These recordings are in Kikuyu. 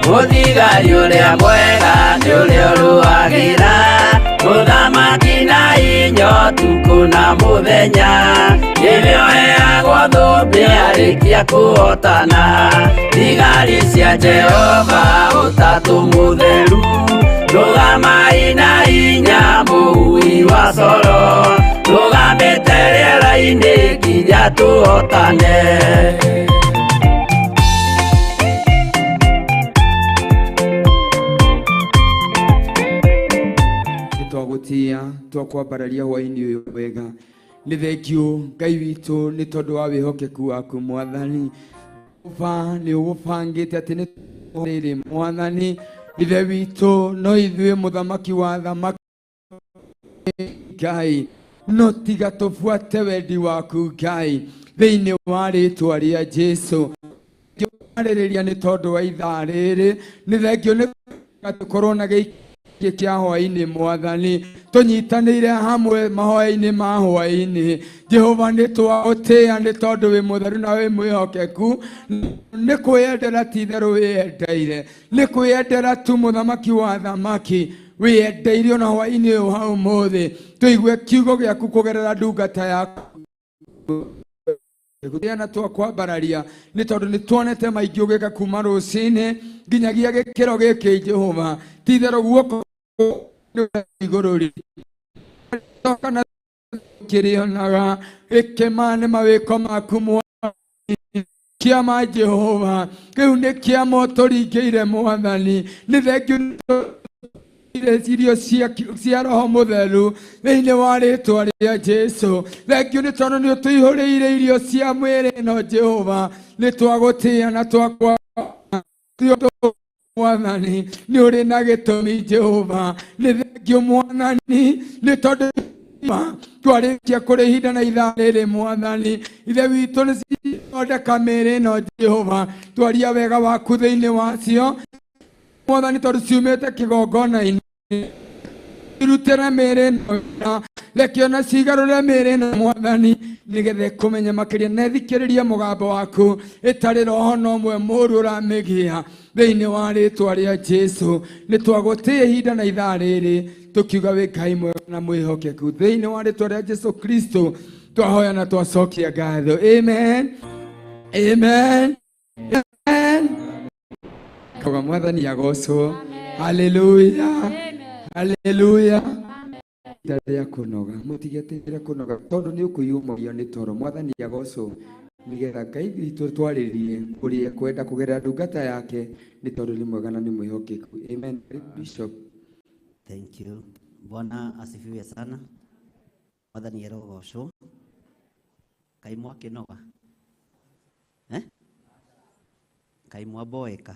Mũthigari ũrĩa mwega nĩ ũrĩa ũrũagĩra mũthamaki na inya ũtukũ na mũthenya, nĩwe ũheagwo thũmbĩ arĩkia kũhotana. Thigari cia Jehova ũtatũ mũtheru, rũgamai na inya mũhui wa coro, rũgamĩte rĩera-inĩ nginya tũhotane. Nĩ twagũtĩa twakwambararia hwainĩ ũyũ wega. Nĩ thengiũ Ngai witũ nĩ tondũ wa wĩhokeku waku Mwathani. Ba nĩ ũgũbangĩte atĩ nĩ rĩrĩ Mwathani Ithe witũ, no ithuĩ mũthamaki wa thamaki Ngai, no tiga tũbuate wendi waku Ngai, thĩinĩ wa rĩtwa rĩa Jesu. Arĩrĩria nĩ tondũ wa ithaa rĩrĩ, nĩ thengio nĩ tũkorwo na gĩikĩ kĩa hwainĩ Mwathani, tũnyitanĩire hamwe mahoya-inĩ ma hwainĩ. Jehova, nĩ twagũtĩĩa nĩ tondũ wĩ mũtheru na wĩ mwĩhokeku. Nĩ kwĩyendera ti itherũ wĩyendeire, nĩ kwĩyendera tu mũthamaki wa thamaki wĩyendeire. Ona hwainĩ ũyũ wa ũmũthĩ tũigue kiugo gĩaku kũgerera ndungata yaku na twakwambararia nĩ tondũ nĩ tuonete maingĩ ũgĩka kuma rũcinĩ nginyagia gĩkĩro gĩkĩ. Jehova, ti itherũ guoko igũrũ kana kĩrĩonaga gĩkĩma nĩ mawĩko maku Mwathani. Kĩama Jehova kĩu nĩ kĩama ũtũringĩire Mwathani. Nĩ thengiũ irio cia roho mũtheru thĩinĩ wa rĩtwa rĩa Jesu. Thengiũ nĩ tondũ nĩ ũtũihũrĩire irio cia mwĩrĩ ĩno. Jehova, nĩ twagũtĩĩa na twakwa Mwathani, nĩ ũrĩ na gĩtũmi. Jehova, nĩ thengiũ Mwathani nĩ tondũ twarĩkia kũrĩ ihinda na ithaa rĩrĩ Mwathani Ithe witũ, nĩ cithondeka mĩĩrĩ ĩno. Jehova, twaria wega waku thĩinĩ wacio Mwathani, tondũ ciumĩte kĩgongona-inĩ. Irutĩre mĩĩrĩ ĩno, reke ona cigarũre mĩĩrĩ ĩno Mwathani, nĩgetha ĩkũmenye makĩria na ĩthikĩrĩrie mũgambo waku, ĩtarĩ roho na ũmwe mũũru ũramĩgia. Thĩinĩ wa rĩtwa rĩa Jesu, nĩ twagũtĩĩa ihinda na ithaa rĩrĩ, tũkiuga wĩ Ngai mwega na mwĩhokeku. Thĩinĩ wa rĩtwa rĩa Jesu Kristo twahoya na twacokia ngatho. Amen, amen, amen. Kauga Mwathani agocwo. Haleluya, haleluya. Ihinda rĩa kũnoga, mũtigetĩkĩre kũnoga tondũ nĩ ũkũiyũmũrio nĩ toro. Mwathani agocwo, nĩgetha Ngai witũ twarĩrie ũrĩa ekwenda kũgerera ndungata yake, nĩ tondũ nĩ mwega na nĩ mwĩhokeku. Amen. Bishop. Thank you. Bwana asifiwe sana. Mwathani arogocwo. Kaĩ mwakĩnoga? Eh? Kaĩ mwamboeka?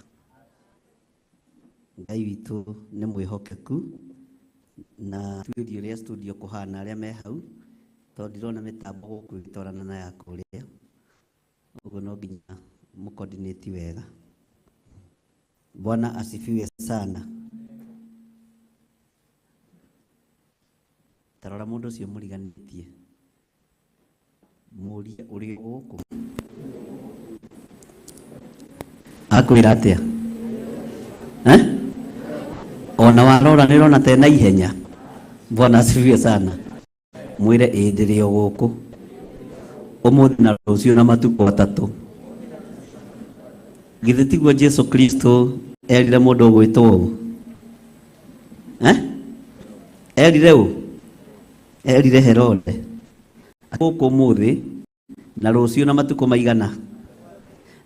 Ngai witũ nĩ mwĩhokeku na tuĩrie ũrĩa studio kũhana arĩa me hau, tondũ ndirona mĩtambo gũkũ ĩgĩtwarana na ya kũrĩa, ũguo no nginya mũcoordinate wega. Bwana asifiwe sana. Tarora mũndũ ũcio mũriganĩtie, mũrie ũrĩ gũkũ akwĩra atĩa, eh? Ona warora nĩ ũrona tena ihenya. Bwana asifiwe sana. Mwĩre ĩ ndĩrĩ o gũkũ ũmũthĩ na rũciũ na matukũ 3. Githĩ tiguo Jesu Kristo erire mũndũ ũgwĩtwo ũũ, eh? Erire ũ? Erire Herode gũkũ ũmũthĩ na rũciũ na matukũ maigana,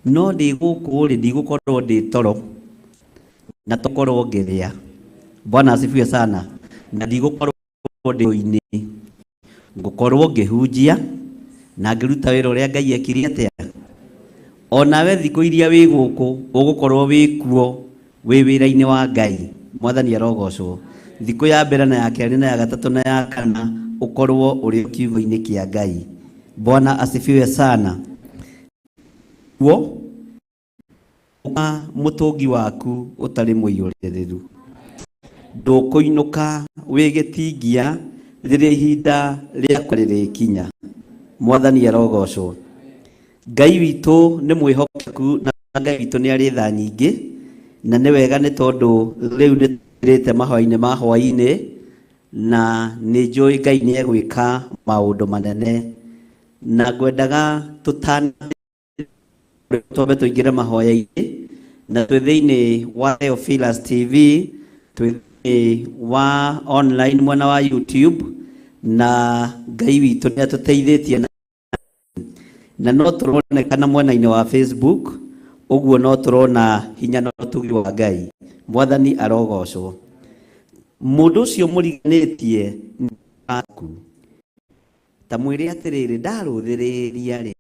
no ndĩ gũkũ rĩ, ndigũkorwo ndĩ toro na tokorwo ngĩrĩa. Bwana asifiwe sana. Na ndigũkorwo ndĩ inĩ, ngũkorwo ngĩhunjia na ngĩruta wĩra ũrĩa Ngai ekire atĩa. Onawe thikũ iria wĩ gũkũ ũgũkorwo wĩ kuo wĩ wĩra-inĩ wa Ngai. Mwathani arogocwo. Thikũ ya mbere na ya kerĩ na ya gatatũ na ya kana ũkorwo ũrĩ kiugo-inĩ kĩa Ngai. Bwana asifiwe sana. Guo mũtũngi waku ũtarĩ mũiyũrĩrĩru. Ndũkũinũka wĩ gĩtingia rĩrĩa ihinda rĩakwa rĩrĩkinya. Mwathani arogocwo. Ngai witũ nĩ mwĩhokeku na Ngai witũ nĩ arĩ tha nyingĩ, na nĩ wega nĩ tondũ rĩu nĩ tũingĩrĩte mahoya-inĩ ma hwaĩ-inĩ, na nĩ njũĩ Ngai nĩ egwĩka maũndũ manene, na ngwendaga tũtana twambe tũingĩre mahoya-inĩ, na twĩ thĩinĩ wa Theophilus TV, twĩ thĩinĩ wa online mwena wa YouTube, na Ngai witũ nĩ atũteithĩtie na no tũronekana mwena-inĩ wa Facebook, ũguo no tũrona hinya na ũtugi wa Ngai. Mwathani arogocwo. Mũndũ ũcio mũriganĩtie nĩ waku, ta mwĩre atĩrĩrĩ, ndarũthĩrĩria rĩ,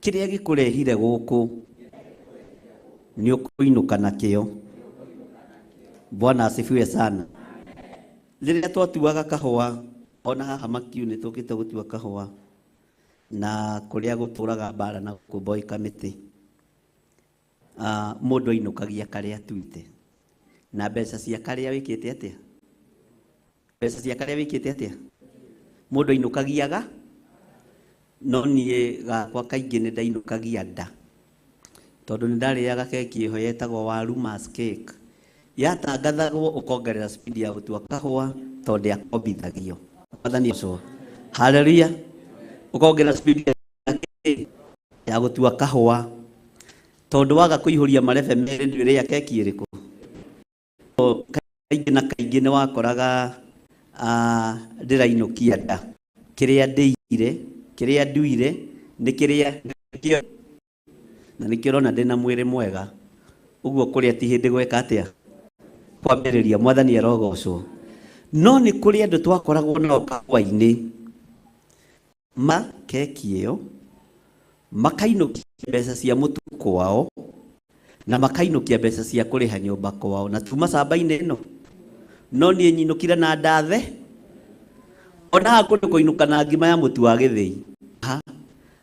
kĩrĩa gĩkũrehire gũkũ nĩ ũkũinũka nakĩo. Bwana asifiwe sana. Rĩrĩa twatuaga kahũa, ona haha Makiu nĩ tũkĩte gũtua kahũa, na kũrĩa gũtũraga mbara na gũkũ Boy Kamĩtĩ, mũndũ ainũkagia karĩa atuĩte na mbeca cia karĩa wĩkĩte atĩa, mbeca cia karĩa wĩkĩte atĩa, mũndũ ainũkagiaga. No niĩ gakwa kaingĩ nĩ ndainũkagia nda, tondũ nĩ ndarĩaga keki ĩho yetagwo waru mass cake, yatangathagwo ũkongerera speed ya gũtua kahũa tondũ ndĩakombithagio. Mwathani ũcio, haleluya, ũkongerera speed ya kĩ? Ya gũtua kahũa, tondũ waga kũihũria marebe merĩ ndwĩrĩa keki ĩrĩkũ. Kaingĩ na kaingĩ nĩ wakoraga ndĩrainũkia nda, kĩrĩa ndĩire, kĩrĩa nduire nĩ kĩrĩa nĩkĩo, na nĩkĩo ũrona ndĩna mwĩrĩ mwega ũguo. Kũrĩa ti hĩndĩ gweka atĩa kwambĩrĩria. Mwathani arogocwo. No nĩ kũrĩ andũ twakoragwo nao kahũa-inĩ ma keki ĩyo, makainũkia mbeca cia mũtu kwao na makainũkia mbeca cia kũrĩha nyũmba kwao, na tuma camba-inĩ ĩno. No niĩ nyinũkire na ndathe ona haha kũndũ kũinũka na ngima ya mũtu wa gĩthĩi. Ha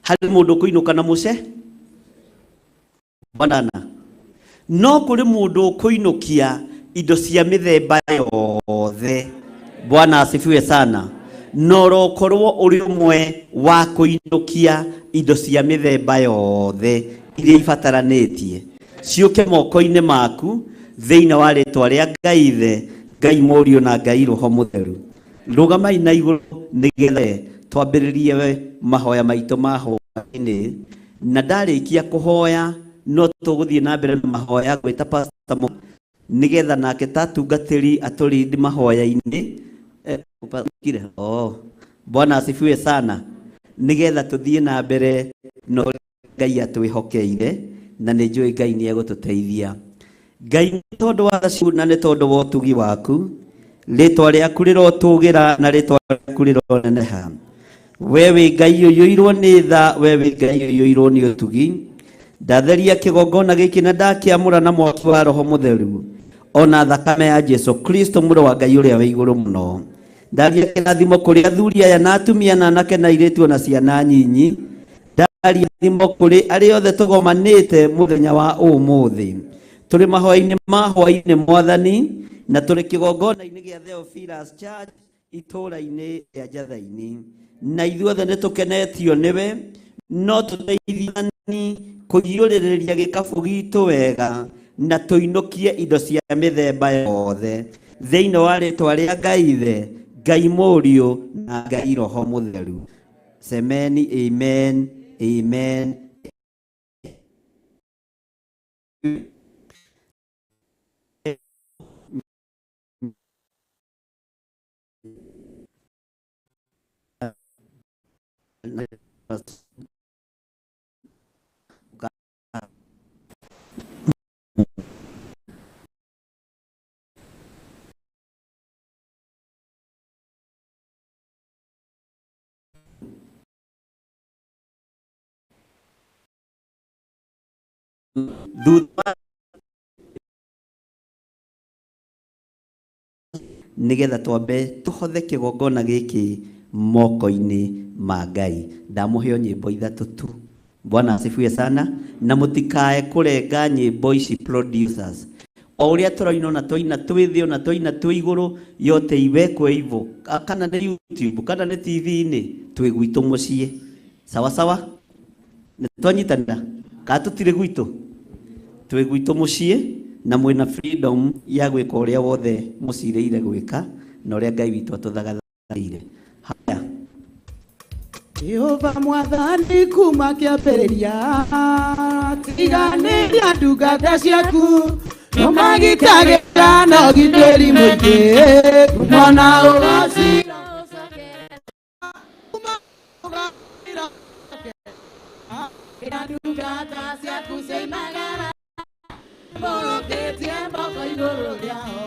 harĩ mũndũ ũkũinũka na mũce banana, no kũrĩ mũndũ ũkũinũkia indo cia mĩthemba yothe. Bwana asifiwe sana. Na ũrokorwo ũrĩ ũmwe wa kũinũkia indo cia mĩthemba yothe iria ibataranĩtie ciũke moko-inĩ maku, thĩinĩ wa rĩtwa rĩa Ngai Ithe, Ngai Mũriũ na Ngai Roho Mũtheru. Rũgamai na igũrũ nĩgetha twambĩrĩrie mahoya maitũ ma hwaĩ-inĩ, na ndarĩkia kũhoya no tũgũthiĩ na mbere na mahoya gwĩta pastor nĩgetha nake ta tungatĩri atũrindi mahoya-inĩ. Oh, Bwana asifiwe sana. Nĩgetha tũthiĩ na mbere no Ngai atwĩhokeire, na nĩ njũĩ Ngai nĩ egũtũteithia. Ngai, nĩ tondũ wa tha ciaku na nĩ tondũ wa ũtugi waku, rĩtwa rĩaku rĩrotũgĩra na rĩtwa rĩaku rĩroneneha. We wĩ Ngai ũiyũirwo nĩ tha, we wĩ Ngai ũiyũirwo nĩ ũtugi. Ndatheria kĩgongona gĩkĩ na ndakĩamũra na mwaki wa Roho Mũtheru ona thakame ya Jesu Kristo, mũrũ wa Ngai ũrĩa wĩ igũrũ mũno. Ndaria kĩrathimo kũrĩ athuri aya na atumia na anake na airĩtu ona ciana nyinyi. Ndaria thimo kũrĩ arĩa othe tũgomanĩte mũthenya wa ũmũthĩ, tũrĩ mahoya-inĩ ma hwaĩ-inĩ, Mwathani, na tũrĩ kĩgongona-inĩ gĩa Theophilus Church itũũra-inĩ rĩa Njathaini, na ithuothe nĩ tũkenetio nĩwe. No tũteithani kũiyũrĩrĩria gĩkabũ gitũ wega na tũinũkie indo cia mĩthemba yothe, thĩinĩ wa rĩtwa rĩa Ngai Ithe, Ngai Mũriũ na Ngai Roho Mũtheru. Semeni amen, amen. Thutha nigetha twambe tũhothe kĩgongona gĩkĩ moko-inĩ ma Ngai. Ndamũhe o nyĩmbo ithatũ tu. Bwana asifiwe sana. Na mũtikae kũrenga nyĩmbo ici, producers. O ũrĩa tũraina na twaina twĩ thĩ ona twaina twĩ igũrũ yote iwekwe hivyo. Kana nĩ YouTube kana nĩ TV-inĩ twĩ gwitũ mũciĩ. Sawa sawa? Nĩ twanyitanĩra kana tũtirĩ gwitũ? Twĩ gwitũ mũciĩ na mwĩna freedom ya gwĩka ũrĩa wothe mũcirĩire gwĩka na ũrĩa Ngai witũ atũthagathaire. Haya. Jehova mwathani kuma kĩambĩrĩria tiganĩria ndungata ciaku nũmagitagĩra na ũgitĩri mũingĩ kumona ũgacira ndungata ciaku ciaimagara mũrũkĩtie moko igũrũ rĩao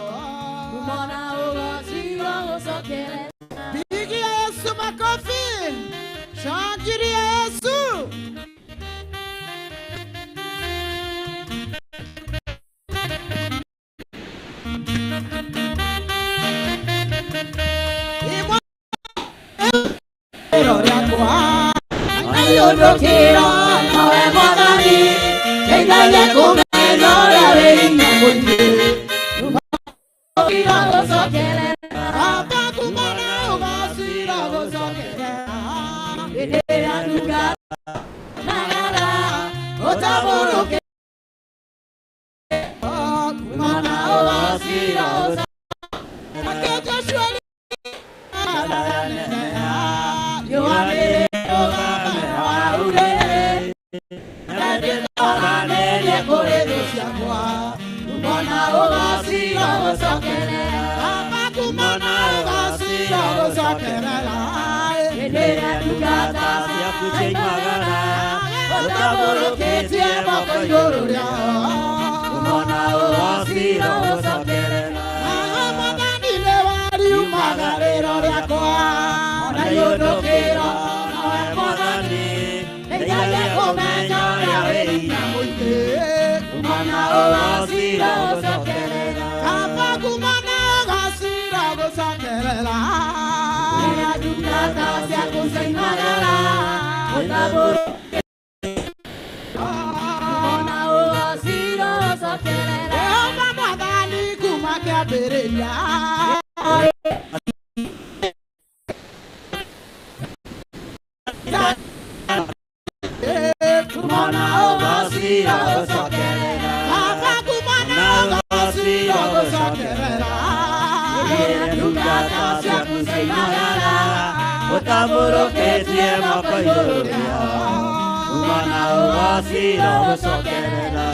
kumona ũgacira ũcokerera. Pigia Yesu makofi. Shangilia Yesu.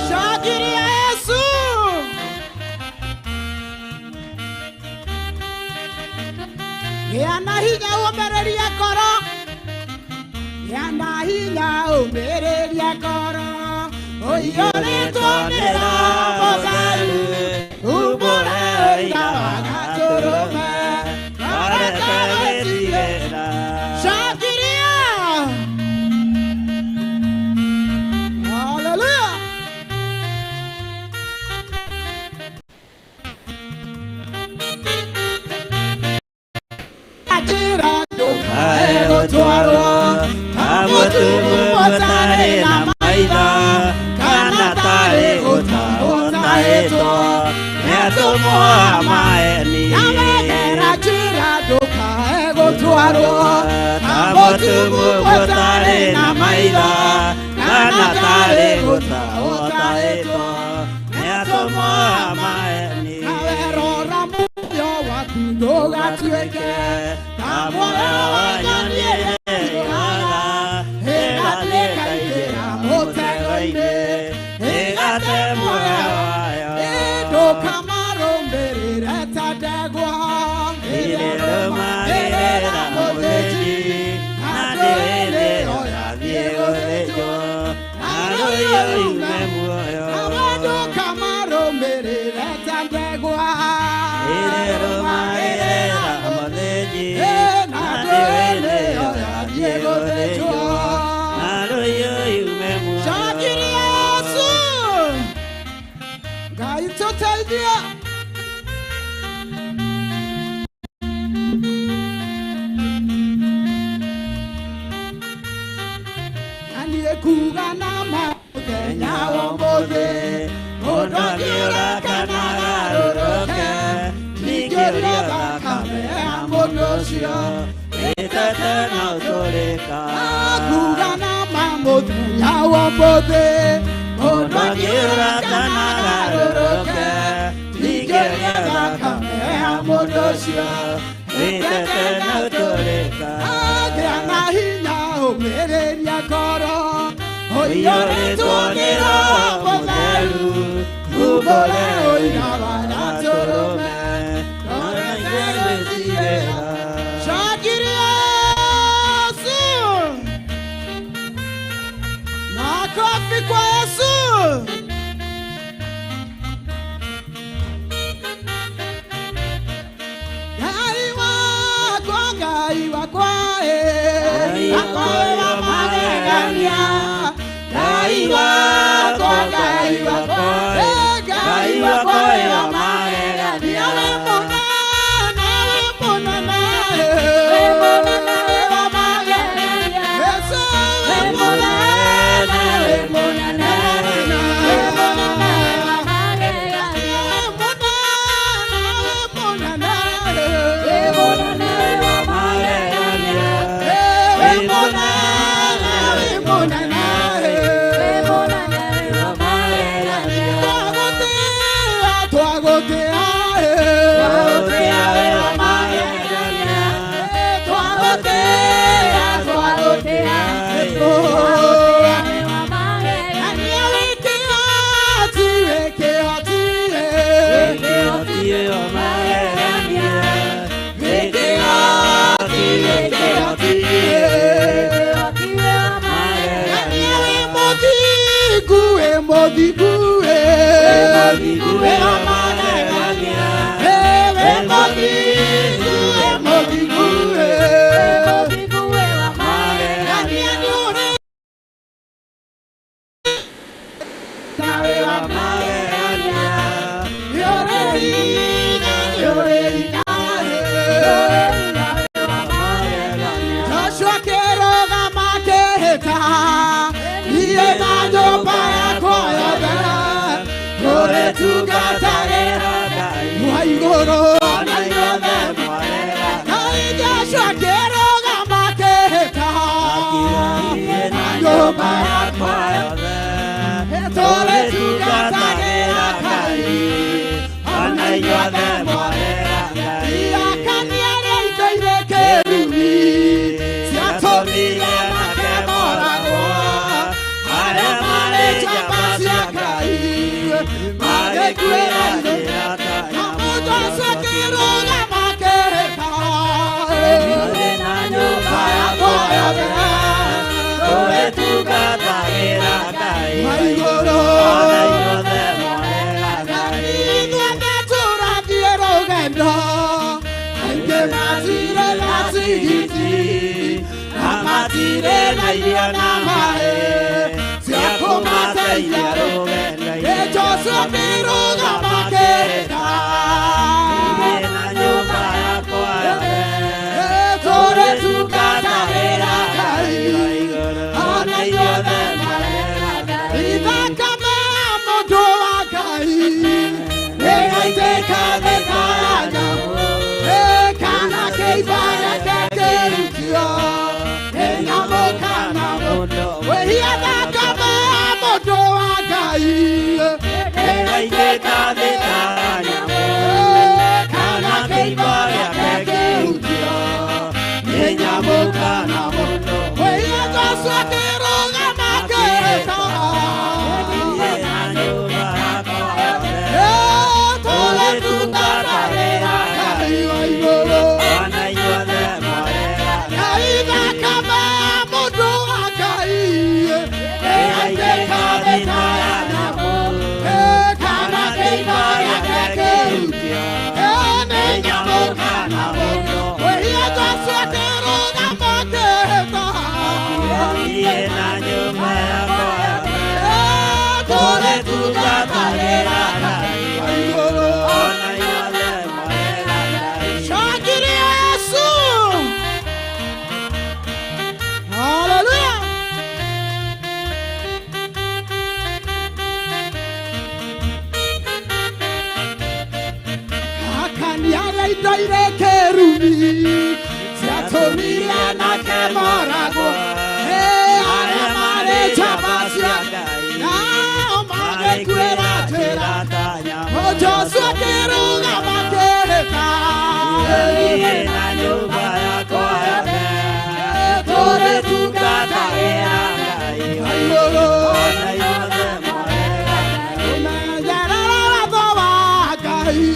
Shangilia Yesu. Gĩa na hinya ũmĩrĩrie ngoro, gĩa na hinya ũmĩrĩrie ngoro, ũiyũrĩtwo nĩ Roho Mũtheru, umbũre ũira wa Gatũrũme, ũreke wĩtigĩra. Shangilia. Hallelujah. Wĩtete na ũtũrĩka. Akuga na mamũthenya wa ũmũthĩ, mũndũ Mũndũ angĩũra angĩũra kana kana agarũrũke, agarũrũke, ndingĩrĩa ndingĩrĩa thakame thakame ya ya mũndũ mũndũ ũcio. ũcio. Wĩtete na ũtũrĩka. Agĩa na hinya ũmĩrĩria ngoro, ũiyũrĩtwo Ũiyũrĩtwo nĩ nĩ Roho Roho Mũtheru, Mũtheru, umbũre umbũre ũira ũira wa wa Gatũrũme, Gatũrũme, ngoro ona theru ithuĩ ĩtirĩra. gwĩtigĩra. Shangilia Yesu! Makofi kwa Yesu! Ngai wakwa, Ngai wakwa, eh, Ngai wakwa wakwa wĩ wa wa magegania. magegania. Ngai Ngai wakwa, wakwa, Ngai Ngai wakwa, wakwa, eh, Ngai Ngai wakwa wakwa wĩ wa wa magegania. magegania. Wĩ mũnene, wĩ mũnene, eh, wĩ wa magegania. Yesu, wĩ mũnene, wĩ mũnene, wĩ mũnene, wĩ mũnene, wĩ mũnene, Wĩ mũnene, wĩ mũnene, wĩ magegania. Twagũtĩa, Twagũtĩa wĩ wa magegania. twagũtĩa, twagũtĩa, Wĩ wa magegania. Wĩ kĩhoti, wĩ kĩhoti, magegania. Wĩ mũthingu, Wĩ mũthingu, wĩ wa magegania. wĩ mũthingu, wĩ mũthingu, Magegania. Wĩ wa Magegania. Magegania. Joshua kĩrũgama akĩhĩta, niĩ na nyũmba yakwa yothe tũrĩtungatagĩra Ngai. wa igũrũ. Ona inyuothe mwarega Ngai Joshua kĩrũgama akĩhĩta, Niĩ na na nyũmba nyũmba yakwa yakwa yothe tũrĩtungatagĩra tũrĩtungatagĩra Ngai. Ngai. Ona inyuothe mwarega Ngai. Irakania arĩa itaire kĩrumi ciatũmire Ciatũmire make make moragwo, moragwo, arĩa arĩa marĩ marĩ njamba njamba cia cia Ngai Ngai magĩkuĩra magĩkuĩra thĩ. njĩra ta Na nyamũ. mũndũ ũcio akĩrũgama akĩhĩta, Niĩ na nyũmba yakwa yakwa yothe yothe tũrĩtungatagĩra Ngai. wa igũrũ. Ona inyuothe mwarega Ngai. Ithuothe tũrathiĩ rũgendo, aingĩ matirĩ na tigiti, na matirĩ na irio na maĩ cia cia kũmateithia kũmateithia rũgendo. rũgendo-inĩ. Joshua akĩrũgama akĩhĩta, Niĩ na nyũmba yakwa yothe tũrĩtungatagĩra tũrĩtungatagĩra Ngai. Ngai wa igũrũ. Ona Ona inyuothe inyuothe mwarega mwarega Ngai. Ithakame ya mũndũ wa Ngai ĩgaitĩka thĩ ta ya nyamũ, kana kĩimba gĩake kĩrutio nĩ nyamũ kana mũndũ. Wĩhia thakame ya mũndũ wa Ngai Ĩgaitĩka thĩ ta ya nyamũ, kana kana kĩimba kĩimba gĩake gĩake kĩrutio kĩrutio nĩ nĩ nyamũ nyamũ kana kana mũndũ. mũndũ. Wĩhia Joshua akĩrũgama akĩhĩta, Niĩ na nyũmba yakwa yothe tũrĩtungatagĩra tũrĩtungatagĩra Ngai Ngai. wa igũrũ. Ona inyuothe mwarega Ngai Ngai. thakame ya mũndũ wa Ngai Ĩgaitĩka ĩgaitĩka thĩ thĩ ta ta ya ya nyamũ, nyamũ, kana kana kĩimba kĩimba gĩake gĩake kĩrutio kĩrutio nĩ nĩ nyamũ nyamũ kana kana mũndũ. mũndũ. Wĩhia Joshua akĩrũgama akĩhĩta, Niĩ na nyũmba yakwa yothe tũrĩtungatagĩra tũrĩtungatagĩra Ngai Ngai. wa igũrũ. Ona inyuothe mwarega Ngai. Shangilia Yesu! Haleluya! Akani arĩa indo irĩ kĩrumi ciatũmire moragwo arĩa marĩ njamba cia nao magĩkuĩra njĩra. Joshua akĩrũgama akĩhĩta na nyũmba yakwa yothe tũrĩtungatagĩra Ngai Igũrũ. Ona yothe moregaga. Kũmenyerera watho wa Ngai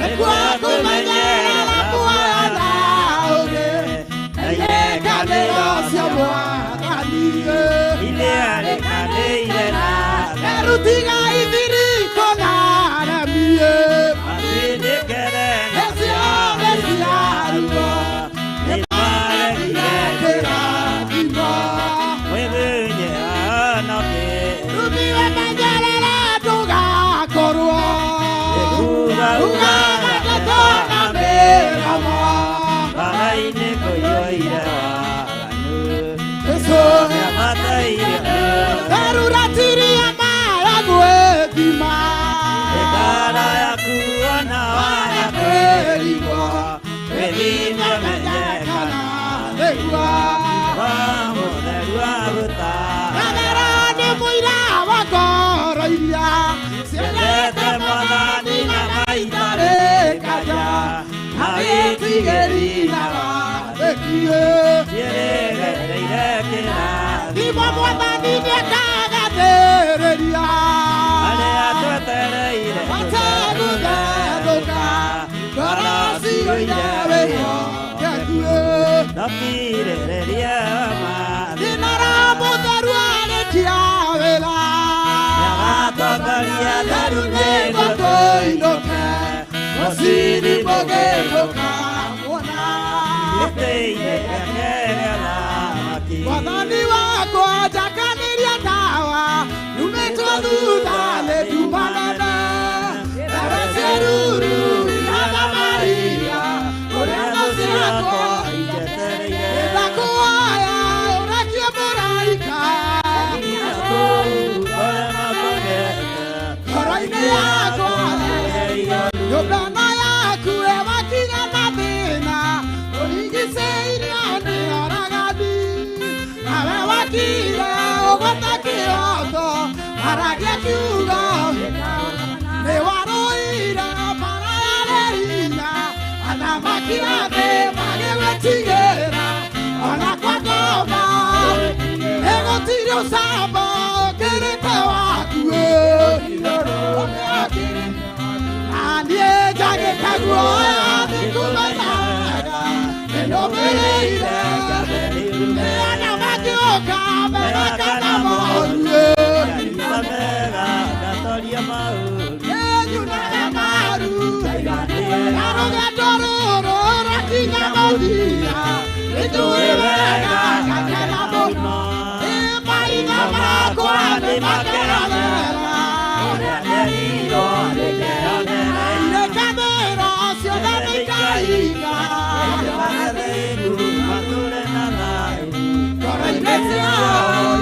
nĩkuo kũmenyerera muoyo na ũũgĩ na irĩkanĩro cia Mwathani. Iria rĩkanĩire na Erutiga ithiritũ na aremie matindĩkere na ciothe ciaruo nĩmaregire kĩrathimo. Mwĩthunye ahonoke Rumiwe menyerera ndũgakorwo Kuga ugaga ndeto na mĩromo. Bara-inĩ kũiyũire waganu Jesũ Nĩamataire Eruratiria mara gwĩthima Ĩkara yaku ona wana kwĩrigwo Wĩthime menye kana nĩguo wa mũtheru wa gũtara Nagara nĩ mũira wa ngoro iria Ciendete Mwathani na maitarĩ kanja na wĩtigĩri na wathĩkie Ciĩrĩgĩrĩire kĩrathimo Thimo Mwathani nĩakagathĩrĩria Arĩa twetereire mategũthethũka ngoro ciyũire wĩhokeku. Tũkirĩrĩrie mathĩna Dinara mũtheru arĩkia wĩra Nĩagatongoria theru nĩguo tũinũke mũciiri mũgĩtũkamuona. Gĩtĩ-inĩ gĩake gĩa ũthamaki. Mwathani wakwa njakanĩria tawa nyumĩtwo thutha nĩ nduma nene ndawa cia ruru ya Thamaria ũrĩa thũ ciakwa Njetereire ndakuoya ũrekie mũraika kũu kũrĩa makomete. ngoro-inĩ yakwa nyũmba ĩno yaku ĩwakinya mathĩna ũrigicĩirio nĩ oragani nawe wakire ũgũte kĩroto aragia kiugo nĩ warũire bara yarĩ hinya athamaki a thĩ magĩgwĩtigĩra ona kwa ngoma ĩgũtirĩ ũcamba ũkĩrĩte waku na niĩ njagĩte guoya thikũmenyaga nĩnũmĩrĩire nĩona magĩũka mega kana moru. Maruta mega, ndatoria maũru. Nĩnyunaga maru na rũgendo rũrũ rwakinya mũthia nĩnjũĩ wega ngakena mũno ĩ maitho makwa nĩmakeonera Ũrĩa nderirwo nĩngeyonera. irĩkanĩro ciothe nĩikahinga Matheru, matũre na thayũ. ngoro-inĩ ciao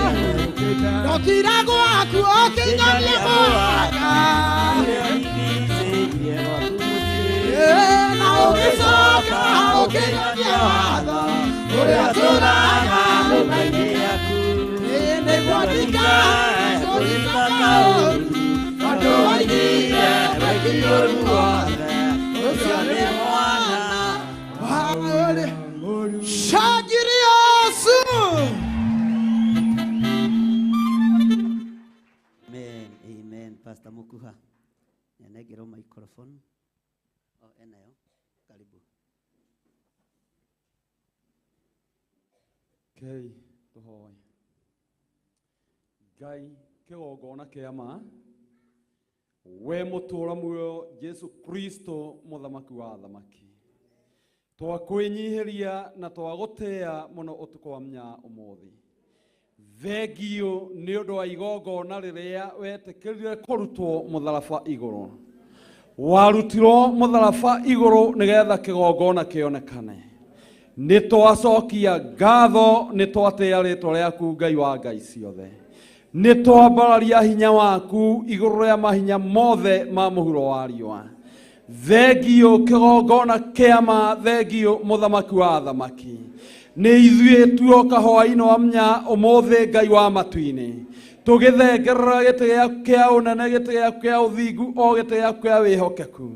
ndokira gwaku ũkĩnyonia mwaka Ũrĩa ũrigicĩirie gwaku mũciĩ. Na ũgĩcoka ũkĩnyonia watho ũrĩa tũraga Nyũmba-inĩ yaku. nĩguo ndikae kũrutana ũũru tondũ waigire Wekire ũũru wothe. Ũcio nĩ mwana wa ũrĩa Shangilia Yesu. Amen, amen. Pastor Mukuha. Nyanengerwo microphone. Oh, enayo. Karibu. Kei tũhoe Ngai kĩgongona kĩa ma we mũtũũra muoyo Jesu Kristo mũthamaki wa athamaki twakwĩnyihĩria na twagũtĩĩa mũno ũtukũ wa mũnya ũmũthĩ thengio nĩ ũndũ wa igongona rĩrĩa wetĩkĩrire kũrutwo mũtharaba igũrũ warutirwo mũtharaba igũrũ nĩgetha kĩgongona kĩonekane nĩ twacokia ngatho nĩ twatĩĩa rĩtwa rĩaku Ngai wa ngai ciothe nĩ twambararia hinya waku igũrũ rĩa mahinya mothe ma mũhuro wa riũa thengio kĩgongona kĩama thengio mũthamaki wa athamaki Nĩ ithuĩ tuoka hwaĩ-inĩ wa mnya ũmũthĩ Ngai wa matu-inĩ, tũgĩthengerera gĩtĩ gĩaku kĩa ũnene, gĩtĩ gĩaku kĩa ũthingu, o gĩtĩ gĩaku kĩa wĩhokeku.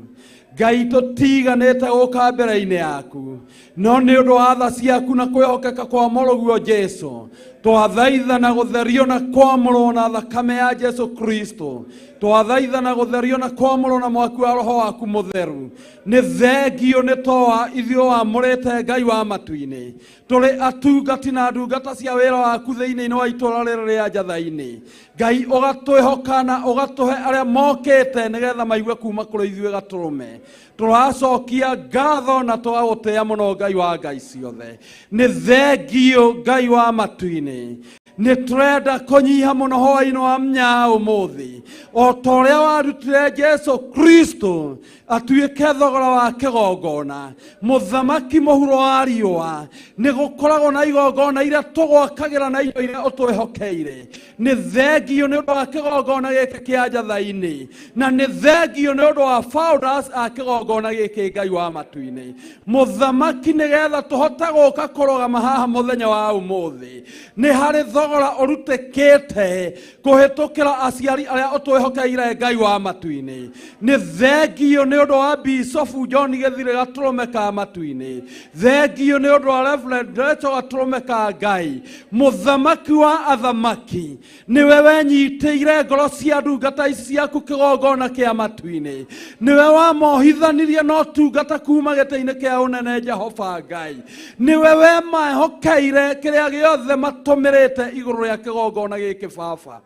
Ngai, tũtiganĩte gũka mbere-inĩ yaku, no nĩ ũndũ wa tha ciaku na kwĩhokeka kwa mũrũguo Jesu, twathaitha na gũtherio na kwamũrwo na thakame ya Jesu Kristo, twathaitha na gũtherio na kwamũrwo na mwaki wa roho waku mũtheru. Nĩ thengio nĩ toa ithuĩ wamũrĩte Ngai wa matu-inĩ, tũrĩ atungati na ndungata cia wĩra waku thĩinĩ wa itũra rĩrĩ rĩa Njatha-inĩ. Ngai, ũgatwĩhoka na ũgatũhe arĩa mokĩte nĩgetha maigue kuma kũrĩ ithuĩ gatũrũme. Tũracokia ngatho na tũgagũtĩĩa mũno Ngai wa ngai ciothe. Nĩ thengio Ngai wa matu-inĩ, nĩ tũrenda kũnyiha mũno hwaĩ-inĩ wa mnya ũmũthĩ, o ta ũrĩa warutire Jesu Kristo atuĩke thogora wa kĩgongona. Mũthamaki mũhuro wa riũa, nĩ gũkoragwo na igongona iria tũgwakagĩra na indo iria ũtwĩhokeire. Nĩ thengio nĩ ũndũ wa kĩgongona gĩkĩ kĩa Njatha-inĩ, na nĩ thengio nĩ ũndũ wa founders a kĩgongona gĩkĩ Ngai wa matu-inĩ. Mũthamaki, nĩgetha tũhote gũka kũrũgama haha mũthenya wa ũmũthĩ, nĩ harĩ thogora ũrutĩkĩte kũhĩtũkĩra aciari arĩa ũtwĩhokeire Ngai wa matu-inĩ. Nĩ thengio nĩ ũndũ wa Bishofu John Gĩthirĩ gatũrũme ka matu-inĩ, thengio nĩ ũndũ wa Reverend Rachel gatũrũme ka Ngai. Mũthamaki wa athamaki, nĩwe wenyitĩire ngoro cia ndungata ici ciaku kĩgongona kĩa matu-inĩ, nĩwe wamohithanirie na ũtungata kuma gĩtĩ-inĩ kĩa ũnene. Jehova Ngai, nĩwe wemahokeire kĩrĩa gĩothe matũmĩrĩte igũrũ rĩa kĩgongona gĩkĩ. Baba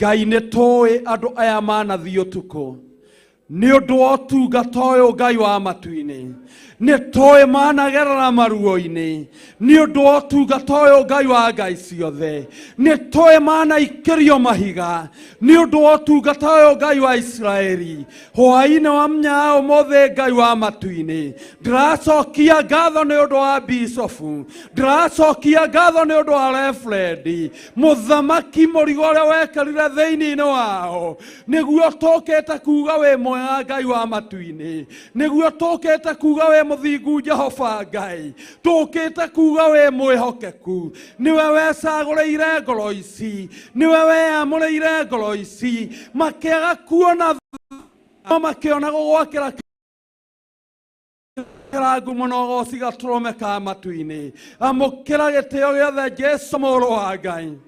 Ngai, nĩ tũĩ andũ aya manathiĩ ũtukũ nĩ ũndũ wa ũtungata ũyũ. Ngai wa matu-inĩ, nĩ tũĩ managerera maruo-inĩ nĩ ũndũ wa ũtungata ũyũ. Ngai wa ngai ciothe, nĩ tũĩ manaikĩrio mahiga nĩ ũndũ wa ũtungata ũyũ. Ngai wa Isiraeli, hwaĩ-inĩ wa mnya ũmũthĩ, Ngai wa matu-inĩ, ndĩracokia ngatho nĩ ũndũ wa bishofu, ndĩracokia ngatho nĩ ũndũ wa reverend. Mũthamaki, mũrigo ũrĩa wekĩrire thĩinĩ-inĩ wao nĩguo tũkĩte kuga wĩ mwega. Ngai wa matu-inĩ, nĩguo tũkĩte kuga wĩ mũthingu. Jehova Ngai, tũkĩte kuga wĩ mwĩhokeku. Nĩwe wecagũrĩire ngoro ici, nĩwe weyamũrĩire ngoro ici, makĩaga kuona no makĩona gũgwakĩra kĩrangu mũno goci gatũrũme ka matu-inĩ. Amũkĩra gĩtĩo gĩothe, Jesu mũrũ wa Ngai.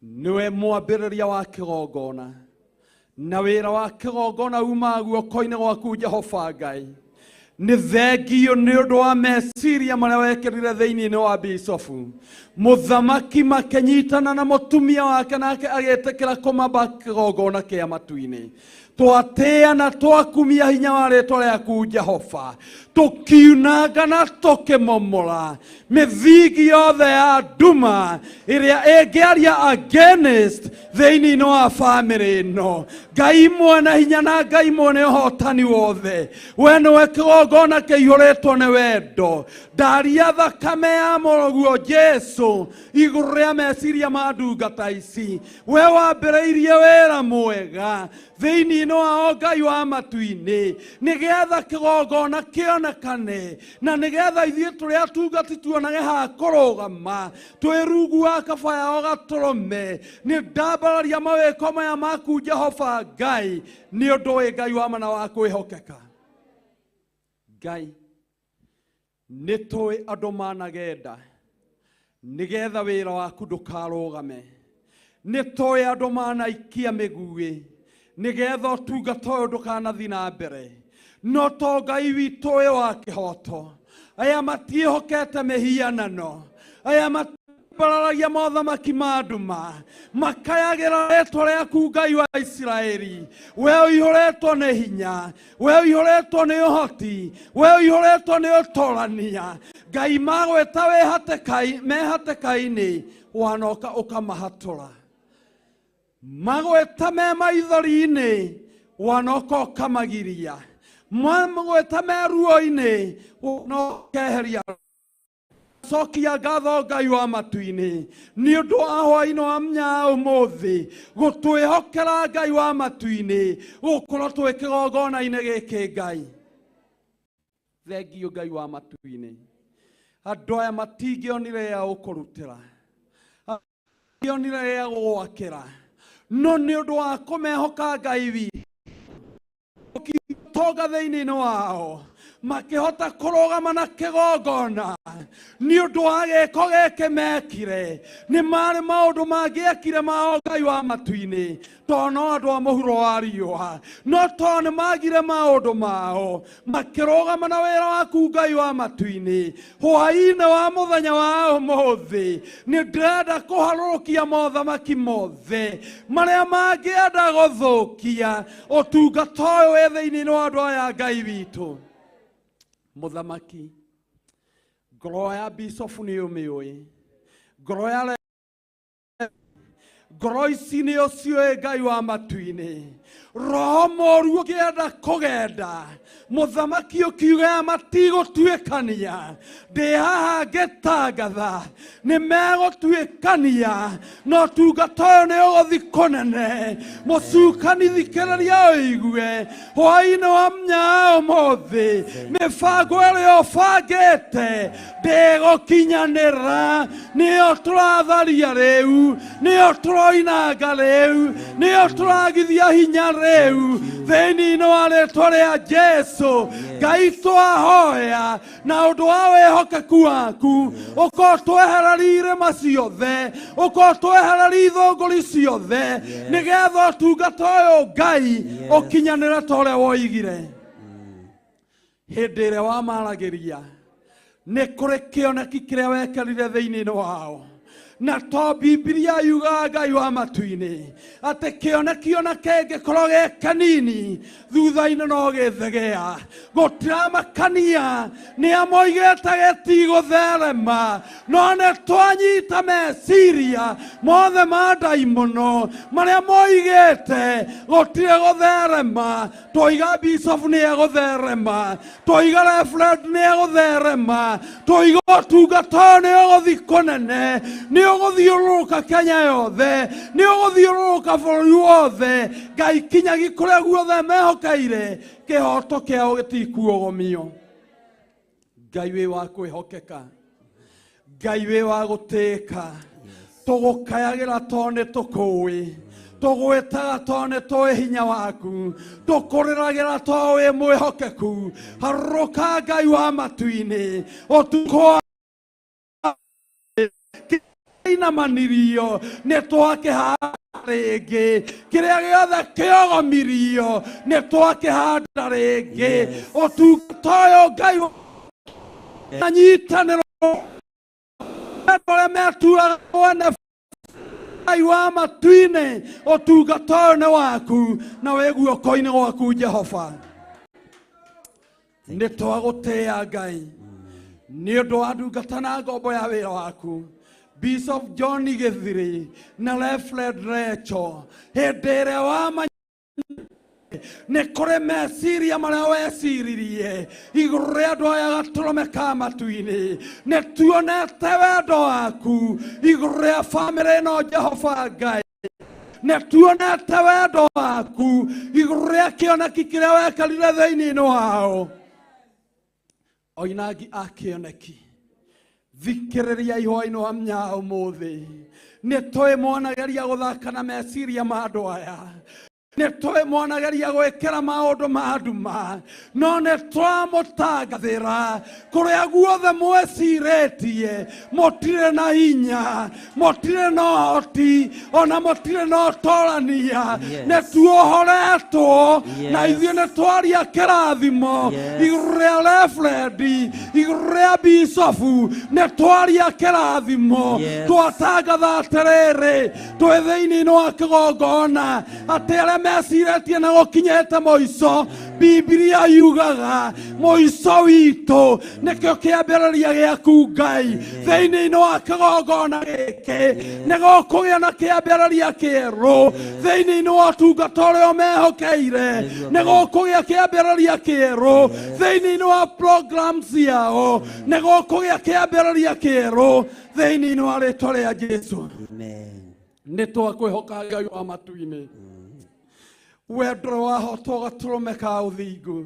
Nĩwe mwambĩrĩria wa kĩgongona, na wĩra wa kĩgongona umaga guoko-inĩ gwaku. Jehova Ngai, nĩ thengio nĩ ũndũ wa meciria marĩa wekĩrire thĩinĩ-inĩ wa bishofu. Mũthamaki, makĩnyitana na mũtumia wake, nake agĩtĩkĩra kũmamba kĩgongona kĩa matu-inĩ. Twatĩa na twakumia hinya wa rĩtwa rĩaku Jehova, tũkiunanga na tũkĩmomora mĩthingi yothe ya nduma ĩrĩa ĩngĩaria against thĩinĩ wa bamĩrĩ ĩno. Ngai mwene hinya na Ngai mwene ũhotani wothe, we nĩwe kĩgongona kĩihũrĩtwo nĩ wendo. Ndaria thakame ya mũrũguo Jesu igũrũ rĩa meciria ma ndungata ici. We wambĩrĩirie wĩra mwega thĩinĩ wao, Ngai wa matu-inĩ, nĩgetha kĩgongona kĩonekane na nĩgetha ithuĩ tũrĩ atungati tuonage ha kũrũgama twĩ rungu wa kaba yao gatũrũme. Nĩ ndambararia mawĩko maya maku, Jehova Ngai, nĩ ũndũ wĩ Ngai wa mana wa kwĩhokeka. Ngai, nĩ tũĩ andũ managenda nĩgetha wĩra waku ndũkarũgame, nĩ tũĩ andũ manaikia mĩguĩ nĩgetha ũtungata ũyũ ndũkanathiĩ na mbere, no to Ngai witũ ũyũ wa kĩhoto, aya matiĩhokete mĩhianano, aya matibararagia mothamaki ma nduma, makayagĩra rĩtwa rĩaku. Ngai wa Isiraeli, we ũihũrĩtwo nĩ hinya, we ũihũrĩtwo nĩ ũhoti, we ũihũrĩtwo nĩ ũtorania, Ngai, magwĩta wĩ hatĩka- me hatĩka-inĩ, wanoka ũkamahatũra. Magwĩta me maithori-inĩ, wanoka ũkamagiria. Magwĩta me ruo-inĩ, wanoka ũkeheria. Cokia ngatho, Ngai wa matu-inĩ, nĩ ũndũ wa hwaĩ-inĩ wa mnya ũmũthĩ gũtwĩhokera, Ngai wa matu-inĩ, gũkorwo twĩ kĩgongona-inĩ gĩkĩ. Ngai, thengio. Ngai wa matu-inĩ. Andũ aya matingĩonire ya gũkũrutĩra, matingĩonire ya gũgwakĩra, no nĩ ũndũ wa kũmehoka Ngai witũ tonga thĩinĩ wao makĩhota kũrũgama na kĩgongona nĩ ũndũ wa gĩko gĩkĩ mekire. Nĩ marĩ maũndũ mangĩekire mao Ngai wa matu-inĩ, tondũ no andũ a mũhuro wa riũa, no tondũ nĩ magire maũndũ mao makĩrũgama na wĩra waku Ngai wa matu-inĩ. Hwaĩ-inĩ wa mũthenya wa ũmũthĩ nĩ ndĩrenda kũharũrũkia mothamaki mothe marĩa mangĩenda gũthũkia ũtungata ũyũ wĩ thĩinĩ wa andũ aya Ngai witũ. Mũthamaki, ngoro ya bishofu nĩ ũmĩũĩ, ngoro ya ngoro ici nĩ ũciũĩ Ngai wa matu-inĩ. Roho mũru ũngĩenda kũgenda, mũthamaki ũkiuga matigũtuĩkania, ndĩ haha ngĩtangatha nĩ megũtuĩkania, no ũtungata ũyũ nĩ ũgũthiĩ kũnene. Mũcukani thikĩrĩria ũigue hwaĩ-inĩ wa mũthenya ũmũthĩ, mĩbango ĩrĩa ũbangĩte ndĩgũkinyanĩra. Nĩyo tũratharia rĩu, nĩyo tũroinanga rĩu, nĩyo tũragithia hinya rĩu thĩinĩ wa rĩtwa rĩa Jesu. Ngai twahoya na ũndũ wa wĩhokeku waku ũkorwo twehereria irĩma ciothe, ũkorwo twehereria ithũngũri ciothe, nĩgetha ũtungata ũyũ Ngai ũkinyanĩre ta ũrĩa woigire. Hĩndĩ ĩrĩa wamaragĩria nĩ kũrĩ kĩoneki kĩrĩa wekĩrire thĩinĩ wao, na to Bibilia yugaga Ngai wa matu-inĩ atĩ kĩoneki ona kĩngĩkorwo gĩ kanini thutha-inĩ no gĩthegea. Gũtiramakania nĩ amoigĩte gĩtigũtherema, no nĩ twanyita meciria mothe ma ndaimono marĩa moigĩte gũtirĩ gũtherema. Twoiga bishofu nĩ egũtherema, twoiga reverend nĩ egũtherema, twoiga ũtungata nĩ ũgũthiĩ kũnene, nĩ ũgũthiũrũrũka Kenya yothe, nĩ ũgũthiũrũrũka bũrũri wothe. Ngai kinyagi kũrĩa guothe mehokeire, kĩhoto kĩao gĩtikuogomio. Ngai wĩ wa kwĩhokeka, Ngai wĩ wa gũtĩĩka, tũgũkayagĩra tondũ nĩ tũkũĩ, tũgwĩtaga tondũ nĩ tũĩ hinya waku, tũkũrĩragĩra tondũ wĩ mwĩhokeku. Harũrũka Ngai wa matu-inĩ ũtukũ wa inamanirio nĩ twakĩhanda rĩngĩ, kĩrĩa gĩothe kĩogomirio nĩ twakĩhanda rĩngĩ. Ũtungata ũyũ Ngai anyitanĩro andũ arĩa metuaga mwene Ngai wa matu-inĩ, ũtungata ũyũ nĩ waku na wĩ guoko-inĩ gwaku Jehova. Nĩ twagũtĩĩa Ngai nĩ ũndũ wa ndungata na ngombo ya wĩra waku Bishop John Gĩthiri na Reverend Recho. Hĩndĩ ĩrĩa wamanya nĩ kũrĩ meciria marĩa weciririe igũrũ rĩa andũ aya gatũrũme ka matu-inĩ, nĩ tuonete wendo waku igũrũ rĩa bamĩrĩ ĩno Jehova Ngai, nĩ tuonete wendo waku igũrũ rĩa kĩoneki kĩrĩa wekĩrire thĩinĩ wao. Oinangi a kĩoneki, thikĩrĩria ihwaĩ-inĩ wa mũthenya ũmũthĩ, nĩ tũĩ mwanageria gũthaka na meciria ma andũ aya, nĩ tũĩ mwanageria gwĩkĩra maũndũ ma nduma, no nĩ twamũtangathĩra kũrĩa guothe mwĩcirĩtie mũtirĩ na hinya, mũtirĩ na ũhoti, ona mũtirĩ na ũtorania. Nĩ tuohoretwo na ithuĩ nĩ twaria kĩrathimo igũrũ rĩa reverend, igũrũ rĩa bishofu, nĩ twaria kĩrathimo. Twatangatha atĩrĩrĩ twĩ thĩinĩ wa kĩgongona atĩ arĩa mecirĩtie na gũkinyĩte mũico, Bibilia yugaga mũico witũ nĩkĩo kĩambĩrĩria gĩaku Ngai. Thĩinĩ wa kĩgongona gĩkĩ nĩ gũkũgĩa na kĩambĩrĩria kĩerũ, thĩinĩ wa ũtungata ũrĩa ũmehokeire nĩ gũkũgĩa kĩambĩrĩria kĩerũ, thĩinĩ wa program ciao nĩ gũkũgĩa kĩambĩrĩria kĩerũ, thĩinĩ wa rĩtwa rĩa Jesu. Amen. Nĩ twakwĩhoka Ngai wa matu-inĩ, wendo ũrĩa wahotwo gatũrũme ka ũthingu,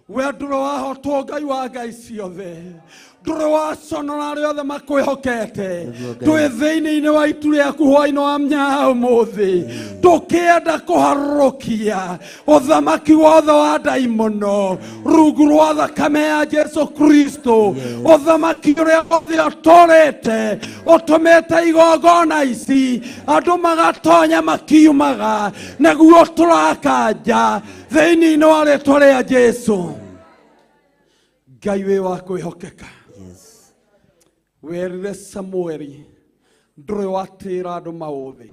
wendo ũrĩa wahotwo Ngai wa Ngai ciothe, Ndũrĩ waconora arĩa othe makwĩhokete. Nĩguo Ngai. Twĩ thĩinĩ-inĩ wa itu rĩaku hwaĩ-inĩ wa mnyaa ũmũthĩ, tũkĩenda kũharũrũkia ũthamaki wothe wa ndaimono rungu rwa thakame ya Jesu Kristo. Ũthamaki ũrĩa wothe ũtũrĩte ũtũmĩte igongona ici andũ magatonya makiumaga, nĩguo tũrakanja thĩinĩ-inĩ wa rĩtwa rĩa Jesu. Ngai wĩ wa kwĩhokeka. Yes. Werire Samueli ndũrĩ watĩra andũ maũthĩ.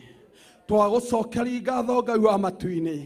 Twagũcokeria ngatho Ngai wa matu-inĩ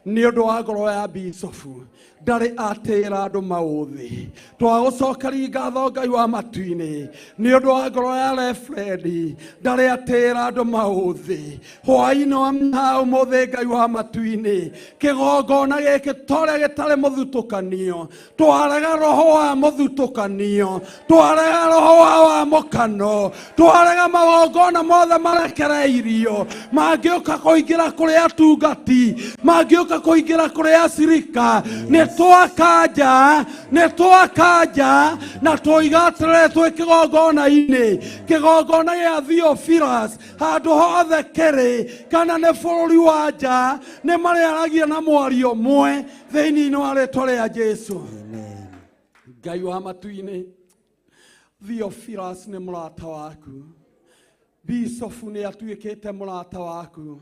nĩ ũndũ wa ngoro ya bicobu ndarĩ atĩra andũ maũthĩ. Twagũcokeria ngatho Ngai wa matu-inĩ nĩ ũndũ wa ngoro ya Refrendi ndarĩ atĩra andũ maũthĩ. Hwaĩ-inĩ wa mnyaa ũmũthĩ Ngai wa matu-inĩ, kĩgongona gĩkĩ torĩa gĩtarĩ mũthutũkanio, twarega roho wa mũthutũkanio, twarega roho wa wamũkano, twarega magongona mothe marekereirio mangĩũka kũingĩra kũrĩ atungati, mangĩũka kũingĩra kũrĩ acirika. Nĩ twakanja, nĩ twakanja na twoiga atĩrĩrĩ twĩ kĩgongona-inĩ, kĩgongona gĩa Theophilus handũ hothe kĩrĩ, kana nĩ bũrũri wa nja, nĩ marĩaragia na mwario ũmwe thĩinĩ-inĩ wa rĩtwa rĩa Jesu. Amen. Ngai wa matu-inĩ, Theophilus nĩ mũrata waku, bicobu nĩ atuĩkĩte mũrata waku,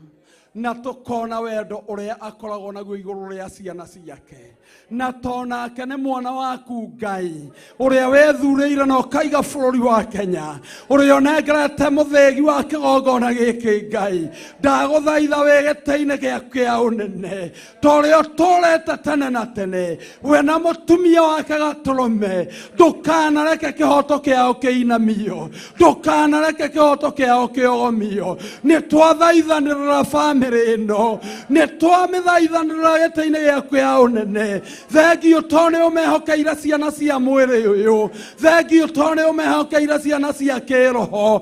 na tũkona wendo ũrĩa akoragwo naguo igũrũ rĩa ciana ciake, na tonake nĩ mwana waku Ngai ũrĩa wethurĩire na ũkaiga bũrũri wa Kenya, ũrĩa ũnengerete mũthĩgi wa kĩgongona gĩkĩ. Ngai, ndagũthaitha wĩ gĩtĩ-inĩ gĩaku kĩa ũnene, ta ũrĩa ũtũũrĩte tene na tene, we na mũtumia wake Gatũrũme, ndũkanareke kĩhoto kĩao kĩinamio, ndũkanareke kĩhoto kĩao kĩogomio. Nĩ twathaithanĩrĩra bamĩrĩ ĩno, nĩ twamĩthaithanĩrĩra gĩtĩ-inĩ gĩaku kĩa ũnene. Thengiũ tondũ nĩ ũmehokeire ciana cia mwĩrĩ ũyũ, thengiũ tondũ nĩ ũmehokeire ciana cia kĩroho.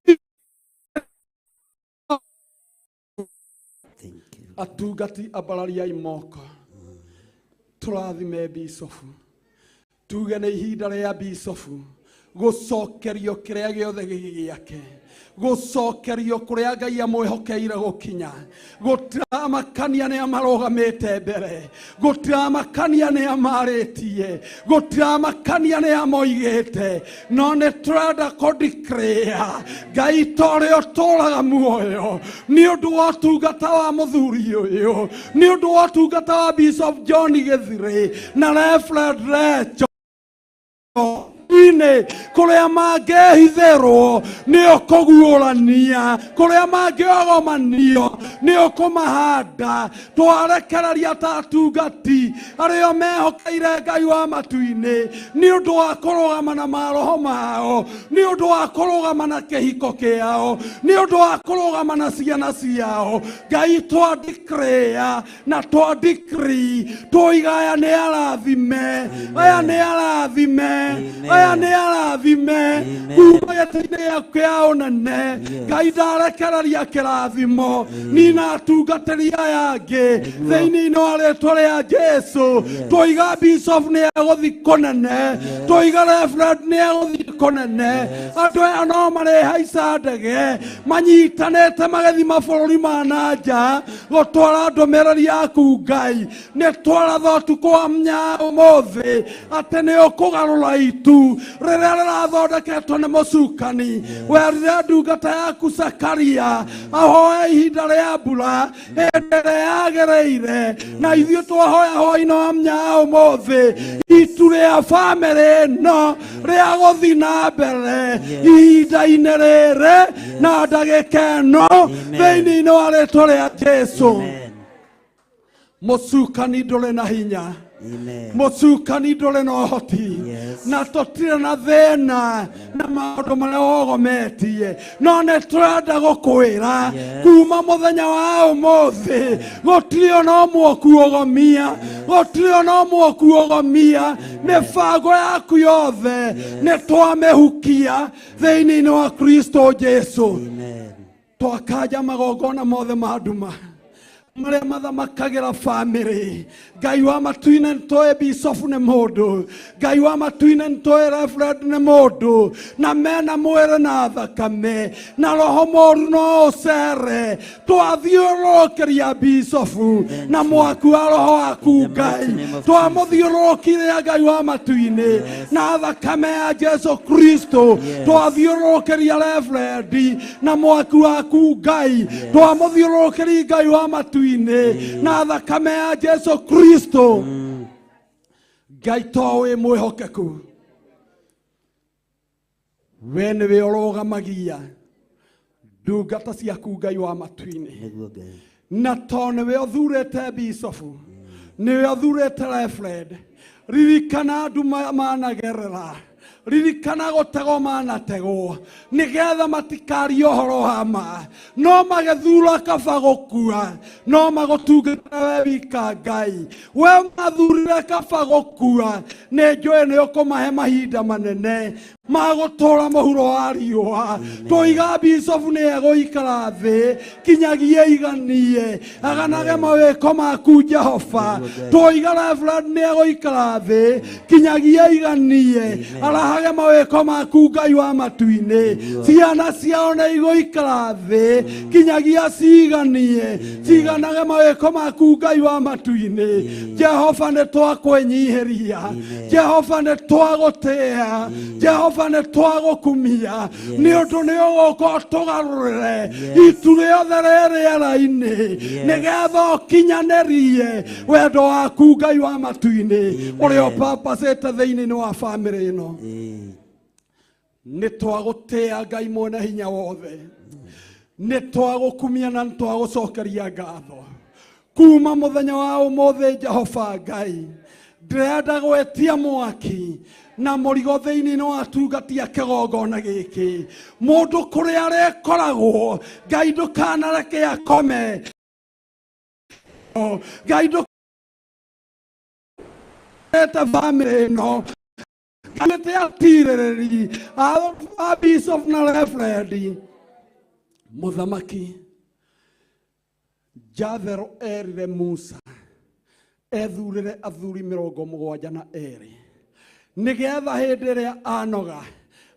Thank you. Atungati ambarariai moko, tũrathime bicobu, tuge nĩ ihinda rĩa bicobu gũcokerio kĩrĩa gĩothe gĩ gĩake, gũcokerio kũrĩa Ngai amwĩhokeire gũkinya. Gũtiramakania nĩ amarũgamĩte mbere, gũtiramakania nĩ amarĩtie, gũtiramakania nĩ amoigĩte, no nĩ tũrenda kũdeclare Ngai ta ũrĩa ũtũũraga muoyo nĩ ũndũ wa ũtungata wa mũthuri ũyũ, nĩ ũndũ wa ũtungata wa Bishop John Gĩthirĩ na Reverend Recho inĩ kũrĩa mangĩhithĩrwo nĩ ũkũguũrania, kũrĩa mangĩogomanio nĩ ũkũmahanda. Twarekereria ta atungati arĩa mehokeire Ngai wa matu-inĩ nĩ ũndũ wa kũrũgama na maroho mao, nĩ ũndũ wa kũrũgama na kĩhiko kĩao, nĩ ũndũ wa kũrũgama na ciana ciao. Ngai, twa declare na twa decree, twoiga aya nĩ arathime, aya nĩ arathime, aya nĩ arathime Amen. kuma gĩtĩ-inĩ gĩaku kĩa ũnene. Yes. Ngai, ndarekereria kĩrathimo nina atungatĩri aya angĩ thĩinĩ-inĩ wa rĩtwa rĩa Jesu. Yes. Twoiga bishop nĩ egũthiĩ kũnene, twoiga reverend nĩ egũthiĩ kũnene. Andũ aya no marĩhaica ndege manyitanĩte magĩthiĩ mabũrũri ma na nja gũtwara ndũmĩrĩri yaku. Ngai, nĩ twaratha ũtukũ wa mnya ũmũthĩ atĩ nĩ ũkũgarũra itu rĩrĩa rĩrathondeketwo nĩ mũcukani. Werire ndungata yaku Zakaria ahoe ihinda rĩa mbura hĩndĩ ĩrĩa yagĩrĩire, na ithuĩ twahoya hwaĩ-inĩ wa mnya ũmũthĩ itu rĩa bamĩrĩ ĩno rĩa gũthiĩ na mbere ihinda-inĩ rĩrĩ na ndagĩka ĩno thĩinĩ-inĩ wa rĩtwa rĩa Jesu. Amen. Mũcukani ndũrĩ na hinya. Amen. Mũcukani ndũrĩ na ũhoti. Yes. Na tũtirĩ na thĩna na maũndũ marĩa wogometie, no nĩ tũrenda gũkwĩra Yes. kuma mũthenya wa ũmũthĩ gũtirĩ ona ũmwe ũkuogomia, gũtirĩ ona ũmwe ũkuogomia. Mĩbango yaku yothe nĩ twamĩhukia thĩinĩ-inĩ wa Kristo Jesu. Amen. Twakanja magongona mothe ma nduma. Marĩa mathamakagĩra bamĩrĩ. Ngai wa matu-inĩ, nĩtũĩ bicobu nĩ mũndũ. Ngai wa matu-inĩ, nĩtũĩ reverend nĩ mũndũ, na mena mwĩrĩ na thakame na roho mũru no ũcere. Twathiũrũrũkĩria bicobu na mwaku wa roho waku Ngai, twamũthiũrũrũkĩria Ngai wa matu-inĩ na thakame ya Jesu Kristo. Twathiũrũrũkĩria reverend na mwaku waku Ngai, twamũthiũrũrũkĩria Ngai wa matu-inĩ na thakame ya Jesu Kristo. Ngai, to wĩ mwĩhokeku, we nĩwe ũrũgamagia ndungata ciaku, Ngai wa matu-inĩ. Nĩguo Ngai. Na to nĩwe ũthurĩte bicobu, nĩwe ũthurĩte reverend, ririkana andũ managerera, ririkana gũtegwo manategwo nĩgetha matikarie ũhoro wa ma, no magĩthura kaba gũkua no magũtungatĩre we wika. Ngai, we mathurire kaba gũkua, nĩ njũĩ nĩ ũkũmahe mahinda manene magũtũra mũhuro wa riũa. Tũiga bicobu nĩ egũikara thĩ kinyagia iganie aganage mawĩko maku Jehova. Tũiga reverend nĩ egũikara thĩ kinyagia iganie arahage mawĩko maku, Ngai wa matu-inĩ. Ciana ciao nĩ igũikara thĩ kinyagia ciganie ciganage mawĩko maku, Ngai wa matu-inĩ. Jehova, nĩ twakwĩnyihĩria. Jehova, nĩ twagũtĩĩa. Jehova, nĩ twagũkumia nĩ ũndũ nĩ ũgũka ũtũgarũrĩre itu rĩothe rĩ rĩera-inĩ nĩgetha ũkinyanĩrie wendo waku, Ngai wa matu-inĩ, ũrĩa ũpapacĩte thĩinĩ wa bamĩrĩ ĩno. Nĩ twagũtĩĩa, Ngai mwene hinya wothe, nĩ twagũkumia na nĩ twagũcokeria ngatho kuma mũthenya wa ũmũthĩ. Jehova Ngai, ndĩrenda gwĩtia mwaki na mũrigo thĩinĩ wa atungatia kĩgongona gĩkĩ. Mũndũ kũrĩa arĩkoragwo, Ngai, ndũkanareke akome. Ngai, ndũkanete bamĩrĩ ĩno. Ngai, nĩ atirĩrĩri a bishop na reverend. Mũthamaki Jathero erire Musa ethurĩre athuri 72 nĩgetha hĩndĩ ĩrĩa anoga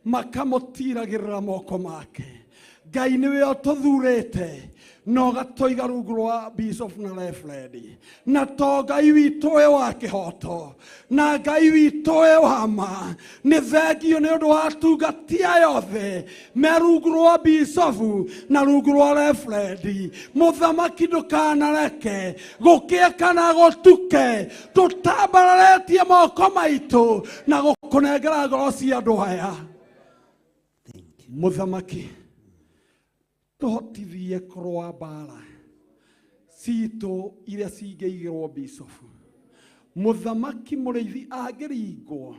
makamũtiragĩrĩra moko make. Ngai, nĩwe ũtũthurĩte na ũgatũiga rungu rwa bishop na reverend, na to Ngai witũ wĩ wa kĩhoto na Ngai witũ wĩ wa ma, nĩ thengio nĩ ũndũ wa atungatia yothe me rungu rwa bicobu na rungu rwa reverend. Mũthamaki, ndũkanareke gũkĩe kana gũtuke tũtambararĩtie moko maitũ na gũkũnengera ngoro cia andũ aya. Mũthamaki, tũhotithie kũrũa mbara citũ iria cingĩigĩrwo bicobu. Mũthamaki, mũrĩithi angĩringwo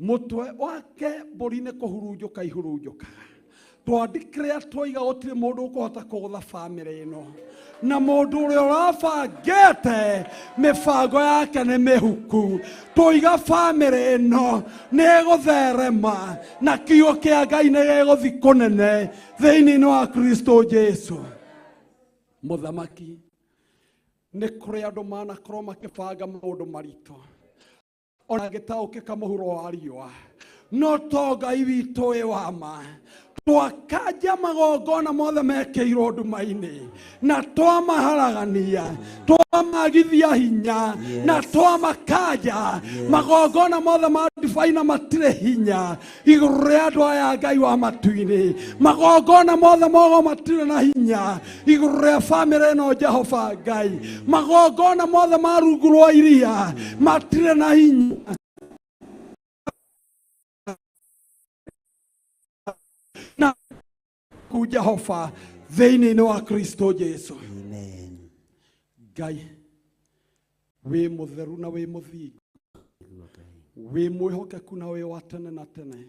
mũtwe wake, mbũri nĩ kũhurunjũka ihurunjũkaga. Twandĩkĩrĩa twaiga gũtirĩ mũndũ ũkũhota kũgũtha bamĩrĩ ĩno, na mũndũ ũrĩa ũrabangĩte mĩbango yake nĩ mĩhuku. Tũiga bamĩrĩ ĩno nĩ ĩgũtherema na kiugo kĩa Ngai nĩ gĩgũthi kũnene thĩinĩ wa Kristo Jesu. Mũthamaki, nĩ kũrĩ andũ manakorwo makĩbanga maũndũ maritũ ona ngĩtaũkĩka mũhuro wa riũa, no to Ngai witũ wĩ wa ma, twakanja magongona mothe mekĩirwo nduma-inĩ na twamaharagania, twamagithia hinya na twamakanja magongona mothe ma ndibai na matirĩ hinya igũrũ rĩa andũ aya. Ngai wa matu-inĩ, magongona mothe mogo matirĩ na hinya igũrũ rĩa bamĩrĩ ĩno. Jehova Ngai, magongona mothe ma rungu rwa iria matirĩ na hinya na ku Jehova thĩinĩ wa Kristo Jesu. Amen. Ngai wĩ mũtheru na wĩ mũthingu, wĩ mwĩhokeku na wĩ wa tene na tene.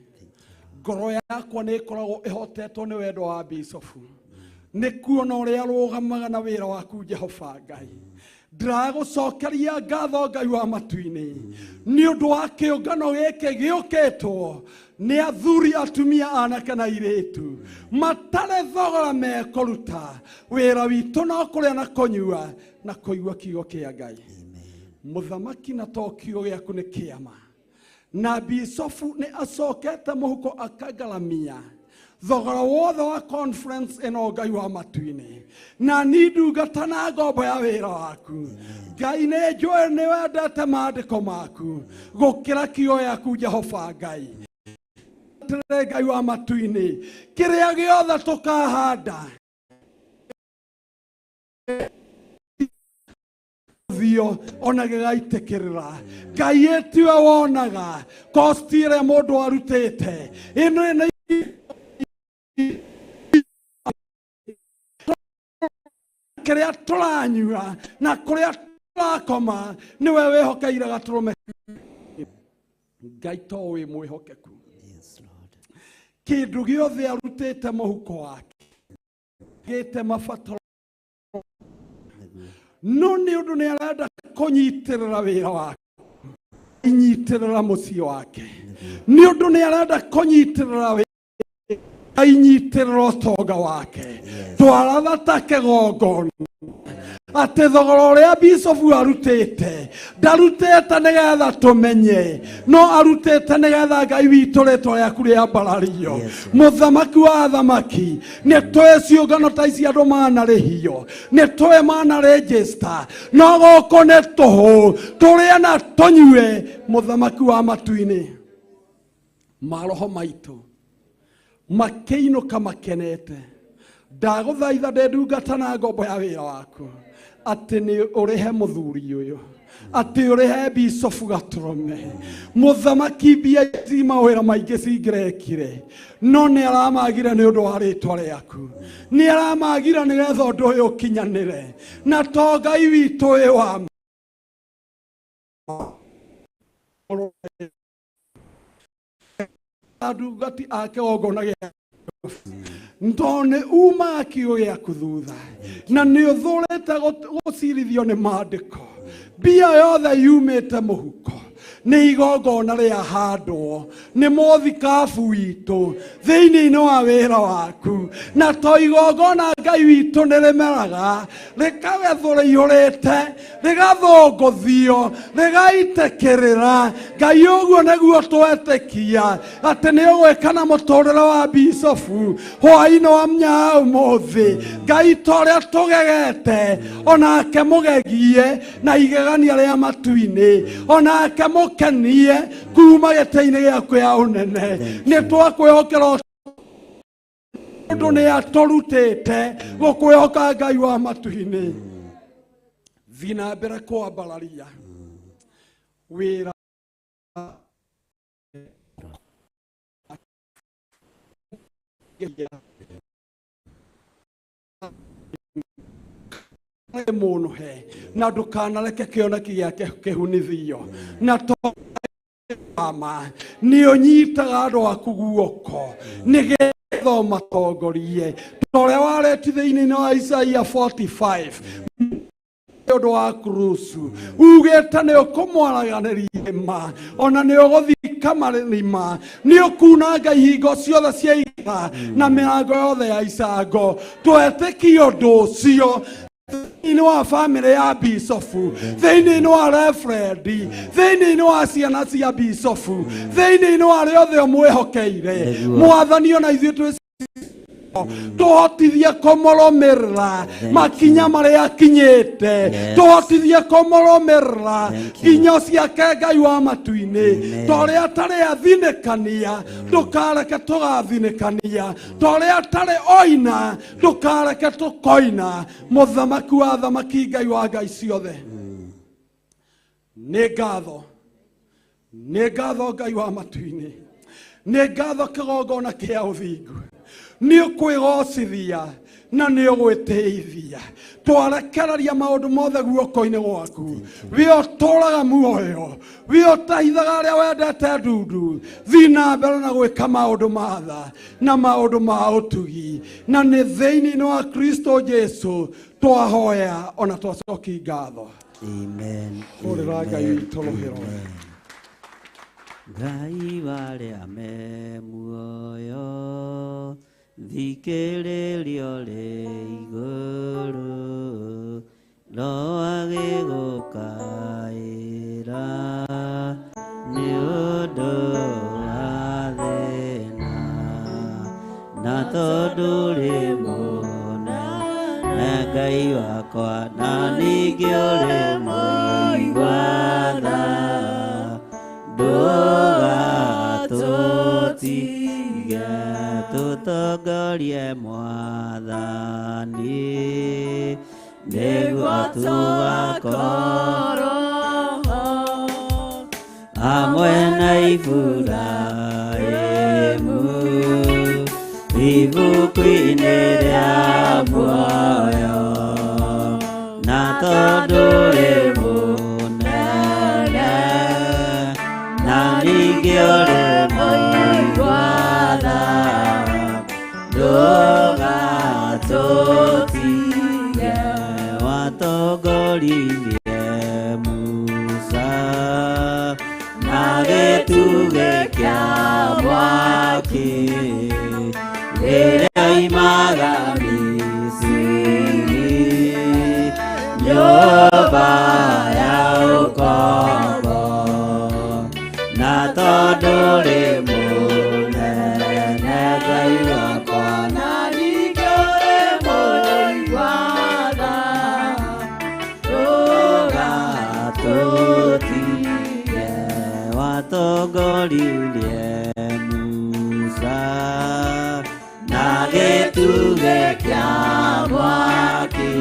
Ngoro yakwa nĩ ĩkoragwo ĩhotetwo nĩ wendo wa bicobu. Nĩ kuona ũrĩa arũgamaga na wĩra waku Jehova Ngai. Ndĩragũcokeria ngatho Ngai wa matu-inĩ nĩ ũndũ wa kĩũngano gĩkĩ gĩũkĩtwo nĩ athuri, atumia, anake na airĩtu matarĩ thogora mekũruta. Wĩra witũ no kũrĩa na kũnyua na kũigua kiugo kĩa Ngai. Mũthamaki, na to kiugo gĩaku nĩ kĩama, na bicobu nĩ acokete mũhuko akagaramia thogora wothe wa conference ĩno Ngai wa matu-inĩ, na ni ndungata na ngombo ya wĩra waku Ngai. Nĩ njũĩ nĩ wendete maandĩko maku gũkĩra kiugo gĩaku Jehova Ngai. Atĩrĩrĩ Ngai wa matu-inĩ, kĩrĩa gĩothe tũkahanda thio ona gĩgaitĩkĩrĩra. Ngai, ĩtiwe wonaga kosti ĩrĩa mũndũ arutĩte ĩno ĩno kĩrĩa tũranyua na kũrĩa tũrakoma, nĩwe wĩhokeire gatũrũme. Ngai, to wĩ mwĩhokeku. Yes, Lord. Kĩndũ gĩothe arutĩte mũhuko wake gĩte mabataro, no nĩ ũndũ nĩ arenda kũnyitĩrĩra wĩra wake, inyitĩrĩra mũciĩ wake, nĩ ũndũ nĩ arenda kũnyitĩrĩra wĩra, ainyitĩrĩra ũtonga wake. Twaratha ta kĩgongona atĩ thogora ũrĩa bicobu arutĩte, ndarutĩte nĩgetha tũmenye, no arutĩte nĩgetha Ngai witũ rĩtwa rĩaku rĩambarario. Mũthamaki wa athamaki, nĩ tũĩ ciũngano ta ici andũ manarĩhio, nĩ tũĩ manarĩnjĩsta, no gũkũ nĩ tũhũ, tũrĩe na tũnyue. Mũthamaki wa matu-inĩ, maroho maitũ makĩinũka makenete. Ndagũthaitha ndĩ ndungata na ngombo ya wĩra waku atĩ nĩ ũrĩhe mũthuri ũyũ, atĩ ũrĩhe bicobu gatũrũme. Mũthamaki, mbia ici mawĩra maingĩ cingĩrekire, no nĩ aramagire nĩ ũndũ wa rĩtwa rĩaku, nĩ aramagire nĩgetha ũndũ ũyũ ũkinyanĩre. Na to Ngai witũ wĩ wa andungati a kĩgongona gĩa tondũ nĩ umaga kiugo gĩaku thutha na nĩ ũthũrĩte gũcirithio nĩ maandĩko. Mbia yothe yumĩte mũhuko nĩ igongona rĩa handwo nĩ mũthikabu witũ thĩinĩ-inĩ wa wĩra waku, na to igongona Ngai witũ nĩ rĩmeraga, rĩkagethwo rĩihũrĩte, rĩgathũngũthio, rĩgaitĩkĩrĩra. Ngai, ũguo nĩguo twetĩkia atĩ nĩ ũgwĩka na mũtũrĩre wa bicobu hwaĩ-inĩ wa mnyaa ũmũthĩ. Ngai, ta ũrĩa tũgegete, onake mũgegie na igegania rĩa matu-inĩ, onake mũkenie kuma gĩtĩ-inĩ gĩaku ya ũnene. Nĩ twakwĩhokera ũndũ nĩ atũrutĩte gũkwĩhoka. Ngai wa matu-inĩ, thiĩ na mbere kwambararia wĩra. Mũnũhe na ndũkanareke kĩoneki gĩake kĩhunithio, na to ma nĩ ũnyitaga andũ aku guoko nĩgetha ũmatongorie ta ũrĩa wareti thĩinĩ wa Isaia 45 nĩ ũndũ wa kurusu, ugĩte nĩ ũkũmwaraganĩria ma ona nĩ ũgũthika marima, nĩ ũkunanga ihingo ciothe cia iga na mĩrango yothe ya icango. Twetĩkie ũndũ ũcio thĩinĩ wa bamĩrĩ ya bicobu, thĩinĩ wa referendi, thĩinĩ wa ciana cia bicobu, thĩinĩ wa arĩa othe ũmwĩhokeire. Nĩguo. Mwathani, ona ithuĩ twĩ tũhotithie kũmũrũmĩrĩra makinya marĩa akinyĩte. Tũhotithie kũmũrũmĩrĩra Thank you. nginyo ciake, Ngai wa matu-inĩ. Amen. Ta ũrĩa atarĩ athinĩkania, ndũkareke tũgathinĩkania. Ta ũrĩa atarĩ oina, ndũkareke tũkoina. Mũthamaki wa thamaki, Ngai wa ngai ciothe, nĩ ngatho, nĩ ngatho. Ngai wa matu-inĩ, nĩ ngatho. Kĩgongona kĩa ũthingu nĩ ũkwĩgocithia. Na nĩ ũgwĩtĩithia. Twarekereria maũndũ mothe guoko-inĩ gwaku. We ũtũraga muoyo, we ũteithaga arĩa wendete ndundu. Thiĩ na mbere na gwĩka maũndũ ma tha na maũndũ ma ũtugi, na nĩ thĩinĩ wa Kristo Jesu twahoya ona twacoki ngatho. Amen. Hũrĩra Ngai Amen, witũ rũhĩ. Amen. Ngai warĩa me muoyo thikĩrĩrio rĩ igũrũ no agĩgũkaĩra nĩ ũndũ wa thĩna na tondũ rĩ mũnene Ngai wakwa na ningĩ ũrĩ mũigua tha ndũgatũtige tũtongorie mwathani nĩguo tũgakorwo hamwe na Iburahĩmu ibuku-inĩ rĩa muoyo na tondũ rĩ mũnene na ningĩ ũrĩ mũigua tha ndũgatũtige watongoririe Musa na gĩtugĩ kĩa mwaki rĩrĩa oimaga Misiri nyũmba ya ũkombo na tondũ rĩ mũnene Ngai wakwa na ningĩ ũrĩ mũigua tha ndũgatũtige watongoririe Musa na gĩtugĩ kĩa mwaki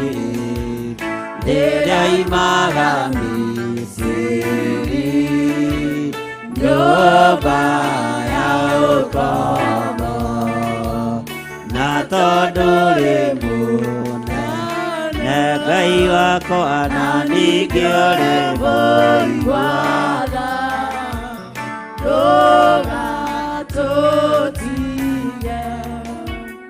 rĩrĩa oimaga Misiri nyũmba ya ũkombo na tondũ rĩ mũnene Ngai wakwa na ningĩ ũrĩ mũigua tha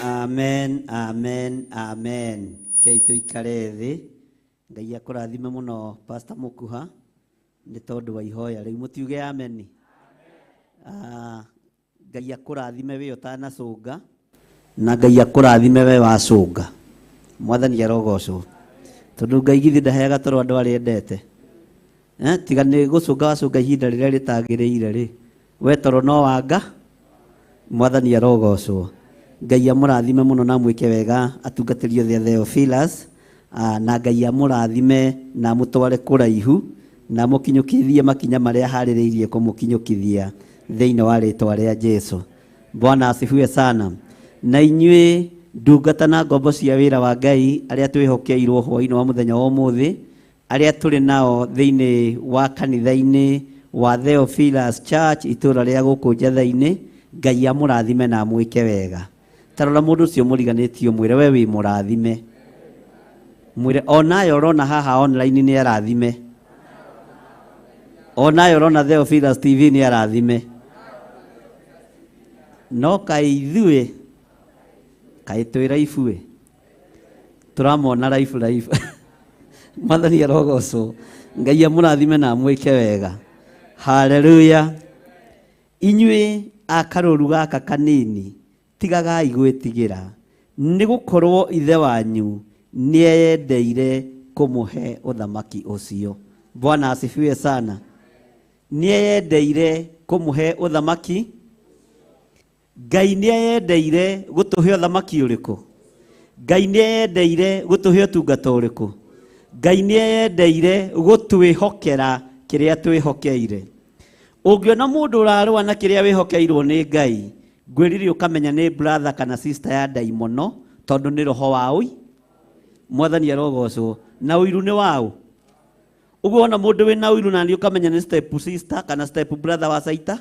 Amen, amen, amen. Kei tuikare thĩ. Ngai akũrathime mũno Pastor Mũkuha nĩ tondũ wa ihoya rĩu mũtiuge ameni. Ngai akũrathime we ũtanacũnga na Ngai akũrathime we wacũnga. Mwathani arogocwo. Tondũ Ngai githĩ ndaheaga toro andũ arĩa endete. Tiga nĩ gũcũnga wacũnga ihinda rĩrĩa rĩtagĩrĩire rĩ. We toro no wanga. Mwathani arogocwo. Ngai amũrathime mũno na amwĩke wega atungatĩri othe a Theophilus na Ngai amũrathime na amũtware kũraihu na amũkinyũkithie makinya marĩa harĩrĩirie kũmũkinyũkithia thĩinĩ wa rĩtwa rĩa Jesu. Bwana asifiwe sana. Na inyuĩ ndungata na ngombo cia wĩra wa Ngai arĩa twĩhokeirwo hwaĩ-inĩ wa mũthenya wa ũmũthĩ arĩa tũrĩ nao thĩinĩ wa kanitha-inĩ wa Theophilus Church itũũra rĩa gũkũ Njatha-inĩ, Ngai amũrathime na amwĩke wega. Tarora mũndũ ũcio mũriganĩtio mwĩre we wĩ mũrathime. Mwĩre onayo ũrona haha online nĩ arathime. Onayo ũrona Theophilus TV nĩ arathime. No kaĩ ithuĩ kaĩ twĩ raibu ĩ tũramona raibu raibu. Mwathani arogocwo. Ngai amũrathime na amwĩke wega. Haleluya. Inyuĩ a karũru gaka kanini tigagai gwĩtigĩra nĩ gũkorwo ithe wanyu nĩeyendeire kũmũhe ũthamaki ũcio. Bwana asifiwe sana. Nĩeyendeire kũmũhe ũthamaki. Ngai nĩeyendeire gũtũhe ũthamaki ũrĩkũ? Ngai nĩeyendeire gũtũhe ũtungata ũrĩkũ? Ngai nĩeyendeire gũtwĩhokera kĩrĩa twĩhokeire. Ũngĩona mũndũ ũrarũa na kĩrĩa wĩhokeirwo nĩ Ngai, ngwĩrire ũkamenya nĩ brother kana sister ya ndaimono tondũ nĩ roho wa ũi. Mwathani arogocwo. Na ũiru nĩ waũ? Ũguo wona mũndũ wĩna ũiru na nĩ ũkamenya nĩ step sister kana step brother wa Saita,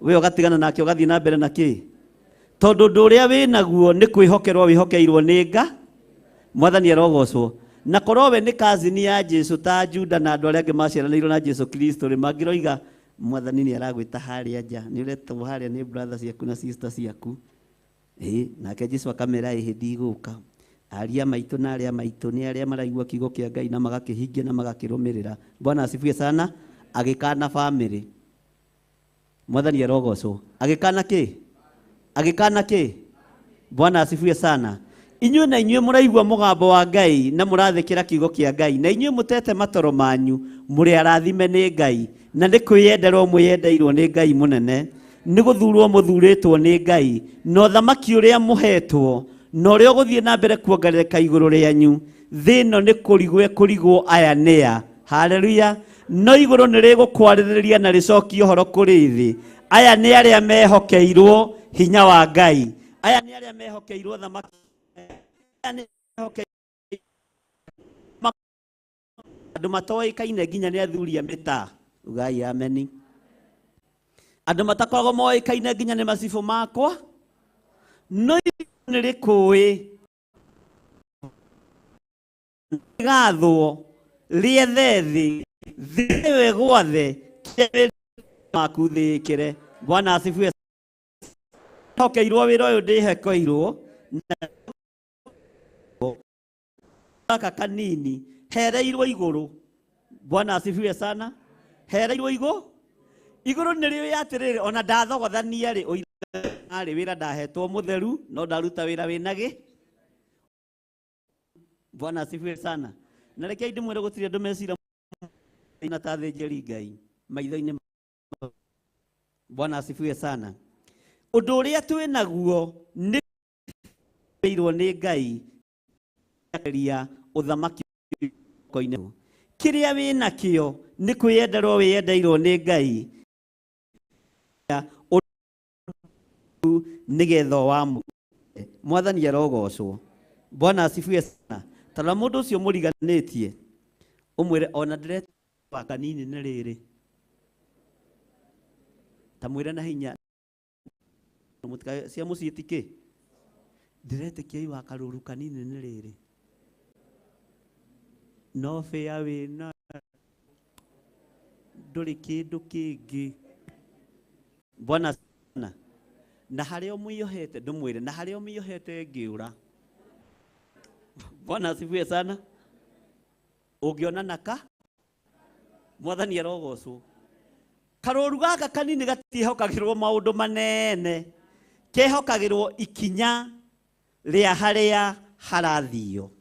we ũgatigana nake ũgathiĩ na mbere na kĩ? Tondũ ũndũ ũrĩa wĩnaguo nĩ kwĩhokerwo wĩhokeirwo nĩ Nga. Mwathani arogocwo. Na korwo we nĩ cousin ya Jesu ta Juda na andũ arĩa angĩ maciaranĩirwo na Jesu Kristo rĩ, mangĩroiga Mwathani nĩ aragwĩta harĩa nja, nĩ ũretwo harĩa nĩ brother ciaku na sister ciaku. Ĩĩ, nake Jesu akamera ĩhĩ ndigũka. Aria maitũ na arĩa maitũ nĩ arĩa maraigua kiugo kĩa Ngai na magakĩhingia na magakĩrũmĩrĩra. Bwana asifiwe sana. Agĩkana family. Mwathani arogocwo. Agĩkana kĩ? Agĩkana kĩ? Bwana asifiwe sana. Inyuĩ na inyuĩ mũraigua mũgambo wa Ngai na mũrathĩkĩra kiugo kĩa Ngai, na inyuĩ mũtete matoro manyu, mũrĩ arathime nĩ Ngai, na nĩ kwĩyenderwo mwĩyendeirwo nĩ Ngai mũnene, nĩ gũthurwo mũthurĩtwo nĩ Ngai, na ũthamaki ũrĩa mũhetwo, na ũrĩa ũgũthiĩ na mbere kuongerereka igũrũ rĩanyu, thĩ ĩno nĩ kũrigwo ĩkũrigwo aya nĩa. Haleluya. No igũrũ nĩ rĩgũkwarĩrĩria na rĩcokie ũhoro kũrĩ thĩ. Aya nĩ arĩa mehokeirwo hinya wa Ngai. Aya nĩ arĩa mehokeirwo thamaki. Aya nĩ mehokeirwo andũ matoĩkaine nginya nĩ athuri a mĩtaa. Ugai ameni. Andũ matakoragwo moĩkaine nginya nĩ macibũ makwa. No igũrũ nĩ rĩkũĩ gathwo rĩethe thĩ, thĩ nĩwe gwathe kĩrĩa maku thĩ ĩkĩre. Bwana asifiwe. Hokeirwo wĩra ũyũ ndĩhekeirwo na gaka kanini hereirwo igũrũ. Bwana asifiwe sana. Hereirwo igũ igũrũ nĩ rĩũĩ atĩrĩrĩ, ona ndathogothania rĩ, ũira rĩ wĩra ndahetwo mũtheru no ndaruta wĩra wĩna gĩ. Bwana asifiwe sana. Na reke ndĩmwĩre gũtirĩ andũ mecira na ta athĩnjĩri Ngai maitho-inĩ. Bwana asifiwe sana. Ũndũ ũrĩa twĩ naguo nĩ irwo nĩ Ngai ria ũthamaki moko-inĩ. Kĩrĩa wĩ nakĩo nĩ kwĩyenderwo wĩyendeirwo nĩ Ngai nĩgetha wamũ. Mwathani arogocwo. Bwana asifiwe sana. Tarora mũndũ ũcio mũriganĩtie ũmwĩre ona ndĩretwa kanini nĩ rĩrĩ, ta mwĩre na hinya mũtika cia mũciĩ ti kĩ, ndĩretĩkia iwa karũru kanini nĩ rĩrĩ, no bĩa wĩna ndũrĩ kĩndũ kĩngĩ. Bwana sana. Na harĩa ũmĩohete ndũmwĩre, na harĩa ũmĩohete ngĩũra. Bwana asifiwe sana. Ũngĩona naka Mwathani arogocwo. Karũru gaka kanini gatiĩhokagĩrwo maũndũ manene, kehokagĩrwo ikinya rĩa harĩa harathio.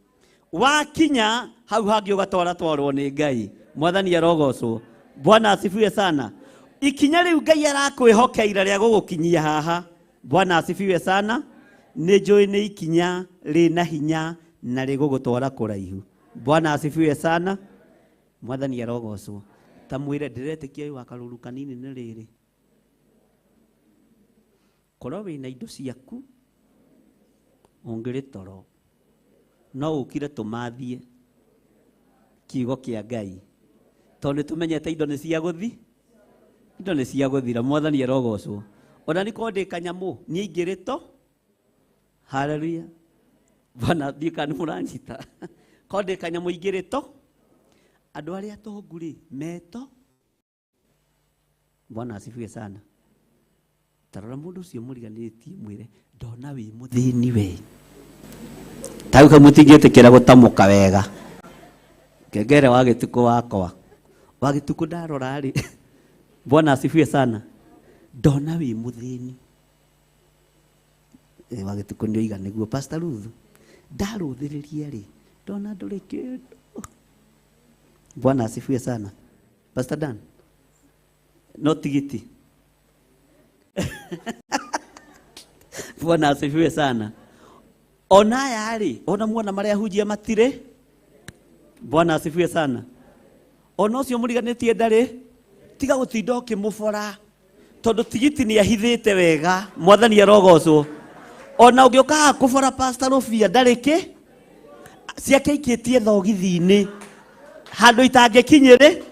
Wakinya hau hangĩ ũgatwara twarwo nĩ Ngai. Mwathani arogocwo. Bwana asifiwe sana. Ikinya rĩu Ngai arakwĩhokeire rĩa gũgũkinyia haha. Bwana asifiwe sana. Nĩ njũĩ nĩ ikinya rĩna hinya na rĩgũgũtwara kũraihu. Bwana asifiwe sana. Mwathani arogocwo. Ta mwĩre ndĩretĩkia wa karũru kanini nĩ rĩrĩ, korwo wĩna indo ciaku ũngĩrĩ toro no ũkire tũmathie kiugo kĩa Ngai, tondũ nĩ tũmenyete indo nĩ cia gũthi, indo nĩ cia gũthira. Mwathani arogocwo. Ona nĩ korwo ndĩ kanyamũ niĩ ingĩrĩ to. Haleluya. Bwana thiĩ kana nĩ mũranyita. Korwo ndĩ kanyamũ ingĩrĩ to. Andũ arĩa atongu rĩ meto. Bwana asifiwe sana. Tarora mũndũ ũcio mũriganĩtie mwĩre ndona wĩ mũthĩni we. Tau kau mũtingĩtĩkĩra gũtamũka wega. Kengere wa gĩtukũ wakwa. Wa gĩtukũ ndarora rĩ. Bwana asifiwe sana. Ndona wĩ mũthĩni. Wa gĩtukũ nĩ oiga nĩguo Pastor Ruth. Ndarũthĩrĩria rĩ ndona ndũrĩ kĩndũ. Bwana asifiwe sana. Pastor Dan. No tigiti. Bwana asifiwe sana. Ona aya rĩ, ona muona marĩa hunjia matirĩ. Bwana asifiwe sana. Ona ũcio mũriganĩtie ndarĩ, tiga gũtinda ũkĩmũbora tondũ tigiti nĩ ahithĩte wega. Mwathani arogocwo. Ona ũngĩũka haha kũbora Pastor Rũbia ndarĩ kĩ, ciake ikĩtie thogithi-inĩ handũ itangĩkinyĩrĩ.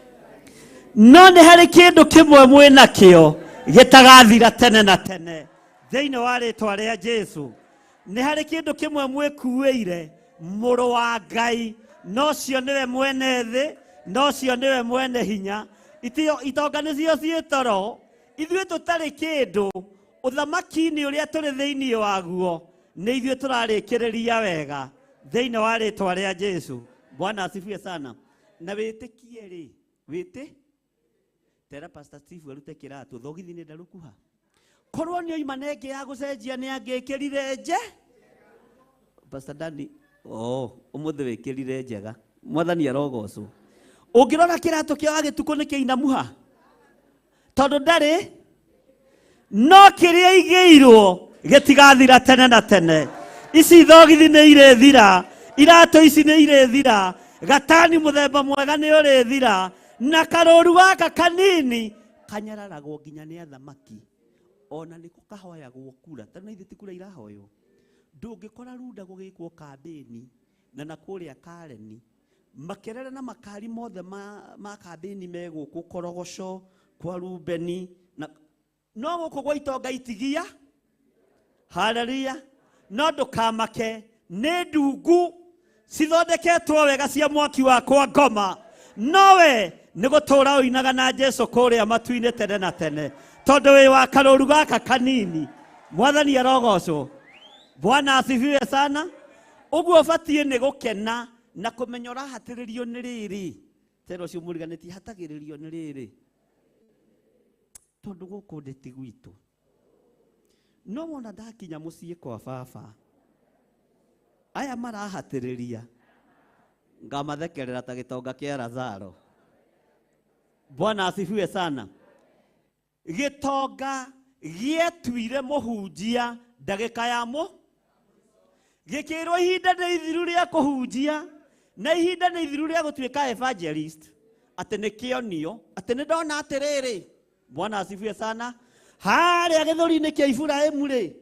No nĩ harĩ kĩndũ kĩmwe mwĩnakĩo gĩtagathira tene na tene thĩinĩ wa rĩtwa rĩa Jesu. Nĩ harĩ kĩndũ kĩmwe mwĩkuĩire Mũrũ wa Ngai, no cio nĩwe mwene thĩ, no cio nĩwe mwene hinya. Itio itonga nĩcio ciĩ toro, ithuĩ tũtarĩ kĩndũ, ũthamaki-inĩ ũrĩa tũrĩ thĩinĩ waguo, nĩ ithuĩ tũrarĩkĩrĩria wega thĩinĩ wa rĩtwa rĩa Jesu. Bwana asifiwe sana. Na wĩtĩkie rĩ, wĩtĩ tera Pastor Steve arute kĩratũ thogithi nĩ ndarũkuha. Korwo nĩ oima na ĩngĩ ya gũcenjia nĩ angĩkĩrire nje. Pastor Dani, oh, ũmũthĩ wĩkĩrire njega. Mwathani arogocwo. Ũngĩrora kĩratũ kĩa wagĩtukũ nĩ kĩinamuha, tondũ ndarĩ no kĩrĩa igĩirwo gĩtigathira tene na tene. Ici thogithi nĩ irĩthira, iratũ ici nĩ irĩthira, gatani mũthemba mwega nĩ ũrĩthira, na karũru gaka kanini kanyararagwo nginya nĩ athamaki. Ona nĩko kahoyagwo kura, tondũ na ithuĩ ti kura irahoywo. Ndũngĩkora runda gũgĩkwo kambĩni na na kũrĩa Kareni makerere na makari mothe ma kambĩni me gũkũ Korogoco kwa Rubeni na no gũkũ gwa itonga itigia. Haleluya. No ndũkamake, nĩ ndungu cithondeketwo wega cia mwaki wa kwa ngoma, nowe nĩ gũtũũra ũinaga na Jesu kũrĩa matu-inĩ tene na tene, tondũ wĩ wa karũru gaka kanini. Mwathani arogocwo. Bwana asifiwe sana. Ũguo ũbatiĩ nĩ gũkena na kũmenya ũrahatĩrĩrio nĩ rĩrĩ. Tera ũcio mũriganĩtie hatagĩrĩrio nĩ rĩrĩ, tondũ gũkũ ndĩ ti gwitũ. No wona ndakinya mũciĩ kwa baba, aya marahatĩrĩria ngamathekerera ta gĩtonga kĩa Lazaro. Bwana asifiwe sana. Gĩtonga gĩetuire mũhunjia ndagĩka ya mũ, gĩkĩrwo ihinda nĩ ithiru rĩa kũhunjia na ihinda nĩ ithiru rĩa gũtuĩka evangelist, atĩ nĩ kĩonio, atĩ nĩ ndona atĩrĩrĩ. Bwana asifiwe sana. Harĩa gĩthũri-inĩ kĩa Iburahĩmu rĩ,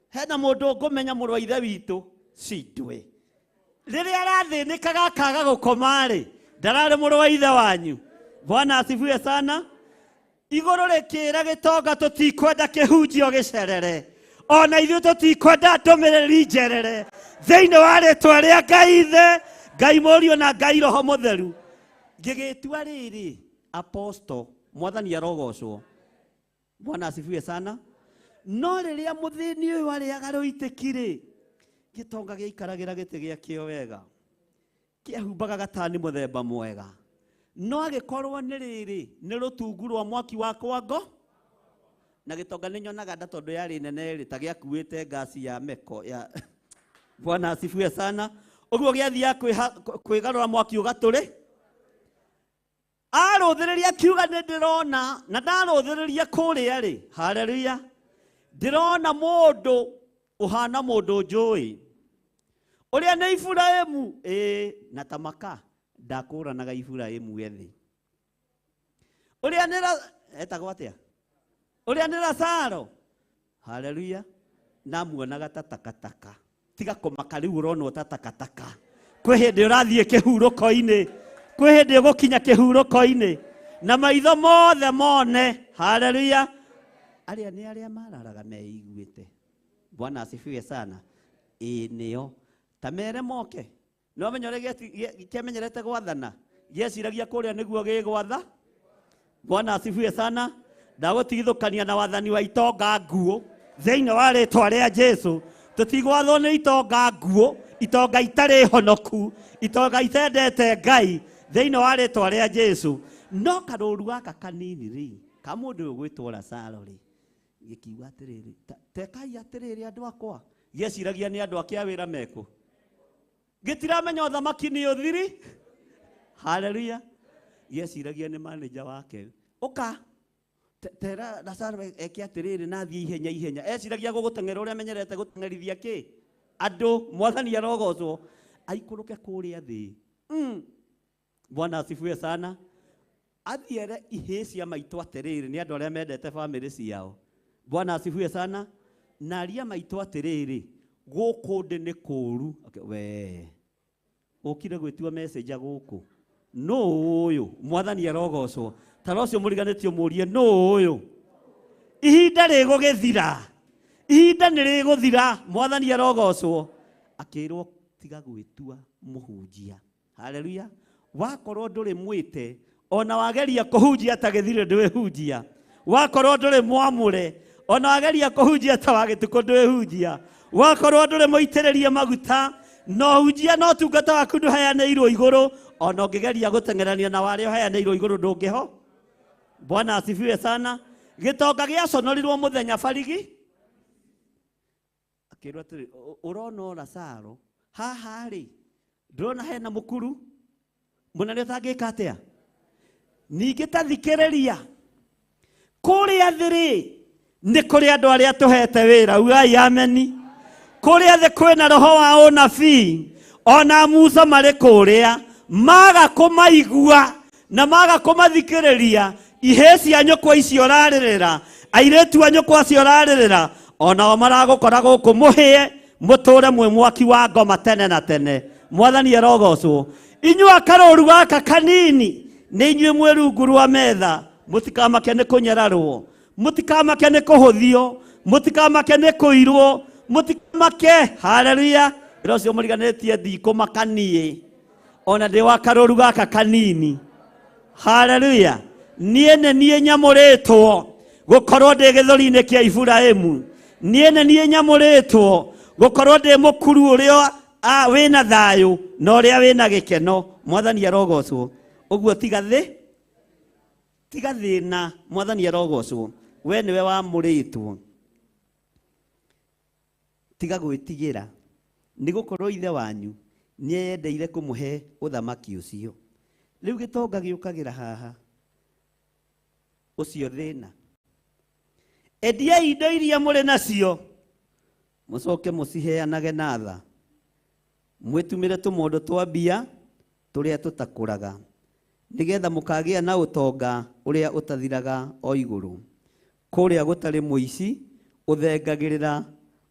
hena mũndũ ngũmenya mũrũ wa ithe witũ cindwe. Rĩrĩa arathĩnĩkaga akaga gũkoma rĩ, ndararĩ mũrũ wa ithe wanyu. Bwana asifiwe sana. Igũrũ rĩkĩra gĩtonga tũtikwenda kĩhunjio gĩcerere, ona ithuĩ tũtikwenda ndũmĩrĩri njerere, thĩinĩ wa rĩtwa rĩa Ngai Ithe, Ngai Mũriũ na Ngai Roho Mũtheru. Ngĩgĩtua rĩrĩ apostle, Mwathani arogocwo. Bwana asifiwe sana. No rĩrĩa mũthĩni ũyũ arĩaga rũitĩki rĩ, gĩtonga gĩaikaragĩra gĩtĩ gĩakĩo wega, kĩahumbaga gatani mũthemba mwega, no agĩkorwo nĩ rĩrĩ nĩ rũtungu rwa mwaki wa kwango, na gĩtonga nĩ nyonaga nda tondũ yarĩ nene rĩ, ta gĩakuĩte ngasi ya meko ya. Bwana asifiwe sana. Ũguo gĩathiaga kwĩgarũra mwaki ũgatũrĩ. Arũthĩrĩria akiuga nĩ ndĩrona, na ndarũthĩrĩria kũrĩa rĩ, haleluya, ndĩrona mũndũ ũhana mũndũ njũĩ, ũrĩa nĩ Iburahĩmu, ĩĩ, na tamaka ndakũranaga Iburahĩmu ethĩ, ũrĩa nĩ etagwo atĩa, ũrĩa nĩ Lazaro, haleluya, namuonaga ta takataka. Tiga kũmaka rĩu ũronwo ta takataka. Kwĩ hĩndĩ ũrathiĩ kĩhurũko-inĩ, kwĩ hĩndĩ ũgũkinya kĩhurũko-inĩ na maitho mothe mone, haleluya, arĩa nĩ arĩa mararaga meiguĩte. Bwana asifiwe sana. Ĩĩ nĩo ta mere moke. No menya ũrĩa kĩamenyerete gwathana, gĩeciragia kũrĩa nĩguo gĩgwatha. Bwana asifiwe sana. Ndagũtigithũkania na wathani wa itonga nguũ thĩinĩ wa rĩtwa rĩa Jesu. Tũtigwathwo nĩ itonga nguũ, itonga itarĩ honoku, itonga itendete Ngai thĩinĩ wa rĩtwa rĩa Jesu. No karũru gaka kanini rĩ, ka mũndũ ũyũ gwĩtwo Lazaro rĩ, gĩkiuga atĩrĩrĩ, tekai atĩrĩrĩ andũ akwa. Gĩeciragia nĩ andũ ake a wĩra mekũ, gĩtiramenya ũthamaki nĩ ũthiri. Haleluya. Gĩeciragia nĩ manager wake, ũka tera Lazaro eke atĩrĩrĩ na athiĩ ihenya ihenya. Eciragia gũgũteng'era ũrĩa amenyerete gũteng'erithia kĩ andũ. Mwathani arogocwo, aikũrũke kũrĩa thĩ. Bwana asifiwe sana. Athiere ihĩĩ cia maitũ atĩrĩrĩ, nĩ andũ arĩa mendete bamĩrĩ ciao. Bwana asifiwe sana. Na aria maitũ atĩrĩrĩ, gũkũ ndĩ nĩ kũũru. Okay, we ũkire gwĩtua messenger gũkũ, nũ ũyũ? Mwathani arogocwo. Tara ũcio mũriganĩtio mũrie nũ ũyũ. Ihinda rĩgũgĩthira, ihinda nĩ rĩgũthira. Mwathani arogocwo. Akĩrwo Tiga gwĩtua mũhunjia. Haleluya. Wakorwo ndũrĩ mwĩte ona wageria kũhunjia ta gĩthirĩ ndwĩhunjia. Wakorwo ndũrĩ mwamũre ona wageria kũhunjia ta wagĩtukũ ndwĩhunjia. Wakorwo ndũrĩ mũitĩrĩrie maguta no hunjia no tungata waku ndũheanĩirwo igũrũ ona ũngĩgeria gũteng'erania na warĩa ũheanĩirwo igũrũ ndũngĩho. Bwana asifiwe sana. Gĩtonga gĩaconorirwo mũthenya barigi akĩrwo atĩrĩ, ũrona o Lazaro haha rĩ, ndũrona hena mũkuru mũnene ũtangĩka atĩa? Ningĩ ta thikĩrĩria, kũrĩa thĩ rĩ nĩ kũrĩ andũ arĩa tũhete wĩra, ugai ameni. Kũrĩa thĩ kwĩna roho wa ũnabii, ona Musa marĩ kũrĩa maga kũmaigua na maga kũmathikĩrĩria. Ihĩĩ cia nyũkwa icio ũrarĩrĩra, airĩtu a nyũkwa acio ũrarĩrĩra, onao maragũkora gũkũ mũhĩe mũtũre mwĩ mwaki wa ngoma tene na tene. Mwathani arogocwo. Inyuĩ akarũru gaka kanini nĩ inyuĩ mwĩ rungu rwa metha, mũtikamake nĩ kũnyararwo, mũtikamake nĩ kũhũthio, mũtikamake nĩ kũirwo, mũtikamake. Haleluya. Wĩra ũcio mũriganĩtie ndikũmaka niĩ, ona ndĩ wa karũru gaka kanini. Haleluya. Niĩ nĩ niĩ nyamũrĩtwo gũkorwo ndĩ gĩthũri-inĩ kĩa Iburahĩmu. Niĩ nĩ niĩ nyamũrĩtwo gũkorwo ndĩ mũkuru ũrĩa wĩna thayũ na ũrĩa wĩna gĩkeno. Mwathani arogocwo. Ũguo tiga thĩ, tiga thĩna. Mwathani arogocwo. We nĩwe wamũrĩtwo. Tiga gwĩtigĩra, nĩ gũkorwo Ithe wanyu nĩeyendeire kũmũhe ũthamaki ũcio. Rĩu gĩtonga gĩũkagĩra haha, ũcio thĩna. Endiai indo iria mũrĩ nacio, mũcoke mũciheanage na tha, mwĩtumĩre tũmondo twa mbia tũrĩa tũtakũraga, nĩgetha mũkagĩa na ũtonga ũrĩa ũtathiraga o igũrũ, kũrĩa gũtarĩ mũici ũthengagĩrĩra,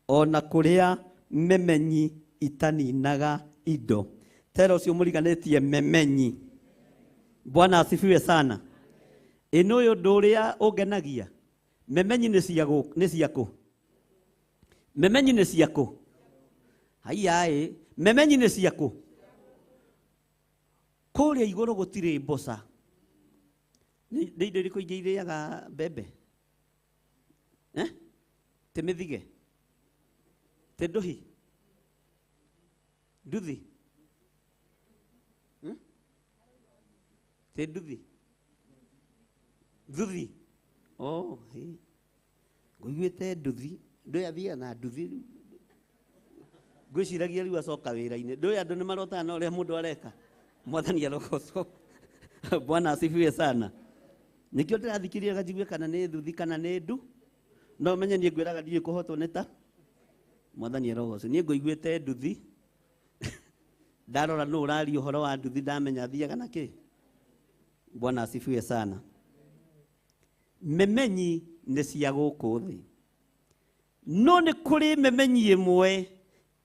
ona kũrĩa memenyi itaninaga indo. Tera ũcio mũriganĩtie memenyi. Bwana asifiwe sana. Ĩno ũyũ ũndũ ũrĩa ũngenagia, memenyi nĩ cia nĩ ciakũ? Memenyi nĩ ciakũ? Haiya ĩ, memenyi nĩ ciakũ? Kũrĩa igũrũ gũtirĩ mboca. Nĩ indo irĩkũ ingĩ irĩaga mbembe? Eh? Ti mĩthige? Ti ndũhi? Nduthi? Ti nduthi? Thuthi? Oh, hey. Ngũiguĩte nduthi, ndũĩ athiaga na nduthi rĩu. Ngwĩciragia rĩu acoka wĩra-inĩ. Ndũĩ andũ nĩ marotaga na ũrĩa mũndũ areka. Mwathani arogocwo. Bwana asifiwe sana. Nĩkĩo ndĩrathikĩrĩria njigue kana nĩ thuthi kana nĩ ndu. No menye niĩ ngwĩraga ndiũĩ kũhotwo nĩ ta. Mwathani arogocwo. Niĩ ngũiguĩte nduthi. Ndarora nũ ũraria ũhoro wa nduthi ndamenya athiaga na kĩ. Bwana asifiwe sana. Memenyi nĩ cia gũkũ thĩ. No nĩ kũrĩ memenyi ĩmwe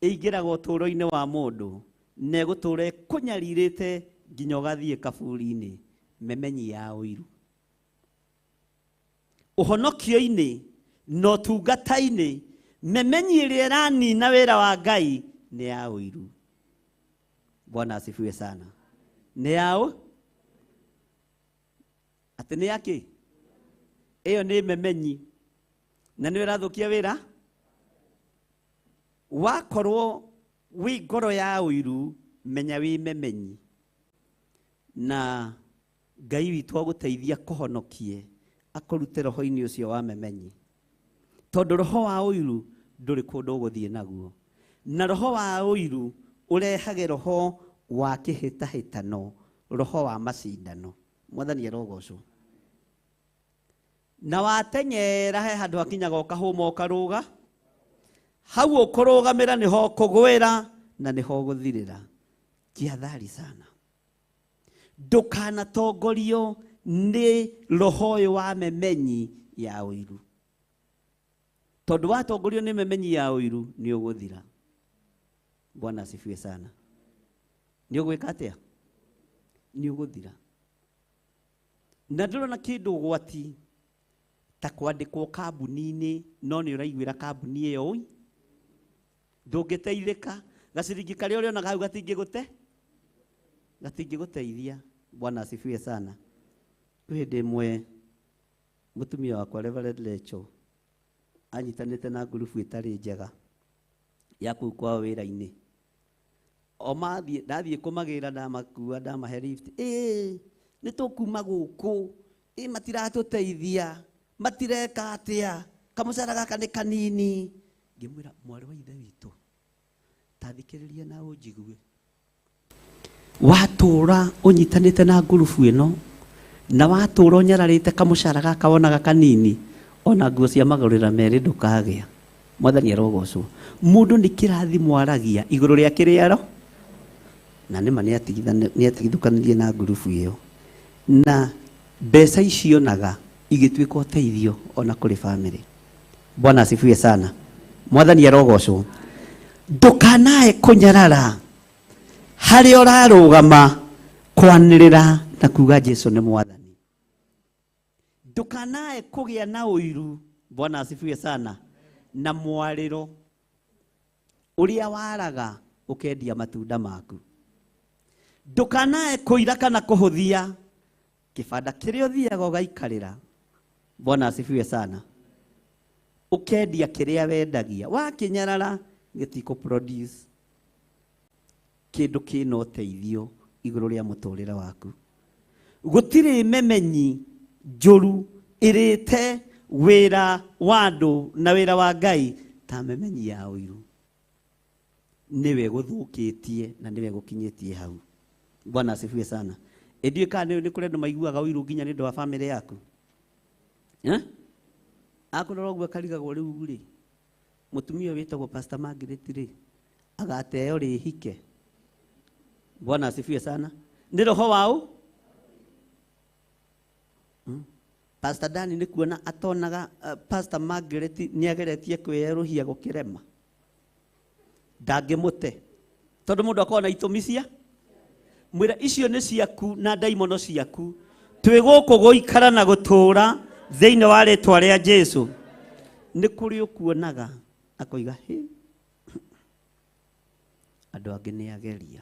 ĩingĩraga ũtũũro-inĩ wa mũndũ na ĩgũtũũra ĩkũnyarirĩte nginya ũgathiĩ kaburi-inĩ. Memenyi ya ũiru. Ũhonokio-inĩ na ũtungata-inĩ, memenyi ĩrĩa ĩranina wĩra wa Ngai nĩ ya ũiru. Bwana asifiwe sana. Nĩ ya ũ? Atĩ nĩ ya kĩ? Ĩyo nĩ memenyi. Na nĩyo ĩrathũkia wĩra. Wakorwo wĩ ngoro ya ũiru, menya wĩ memenyi. Na Ngai witũ agũteithia kũhonokie, akũrute roho-inĩ ũcio wa memenyi. Tondũ roho wa ũiru ndũrĩ kũndũ ũgũthiĩ naguo. Na roho wa ũiru ũrehage roho wa kĩhĩtahĩtano, roho wa macindano. Mwathani arogocwo. Na wateng'era he handũ hakinyaga ũkahũma ũkarũga, hau ũkũrũgamĩra nĩho ũkũgwĩra na nĩho ũgũthirĩra. Jihadhari sana. Ndũkanatongorio nĩ roho ũyũ wa memenyi ya ũiru. Tondũ watongorio nĩ memenyi ya ũiru nĩ ũgũthira. Bwana asifiwe sana. Nĩ ũgwĩka atĩa? Nĩ ũgũthira. Na ndũrona kĩndũ ũgwati ta kwandĩkwo kambuni-inĩ no nĩ ũraiguĩra kambuni ĩyo ũi. Ndũngĩteithĩka. Gaciringi karĩa ũrĩonaga hau gatingĩgũte gatingĩgũteithia. Bwana asifiwe sana. Kwĩ hĩndĩ ĩmwe mũtumia wakwa Reverend Lecho anyitanĩte na ngurubu ĩtarĩ njega ya kũu kwao wĩra-inĩ. O mathiĩ ndathiĩ kũmagĩra ndamakua ndamahe lift, ĩĩ nĩ tũkuma gũkũ, ĩ matiratũteithia, matireka atĩa, kamũcara gaka nĩ kanini. Ngĩmwĩra mwarĩ wa ithe witũ, ta thikĩrĩria na ũnjigue. Watũra ũnyitanĩte na ngurubu ĩno na watũra ũnyararĩte kamũcara gaka wonaga kanini, ona nguo cia magũrĩra merĩ ndũkagĩa. Mwathani arogocwo. Mũndũ nĩ kĩrathimo aragia igũrũ rĩa kĩrĩa aro na nĩma nĩatigithũkanirie na ngurubu ĩyo na mbeca icionaga igĩtuĩka ũteithio ona kũrĩ family. Bwana asifiwe sana. Mwathani arogocwo. Ndũkanae kũnyarara harĩa ũrarũgama kwanĩrĩra na kuga Jesu nĩ mwathani. Ndũkanae kũgĩa na ũiru. Bwana asifiwe sana. Na mwarĩro ũrĩa waraga ũkendia matunda maku. Ndũkanae kũira kana kũhũthia kĩbanda kĩrĩa ũthiaga ũgaikarĩra. Bwana asifiwe sana. Ũkendia kĩrĩa wendagia, wakĩnyarara gĩtikũ produce kĩndũ kĩna ũteithio igũrũ rĩa mũtũrĩre waku. Gũtirĩ memenyi njũru ĩrĩte wĩra wa andũ na wĩra wa Ngai ta memenyi ya ũiru. Nĩwe gũthũkĩtie na nĩwe gũkinyĩtie hau. Bwana asifiwe sana. Ĩndiũĩ kana nĩ kũrĩ andũ maiguaga ũiru nginya nĩ ũndũ wa family yaku. Eh? Akũrora ũguo akarigagwo rĩu rĩ, mũtumia wĩtagwo Pastor Margaret rĩ, agateo rĩ hike. Bwana asifiwe sana. Nĩ roho wa ũ? Pastor Dani nĩ kuona atonaga Pastor Margaret nĩ ageretie kwĩerũhia gũkĩrema. Ndangĩmũte. Tondũ mũndũ akoragwo na itũmi cia mwĩra icio nĩ ciaku na ndaimono ciaku. Twĩ gũkũ gũikara na gũtũũra thĩinĩ wa rĩtwa rĩa Jesu. Nĩ kũrĩ ũkuonaga akoiga hĩ andũ angĩ nĩ ageria.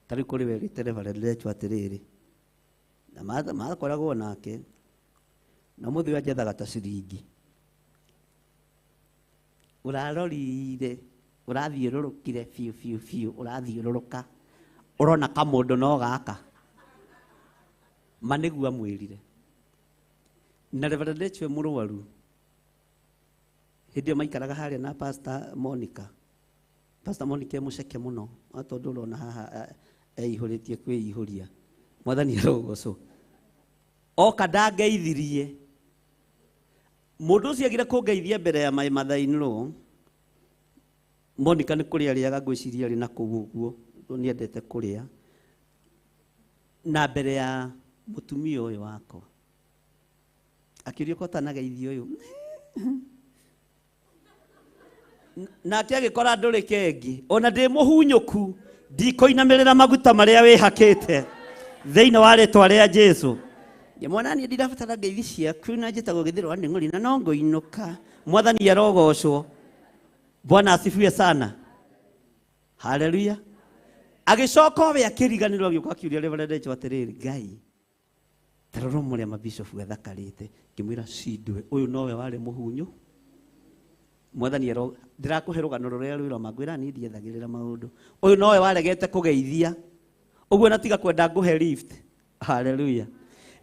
Ta rĩu kũrĩ werĩte Reverend Lecho atĩrĩrĩ, na makoragwo nake na mũthĩ ũyũ anjethaga ta ciringi. Ũrarorire, ũrathiũrũrũkire biũ biũ biũ, ũrathiũrũrũka ũrona kamũndũ no gaka. Ma nĩguo amwĩrire. Na Reverend Lecho e mũrwaru hĩndĩ ĩyo maikaraga harĩa na Pastor Monica. Pastor Monica e mũceke mũno, tondũ ũrona haha eihũrĩtie kwĩihũria. Mwathani arogocwo. Oka ndangeithirie. Mũndũ ũcio agire kũngeithia mbere ya my mother in law. Monica nĩ kũrĩa arĩaga ngwĩciria arĩ na kũu ũguo, nĩendete kũrĩa. Na mbere ya mũtumia ũyũ wakwa. Akĩũria ko ũtanageithia ũyũ. Nake agĩkora ndũrĩ kengi. Ona ndĩ mũhunyũku, ndikũinamĩrĩra maguta marĩa wĩhakĩte thĩinĩ wa rĩtwa rĩa Jesu. Ngĩmwona niĩ ndirabatara ngeithi ciaku na njĩtagwo Gĩthĩro wa Nĩng'ũri na no ngũinũka. Mwathani arogocwo. Bwana asifiwe sana. Haleluya. Agĩcoka we akĩriganĩrwo agĩũka akiuria Reverend Lecho atĩrĩrĩ, Ngai ta rora mũrĩa mabishofu athakarĩte. Ngĩmwĩra cindwe, ũyũ nowe warĩ mũhunyũ. Mwathani ero ndĩrakũhe rũgano rũrĩa rwĩrwo mangwĩra niĩ ndiethagĩrĩra maũndũ. Ũyũ nowe waregete kũgeithia ũguo na tiga kwenda ngũhe lift. Haleluya.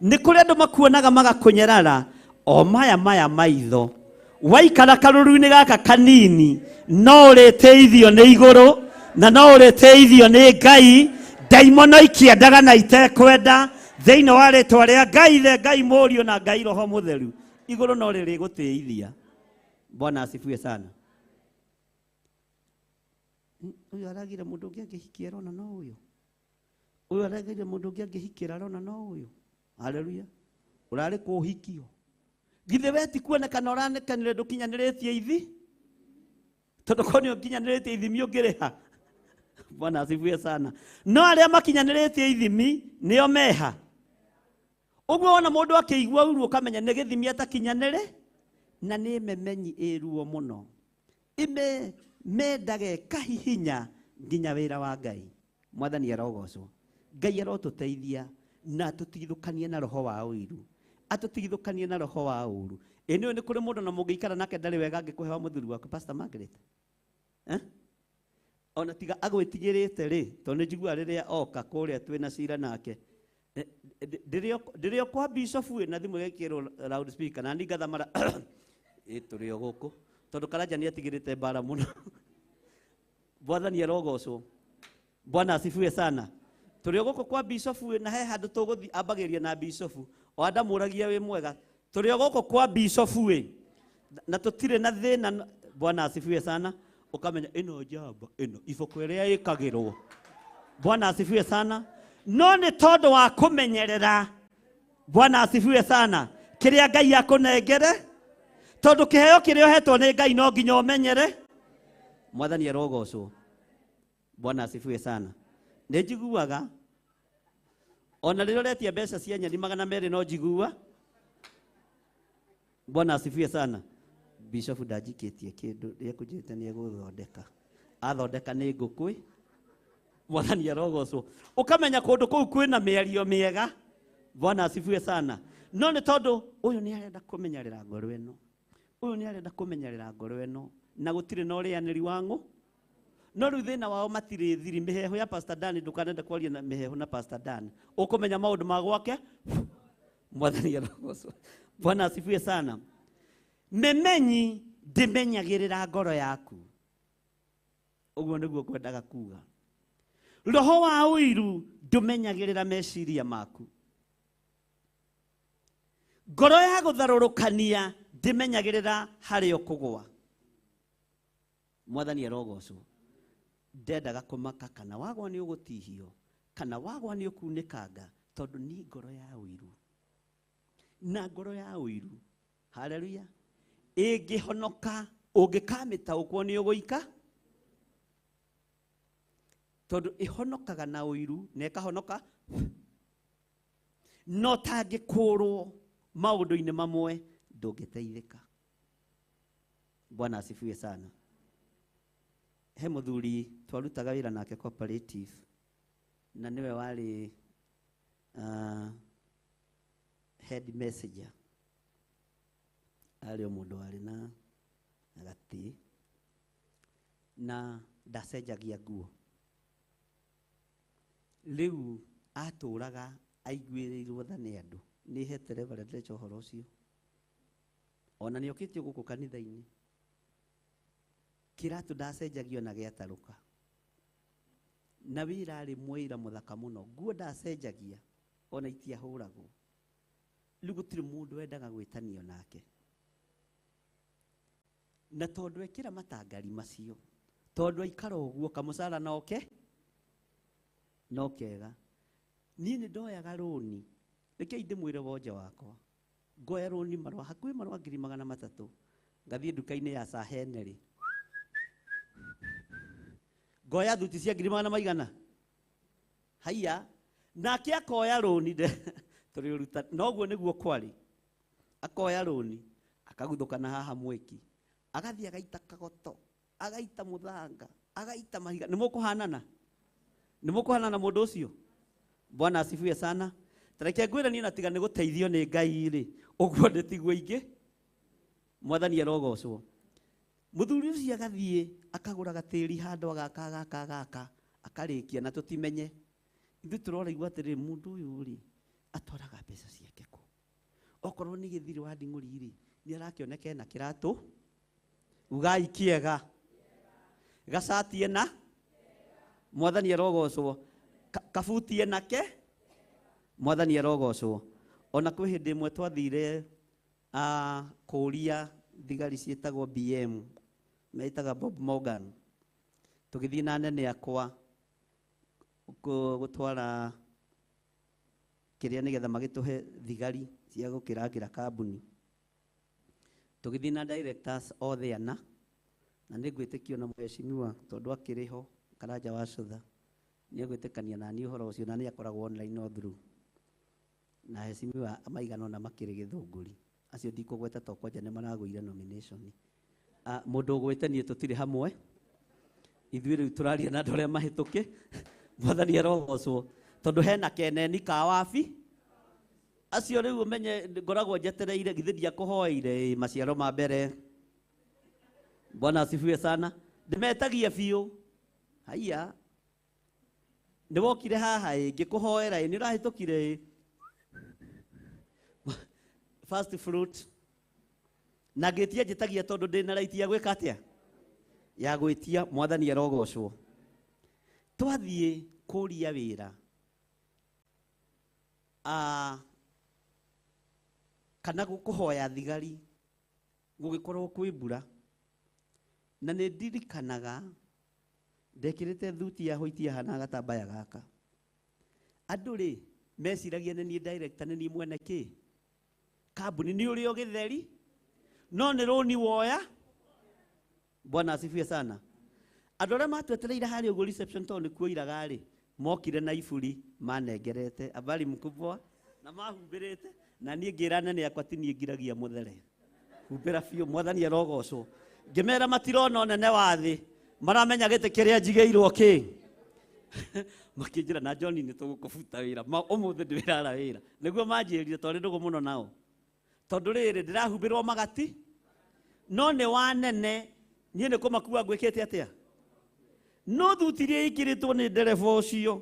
Nĩ kũrĩ andũ makuonaga magakũnyarara o maya maya maitho. Waikara karũru-inĩ gaka kanini no ũrĩteithio nĩ igũrũ na no ũrĩteithio nĩ Ngai. Ndaimono ikĩendaga na itekwenda thĩinĩ wa rĩtwa rĩa Ngai the Ngai Mũriũ na Ngai Roho Mũtheru, igũrũ no rĩrĩgũtĩithia. Bwana asifiwe sana. Ũyũ aragire mũndũ ũngĩ angĩhikia arona no ũyũ. Ũyũ aragire mũndũ ũngĩ angĩhikĩra arona no ũyũ. Haleluya. Ũrarĩ kũhikio. Githĩ we ti kuonekana ũranekanire ndũkinyanĩrĩtie ithi? Tondũ korwo nĩ ũkinyanĩrĩtie ithimi ũngĩrĩha. Bwana asifiwe sana. No arĩa makinyanĩrĩtie ithimi nĩo meha. Ũguo wona mũndũ akĩigua ũru ũkamenya nĩ gĩthimi atakinyanĩre, na nĩ memenyi ĩ ruo mũno. Ime Mendage kahihinya nginya wĩra wa Ngai. Mwathani arogocwo. Ngai arotũteithia na atũtigithũkanie na roho wa ũiru, atũtigithũkanie na roho wa ũru. Ĩ nĩũĩ nĩ kũrĩ mũndũ na mũngĩikara nake ndarĩ wega angĩkũhe wa mũthuri waku, Pastor Margaret? Eh? Ona tiga agwĩtigĩrĩte rĩ, tondũ nĩ njiguaga rĩrĩa oka kũrĩa twĩna cira nake, ndĩrĩ o kwa bishop ĩ, na thimũ ĩgekĩrwo loud speaker na niĩ ngathamara ĩ tũrĩ o gũkũ, tondũ Karanja nĩ atigĩrĩte mbara mũno. Mwathani arogocwo. Bwana asifiwe sana. Tũrĩ o gũkũ kwa bishop ĩ, na he handũ tũgũthiĩ ambagĩria na bishop, o andamũragia wĩ mwega. Tũrĩ o gũkũ kwa bishop ĩ, na tũtirĩ na thĩna. Bwana asifiwe sana. Ũkamenya ĩno njamba ĩno iboko ĩrĩa ĩkagĩrwo. Bwana asifiwe sana. No nĩ tondũ wa kũmenyerera. Bwana asifiwe sana. Kĩrĩa Ngai akũnengere, tondũ kĩheo kĩrĩa ũhetwo nĩ Ngai no nginya ũmenyere. Mwathani arogocwo. Bwana asifiwe sana. Nĩ njiguaga ona rĩrĩa ũretia mbeca cia nyeni 200 no njigua. Bwana asifiwe sana. Bishop ndanjikĩtie kĩndũ nĩekũnjĩrĩte nĩegũthondeka. Athondeka nĩ ngũkũ. Mwathani arogocwo. Ũkamenya kũndũ kũu kwĩna mĩario mĩega. Bwana asifiwe sana. No nĩ tondũ ũyũ nĩ arenda kũmenyerera ngoro ĩno, ũyũ nĩ arenda kũmenyerera ngoro ĩno, na gũtirĩ na ũrĩanĩri wa ng'ũ. No rĩu thĩna wao matirĩ thiri. Mĩheehũ ya Pastor Dan, ndũkanende kwaria na mĩheehũ na Pastor Dan, ũkũmenya maũndũ ma gwake. Mwathani arogocwo. Bwana asifiwe sana. Memenyi ndĩmenyagĩrĩra ngoro yaku. Ũguo nĩguo kwendaga kuga. Roho wa ũiru ndũmenyagĩrĩra meciria maku. Ngoro ya gũtharũrũkania ndĩmenyagĩrĩra harĩa ũkũgũa. Mwathani arogocwo. Ndendaga kũmaka kana wagwa nĩ ũgũtihio, kana wagwa nĩ ũkunĩkanga, tondũ nĩ ngoro ya ũiru. Na ngoro ya ũiru, haleluya, ĩngĩhonoka, ũngĩkamĩtaũkwo nĩ ũgũika, tondũ ĩhonokaga na ũiru na ĩkahonoka, no tangĩkũrwo maũndũ-inĩ mamwe ndũngĩteithĩka. Bwana asifiwe sana. He mũthuri twarutaga wĩra nake cooperative, na nĩwe warĩ head messenger. Arĩ o mũndũ warĩ na gatĩ na ndacenjagia nguo. Rĩu atũraga aiguĩrĩirwo tha nĩ andũ. Nĩ hete Reverend Rachel ũhoro ũcio. Ona nĩ okĩtio gũkũ kanitha-inĩ. Kĩratũ ndacenjagio na gĩatarũka. Na wĩra arĩ mũira mũthaka mũno. Nguo ndacenjagia ona itiahũragwo. Rĩu gũtirĩ mũndũ wendaga gwĩtanio nake. Na tondũ ekĩra matangari macio, tondũ aikara ũguo kamũcara noke no kega. Niĩ nĩ ndoyaga rũni, rekei ndĩmwĩre wonje wakwa. Ngoya rũni marũa hakuhĩ marũa 300,000, ngathiĩ nduka-inĩ ya Sir Henry. Ngoya thuti cia 100,000 maigana. Haiya, nake akoya rũni tũrĩ ũruta, noguo nĩguo kwarĩ. Akoya rũni, akaguthũkana haha mwĩki, agathiĩ agaita kagoto, agaita mũthanga, agaita mahiga. Nĩ mũkũhanana? Nĩ mũkũhanana mũndũ ũcio? Bwana asifiwe sana. Tareke ngwĩre niĩ na tiga nĩ gũteithio nĩ Ngai rĩ, ũguo ndĩtiguo ingĩ. Mwathani arogocwo. Mũthuri ũcio agathiĩ akagũra gatĩri handũ agaka agaka agaka akarĩkia na tũtimenye. Ithuĩ tũroraigua atĩrĩrĩ, mũndũ ũyũ rĩ atwaraga mbeca ciake kũ? Okorwo nĩ gĩthirĩ wa nding'ũri rĩ, nĩ arakĩoneka ena kĩratũ, ugai kĩega, gacati ena, Mwathani arogocwo, kabuti enake, Mwathani arogocwo. Ona kwĩ hĩndĩ ĩmwe twathire kũria thigari ciĩtagwo BM, meitaga Bob Morgan. Tũgĩthiĩ na anene akwa gũtwara kĩrĩa nĩgetha magĩtũhe thigari cia gũkĩrangĩra kambuni. Tũgĩthiĩ na directors othe ana, na nĩ ngwĩtĩkio na mheshimiwa tondũ akĩrĩ ho Karanja wa Cũtha nĩ egwĩtĩkania na niĩ ũhoro ũcio, na nĩ akoragwo online no through. Na heshimiwa maigana ũna makĩrĩ Gĩthũngũri, acio ndikũgweta tondũ kwanja nĩ maragũire nomination. Mũndũ ũgwĩte niĩ tũtirĩ hamwe. Ithuĩ rĩu tũraria na andũ arĩa mahĩtũke. Mwathani arogocwo. Tondũ hena keneni ka wabi. Acio rĩu ũmenye ngoragwo njetereire githĩ ndiakũhoeire maciaro ma mbere. Bwana asifiwe sana. Ndĩmetagia biũ. Haiya. Nĩwokire haha ĩ, ngĩkũhoera ĩ, nĩũrahĩtũkire ĩ. First fruit. Na ngĩtia njĩtagia tondũ ndĩna right ya gwĩka atĩa? Ya gwĩtia. Mwathani arogocwo. Twathiĩ kũria wĩra. Kana kũhoya thigari gũgĩkorwo kwĩ mbura. Na nĩ ndirikanaga ndekĩrĩte thuti ya white yahana gatambaya gaka. Andũ rĩ meciragia nĩ niĩ director, nĩ niĩ mwene kĩ kambuni, nĩ ũrĩa ũgĩtheri no nĩ rũni woya. Bwana asifiwe sana. Andũ arĩa matwetereire harĩa ũguo reception tondũ nĩkuo iraga rĩ, mokire na iburi manengerete habari mkubwa na mahumbĩrĩte, na niĩ ngĩra nene akwa ti niĩ ngiragia mũthere. Humbĩra biũ, Mwathani arogocwo. Ngĩmera matirona ũnene wa thĩ, maramenya gĩtĩ kĩrĩa njigĩirwo kĩ. Makĩnjĩra na John nĩ tũgũkũbuta wĩra, ũmũthĩ ndĩrara wĩra. Nĩguo manjĩrire twarĩ ndũgũ mũno nao. Tondũ rĩrĩ ndĩrahumbĩrwo magati, no nĩ wanene, niĩ nĩ kũmakua ngwĩkĩte atĩa? No thuti iria ikĩrĩtwo nĩ ndereba ũcio.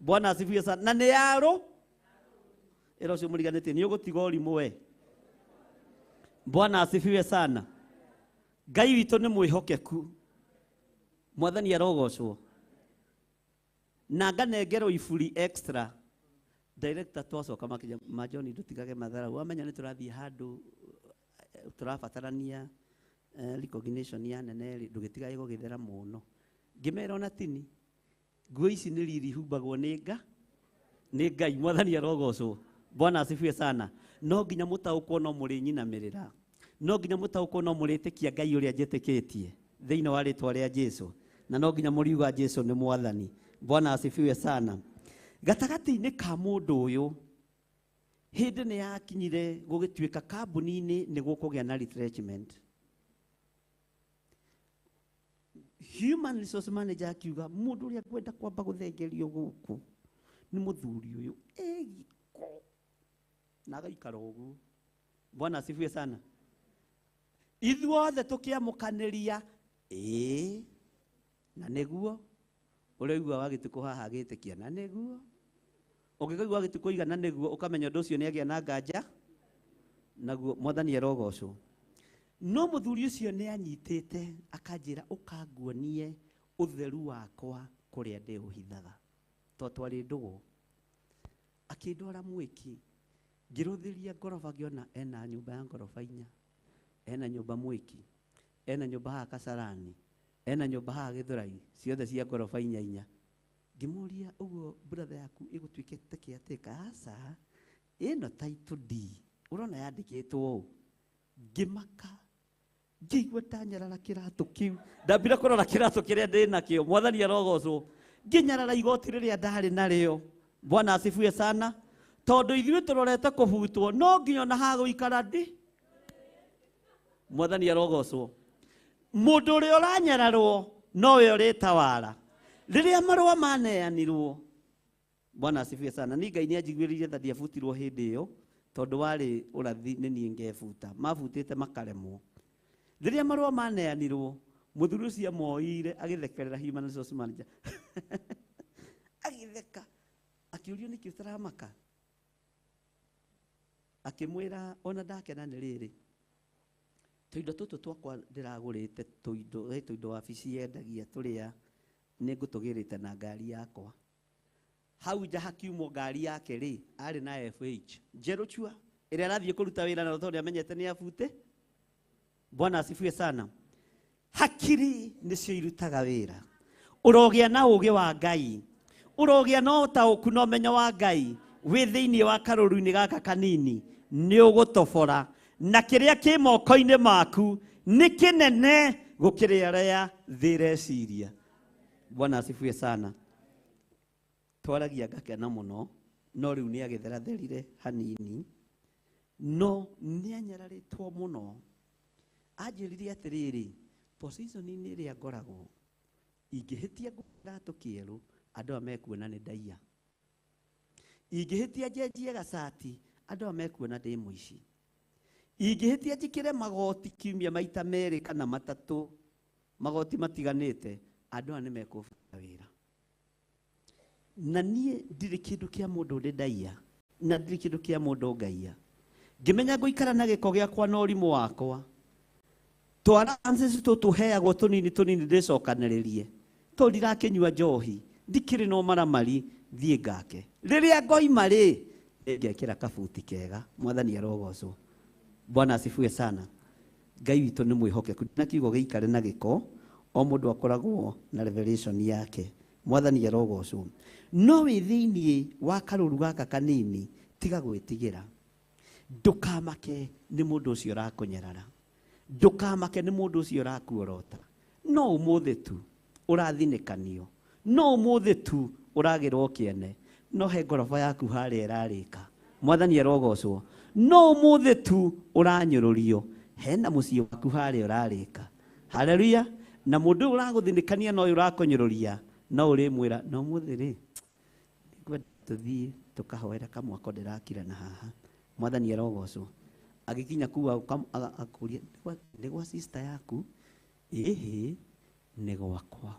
Bwana asifiwe sana. Na nĩ yarũ ĩra ũcio mũriganĩtie nĩ ũgũtiga ũrimũ we. Bwana asifiwe sana. Ngai witũ nĩ mwĩhokeku. Mwathani arogocwo. Na nganengerwo iburi extra. Director twacoka makĩnja, ma John ndũtigage matharau. Wamenya nĩ tũrathiĩ handũ tũrabatarania recognition ya nene rĩ, ndũgĩtigage gũgĩthera mũno. Ngĩmera ona tini, nguo ici nĩ riri humbagwo nĩ nga, nĩ Ngai. Mwathani arogocwo. Bwana asifiwe sana. No nginya mũtaũkwo no mũrĩnyinamĩrĩra. No nginya mũtaũkwo no mũrĩtĩkia Ngai ũrĩa njĩtĩkĩtie thĩinĩ wa rĩtwa rĩa Jesu. Na no nginya mũriuga Jesu nĩ Mwathani. Bwana asifiwe sana. Gatagatĩ-inĩ ka mũndũ ũyũ, hĩndĩ nĩ yakinyire gũgĩtuĩka kambuni-inĩ nĩ gũkũgĩa na retrenchment. Human resource manager akiuga mũndũ ũrĩa ngwenda kwamba gũthengerio gũkũ nĩ mũthuri ũyũ e gĩko na agaikara ũguo. Bwana asifiwe sana. Ithuothe tũkĩamũkanĩria ĩĩ na nĩguo ũraigua wagĩtukũ haha agĩtĩkia na nĩguo ũngĩkaigua wagĩtukũ iga na nĩguo ũkamenya ũndũ ũcio nĩagĩa na nganja naguo. Mwathani arogocwo. No mũthuri ũcio nĩ anyitĩte akanjĩra ũkanguonie ũtheru wakwa kũrĩa ndĩũhithaga, tondũ twarĩ ndũgũ. Akĩndwara mwĩki, ngĩrũthĩria ngoroba ngĩona ena nyũmba ya ngoroba inya, ena nyũmba mwĩki, ena nyũmba haha Kasarani, ena nyũmba haha Gĩthũrai, ciothe cia ngoroba inya inya. Ngĩmũria ũguo brother yaku ĩgũtuĩkĩte kĩatĩka? Aca, ĩno title D ũrona yandĩkĩtwo ũũ. Ngĩmaka, ngĩigua ndanyarara kĩratũ kĩu. Ndambire kũrora kĩratũ kĩrĩa ndĩnakĩo. Mwathani arogocwo. Ngĩnyarara igoti rĩrĩa ndarĩ narĩo. Bwana asifiwe sana. Tondũ ithuĩ tũrorete kũbutwo no nginya ona ha gũikara ndi. Mwathani arogocwo. Mũndũ ũrĩa ũranyararwo nowe ũrĩtawara. Rĩrĩa marũa maneanirwo, Bwana asifiwe sana. Ni Ngai nĩanjiguĩrĩire tha ndiabutirwo hĩndĩ ĩyo tondũ warĩ ũrathi nĩ niĩ ngebuta. Mabutĩte makaremwo. Rĩrĩa marũa maneanirwo, mũthuri ũcio amoire agĩthekerera human resource manager. Agĩtheka. Akĩũrio nĩkĩ ũtaramaka? Akĩmwĩra ona ndakena nĩ rĩrĩ. Tũindo tũtũ twakwa ndĩragũrĩte tũindo, tũindo wabici yendagia tũrĩa nĩ ngũtũgĩrĩte na ngari yakwa. Hau nja hakiumwo ngari yake rĩ, arĩ na FH njerũ chua ĩrĩa arathiĩ kũruta wĩra nayo tondũ nĩamenyete nĩ abute. Bwana asifiwe sana. Hakiri nĩcio irutaga wĩra. Ũrogĩa na ũũgĩ wa Ngai, ũrogĩa na ũtaũku na ũmenyo wa Ngai wĩ thĩinĩ wa karũru-inĩ gaka kanini, nĩ ũgũtobora na kĩrĩa kĩ moko-inĩ maku nĩ kĩnene gũkĩrĩa arĩa thĩ ĩreciria. Bwana asifiwe sana. Twaragia ngakena mũno, no rĩu nĩ agĩtheratherire hanini, no nĩ anyararĩtwo mũno. Anjĩrire atĩrĩrĩ, position-inĩ ĩrĩa ngoragwo Ingĩhĩtia kĩratũ kĩerũ andũ aya mekuona nĩ ndaiya. Ingĩhĩtia njenjie gacati andũ aya mekuona ndĩ mũici. Ingĩhĩtia njĩkĩre magoti kiumia maita merĩ kana matatũ, magoti matiganĩte, andũ aya nĩ mekũbuta wĩra. Na niĩ ndirĩ kĩndũ kĩa mũndũ ndĩ ndaiya, na ndirĩ kĩndũ kĩa mũndũ ngaiya. Ngĩmenya ngũikara na gĩko gĩakwa na ũrimũ wakwa. Twara ancestors tũtũheagwo tũnini tũnini ndĩcokanĩrĩrie. Tondũ ndirakĩnyua njohi, ndikĩrĩ na ũmaramari, thiĩ ngake. Rĩrĩa ngoima rĩ, ngekĩra kabuti kega, Mwathani arogocwo. Bwana asifiwe sana. Ngai witũ nĩ mwĩhokeku. Na kiugo gĩikare na gĩko, o mũndũ akoragwo na revelation yake. Mwathani arogocwo. No wĩ thĩiniĩ wa karũru gaka kanini, tiga gwĩtigĩra. Ndũkamake nĩ mũndũ ũcio ũrakũnyarara. Ndũkamake nĩ mũndũ ũcio ũrakuorota. No ũmũthĩ tu ũrathinĩkanio. No ũmũthĩ tu ũragĩrwo kĩene. No he ngoroba yaku harĩa ĩrarĩka. Mwathani arogocwo. No ũmũthĩ tu ũranyũrũrio. Hena mũciĩ waku harĩa ũrarĩka. Haleluya. Na mũndũ ũyũ ũragũthinĩkania na ũyũ ũrakũnyũrũria, no ũrĩmwĩra, no ũmũthĩ rĩ, nĩngwenda tũthiĩ tũkahoera kamwako ndĩrakira na haha. Mwathani arogocwo. Agĩkinya kuu akũria, nĩ gwa sister yaku? Ĩhĩ, nĩ gwakwa.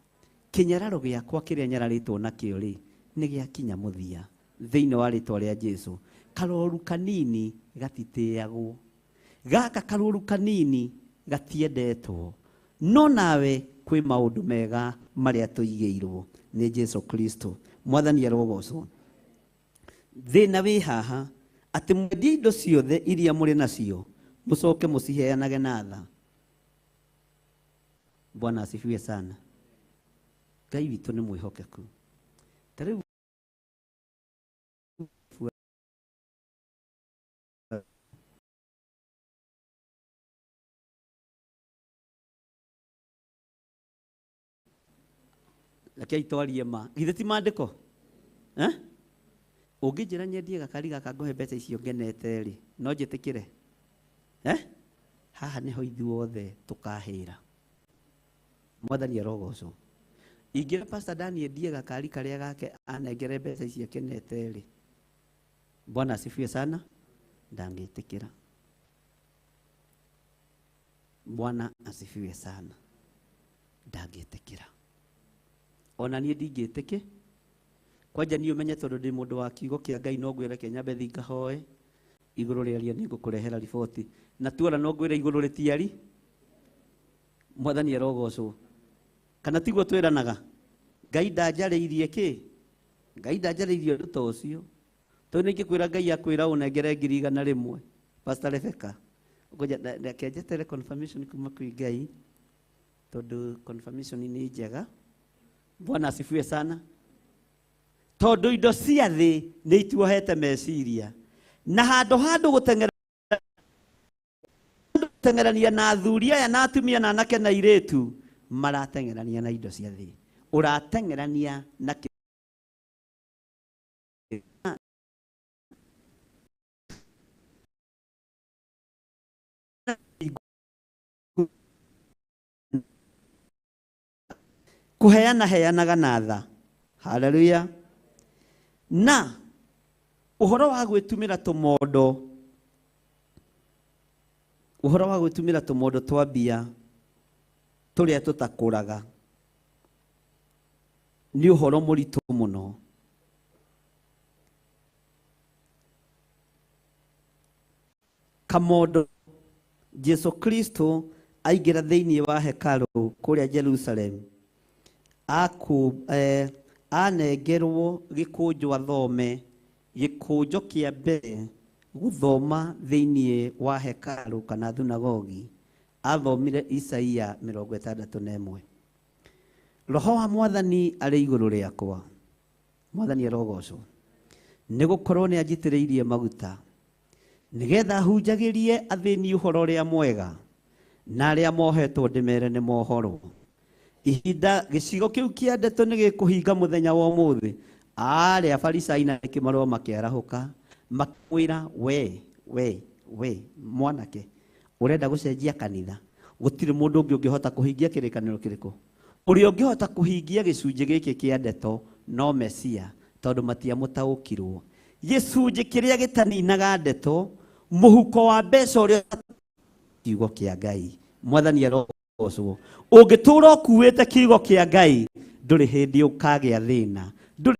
Kĩnyararo gĩakwa kĩrĩa nyararĩtwo nakĩo rĩ, nĩ gĩakinya mũthia thĩinĩ wa rĩtwa rĩa Jesu. Karoru kanini gatitĩagwo. Gaka karoru kanini gatiendetwo. No nawe kwĩ maũndũ mega marĩa tũigĩirwo nĩ Jesu Kristo. Mwathani arogocwo. Thĩna wĩ haha atĩ mwendie indo ciothe iria mũrĩ nacio mũcoke mũciheanage na tha. Bwana asifiwe sana. Ngai witũ nĩ mwĩhokeku. Ta rĩu rekei twarie ma, githĩ ti maandĩko? Ũngĩnjĩra nyendie gakari gaka ngũhe mbeca icio ngenete rĩ, no njĩtĩkĩre? Haha nĩho ithuothe tũkahĩra. Mwathani arogocwo. Ingĩra Pastor Daniel ndie gakari karĩa gake anengere mbeca icio kenete rĩ, Bwana asifiwe sana, ndangĩtĩkĩra. Bwana asifiwe sana, ndangĩtĩkĩra. Ona niĩ ndingĩtĩkĩ. Kwanja niĩ ũmenye tondũ ndĩ mũndũ wa kiugo kĩa Ngai, no ngwĩre reke nyambe thiĩ ngahoe igũrũ rĩaria nĩ ngũkũrehera riboti. Na tuona no ngwĩre igũrũ rĩtiari. Mwathani arogocwo. Kana tiguo twĩranaga? Ngai ndanjarĩirie kĩ? Ngai ndanjarĩirie ũndũ ta ũcio. Tondũ nĩ ingĩkwĩra Ngai akwĩra ũnengere 100,000. Pastor Rebecca, ngoja reke njetere confirmation kuma kwĩ Ngai, tondũ confirmation nĩ njega. Bwana asifiwe sana. Tondũ indo cia thĩ nĩ ituohete meciria. Na handũ handũ gũteng'erania na athuri aya na atumia na anake na airĩtu, marateng'erania na indo cia thĩ. Ũrateng'erania na kĩ- kũheana heanaga na tha. Haleluya. Na ũhoro wa gwĩtumĩra tũmondo, ũhoro wa gwĩtumĩra tũmondo twa mbia tũrĩa tũtakũraga nĩ ũhoro mũritũ mũno. Kamondo Jesu Kristo aingĩra thĩinĩ wa hekarũ kũrĩa Jerusalem, anengerwo gĩkũnjo athome, gĩkũnjo kĩa mbere gũthoma thĩinĩ wa hekarũ kana thunagogi, athomire Isaia 61. Roho wa Mwathani arĩ igũrũ rĩakwa. Mwathani arogocwo. Nĩgũkorwo nĩanjitĩrĩirie maguta nĩgetha hunjagĩrie athĩni ũhoro ũrĩa mwega, na arĩa mohetwo ndĩmere nĩ mohorwo. Ihinda gĩcigo kĩu kĩa ndeto nĩ gĩkũhinga mũthenya wa ũmũthĩ. Arĩa Afarisai na kĩmarũa makĩarahũka makĩmwĩra, we, we, we, mwanake, ũrenda gũcenjia kanitha? Gũtirĩ mũndũ ũngĩ ũngĩhota kũhingia kĩrĩkanĩro kĩrĩkũ? Ũrĩa ũngĩhota kũhingia gĩcunjĩ gĩkĩ kĩa ndeto no Mesia, tondũ matiamũtaũkirwo. Gĩcunjĩ kĩrĩa gĩtaninaga ndeto, mũhuko wa mbeca ũrĩa kiugo kĩa Ngai. Mwathani arogocwo. Ũngĩtũra ũkuĩte kiugo kĩa Ngai, ndũrĩ hĩndĩ ũkagĩa thĩna. Ndũrĩ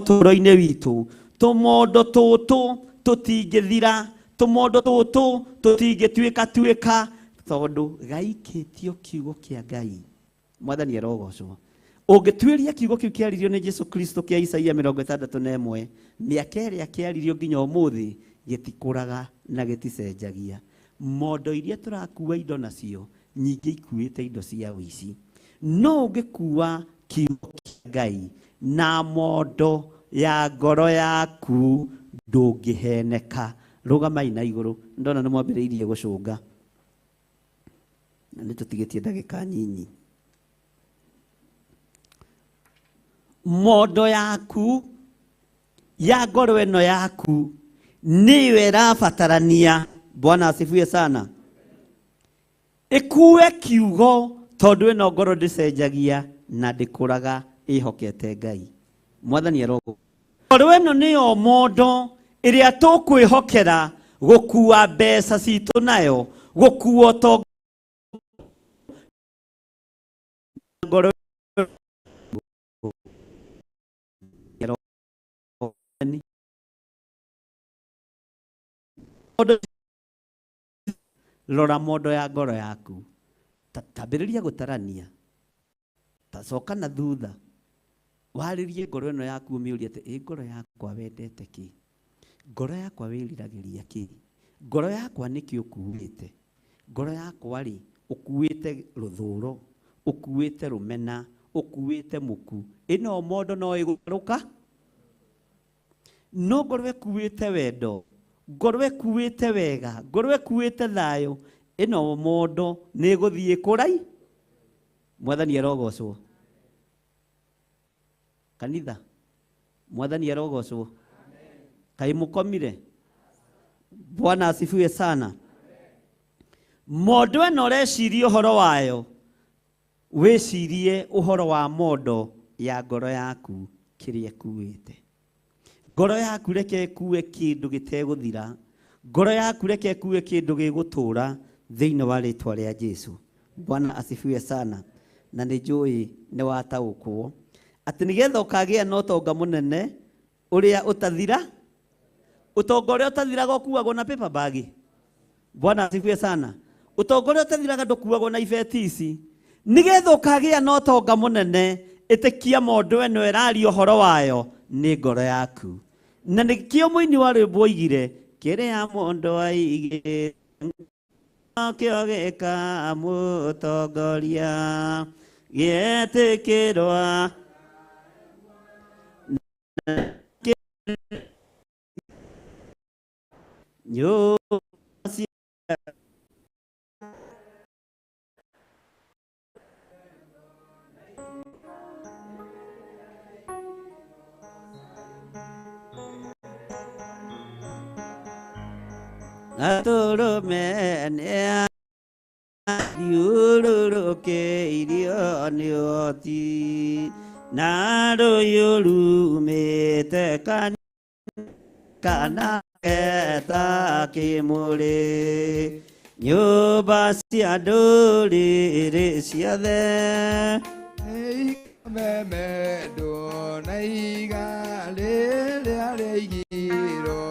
tũro-inĩ witũ tũmondo tũtũ tũtingĩthira, tũmondo tũtũ tũtingĩtuĩka tuĩka, tondũ gaikĩtio kiugo kĩa Ngai. Mwathani arogocwo. Ũngĩtuĩria kiugo kĩu kĩaririo nĩ Jesu Kristo kĩa Isaia 61, mĩaka ĩrĩa kĩaririo nginya ũmũthĩ gĩtikũraga na gĩticenjagia. Mondo iria tũrakua indo nacio nyingĩ ikuĩte indo cia ũici. No ũngĩkua kiugo kĩa Ngai na mondo ya ngoro yaku ndũngĩheneka. Rũgamai na igũrũ, ndona nĩ mwambĩrĩirie gũcũnga na nĩ tũtigĩtie ndagĩka nyinyi. Mondo yaku ya ngoro ĩno yaku nĩyo ĩrabatarania. Bwana asifiwe sana. Ĩkue kiugo tondũ ĩno ngoro ndĩcenjagia na ndĩkũraga, ĩhokete Ngai. Mwathani arogo. Ngoro ĩno nĩyo mondo ĩrĩa tũkwĩhokera gũkua mbeca citũ nayo, gũkua ũtonga ngoro. Rora mondo ya ngoro yaku, tambĩrĩria gũtarania, tacoka na thutha, warĩrie ngoro ĩno yaku, ũmĩũrie atĩ ĩ ngoro yakwa wendete kĩ, ngoro yakwa wĩriragĩria kĩ, ngoro yakwa nĩkĩ ũkuĩte, ngoro yakwa rĩ ũkuĩte rũthũro, ũkuĩte rũmena, ũkuĩte mũku, ĩno mondo no ĩgũgarũka. No ngoro ĩkuĩte wendo, ngoro ĩkuĩte wega, ngoro ĩkuĩte thayũ, ĩno mondo nĩ ĩgũthiĩ kũrai. Mwathani arogocwo. Kanitha, Mwathani arogocwo. Kaĩ mũkomire? Bwana asifiwe sana. Mondo ĩno ũreciria ũhoro wayo, wĩcirie ũhoro wa mondo ya ngoro yaku kĩrĩa ĩkuĩte. Ngoro yaku reke ĩkue kĩndũ gĩtegũthira, ngoro yaku reke ĩkue kĩndũ gĩgũtũra thĩinĩ wa rĩtwa rĩa Jesu. Bwana asifiwe sana. Na nĩ njũĩ nĩ wataũkwo atĩ nĩgetha ũkagĩa na ũtonga mũnene ũrĩa ũtathira, ũtonga ũrĩa ũtathiraga ũkuagwo na paper bag. Bwana asifiwe sana. Ũtonga ũrĩa ũtathiraga ndũkuagwo na ibeti ici. Nĩgetha ũkagĩa na ũtonga mũnene, ĩtĩkia mondo ĩno ĩraria ũhoro wayo nĩ ngoro yaku. Na nĩkĩo mũini wa rwĩmbo oigire, kĩrĩa mũndũ aigĩte kĩo gĩkamũtongoria, gĩetĩkĩrwa nyũmba cia Gatũrũme nĩathiũrũrũkĩirio nĩ ũhoti, na rũhiũ rumĩte kana geta kĩmũrĩ, nyũmba cia ndũrĩrĩ ciothe Memendwo na ihiga rĩrĩa rĩaigirwo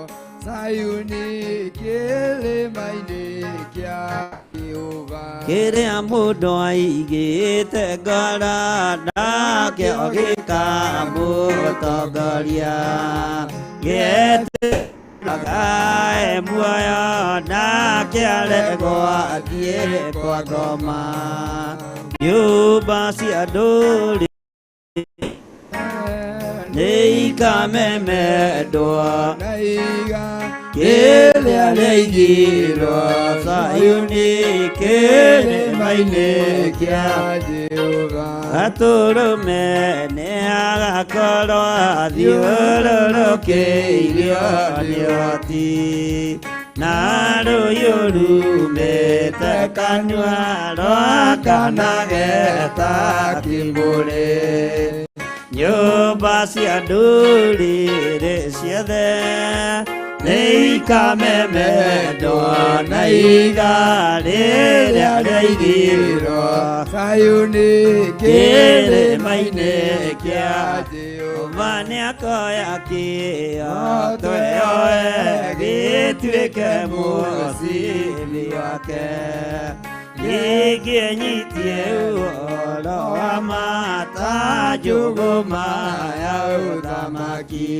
Zayuni kĩrĩma-inĩ kĩa Jehova. Kĩrĩa mũndũ aigĩte ngoro nakĩo gĩkamũtongoria, gĩetĩkagae muoyo nake aregwo athiĩ kwa ngoma, nyũmba cia ndũrĩrĩ nĩikamemendwo na ihiga kĩrĩa rĩaigirwo Zayuni kĩrĩma-inĩ kĩa Jehova. Jehova. Gatũrũme nĩ agakorwo athiũrũrũkĩirio nĩ ũhoti na rũhiũ rumĩte kanua rwakanage ta kĩmũrĩ. Nyũmba cia ndũrĩrĩ ciothe nĩikamemendwo na ihiga rĩrĩa rĩaigirwo Sayuni kĩrĩma-inĩ kĩa Jehova. Jehova. Nĩakoya kĩo tweoe gĩtuĩke mũcibi wake, ningĩ nyitie ũhoro wa mata njũgũma ya ũthamaki.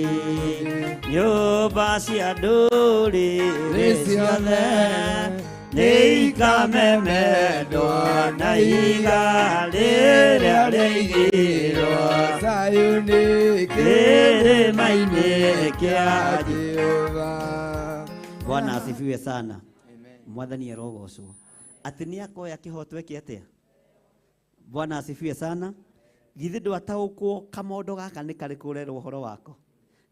Nyũmba cia ndũrĩrĩ ciothe nĩikamemendwo na ihiga rĩrĩa rĩaigirwo Sayuni kĩrĩma-inĩ kĩa Jehova. Bwana asifiwe sana. Mwathani arogocwo. Atĩ nĩ akoya kĩhoto eke atĩa? Bwana asifiwe sana. Githĩ ndwataũkwo kamondo gaka nĩ karĩkũ ũrerwo ũhoro wako?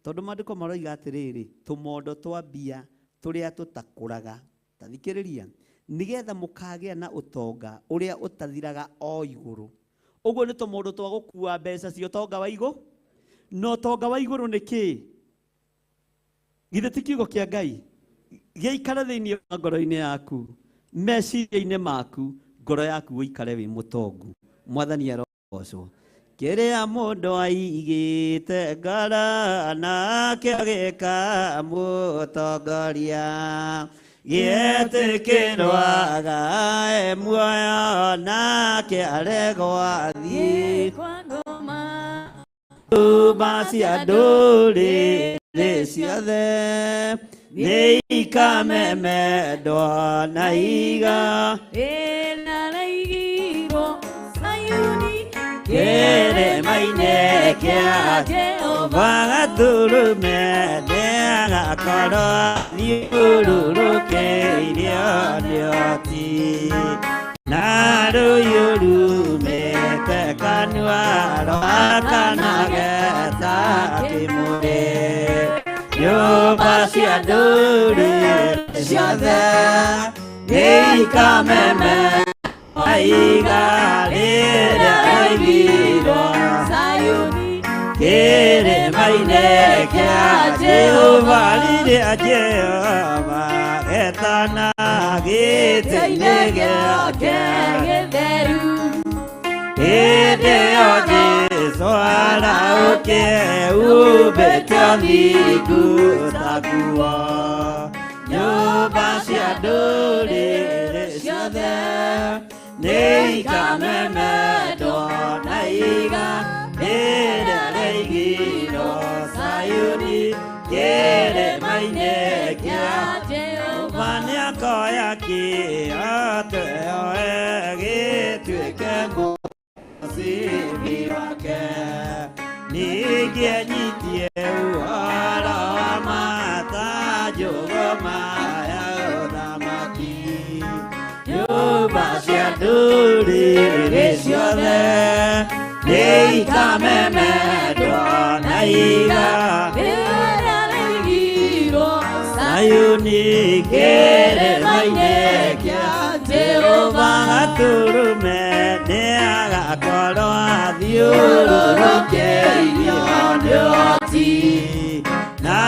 Tondũ maandĩko maroiga atĩrĩrĩ, tũmondo twa mbia tũrĩa tũtakũraga. Ta thikĩrĩria, nĩgetha mũkagĩa na ũtonga ũrĩa ũtathiraga o igũrũ. Ũguo nĩ tũmondo twa gũkua mbeca cia ũtonga wa igũ. Na ũtonga wa igũrũ nĩ kĩĩ? Githĩ ti kiugo kĩa Ngai gĩikare thĩinĩ wa ngoro-inĩ yaku, meciria-inĩ maku, ngoro yaku ũikare wĩ mũtongu. Mwathani arogocwo. Kĩrĩa mũndũ aigĩte ngoro nakĩo gĩkamũtongoria, gĩetĩkĩrwo agae muoyo nake aregwo athiĩ Kwa ngoma. Nyũmba cia ndũrĩrĩ ciothe nĩikamemendwo na ihiga Ĩrĩa Sayuni kĩrĩma-inĩ kĩa Jehova. Gatũrũme nĩagakorwo athiũrũrũkĩirio nĩ ũhoti na rũhiũ rumĩte kanua rwakanage ta kĩmũrĩ. Nyũmba cia ndũrĩrĩ ciothe nĩikamemendwo na ihiga rĩrĩa rĩaigirwo Sayuni kĩrĩma-inĩ kĩa Jehova. Rĩrĩa Jehova etana gĩtĩ-inĩ gĩake gĩtheru, hĩndĩ ĩyo Jesũ arahũke umbĩte ũthingu ta nguo. Nyũmba cia ndũrĩrĩ ciothe nĩikamemendwo na ihiga rĩrĩa rĩaigirwo Sayuni kĩrĩma-inĩ kĩa Jehova. Jehova. Nĩakoya kĩo tweoe gĩtuĩke mũcibi wake, ningĩ anyitie ũhoro wa mata njũgũma ya ũthamaki. Nyũmba cia ndũrĩrĩ ciothe nĩikamemendwo na ihiga Rĩrĩa rĩaigirwo Sayuni kĩrĩma-inĩ kĩa Jehova. Gatũrũme nĩagakorwo athiũrũrũkĩirio nĩ ũhoti na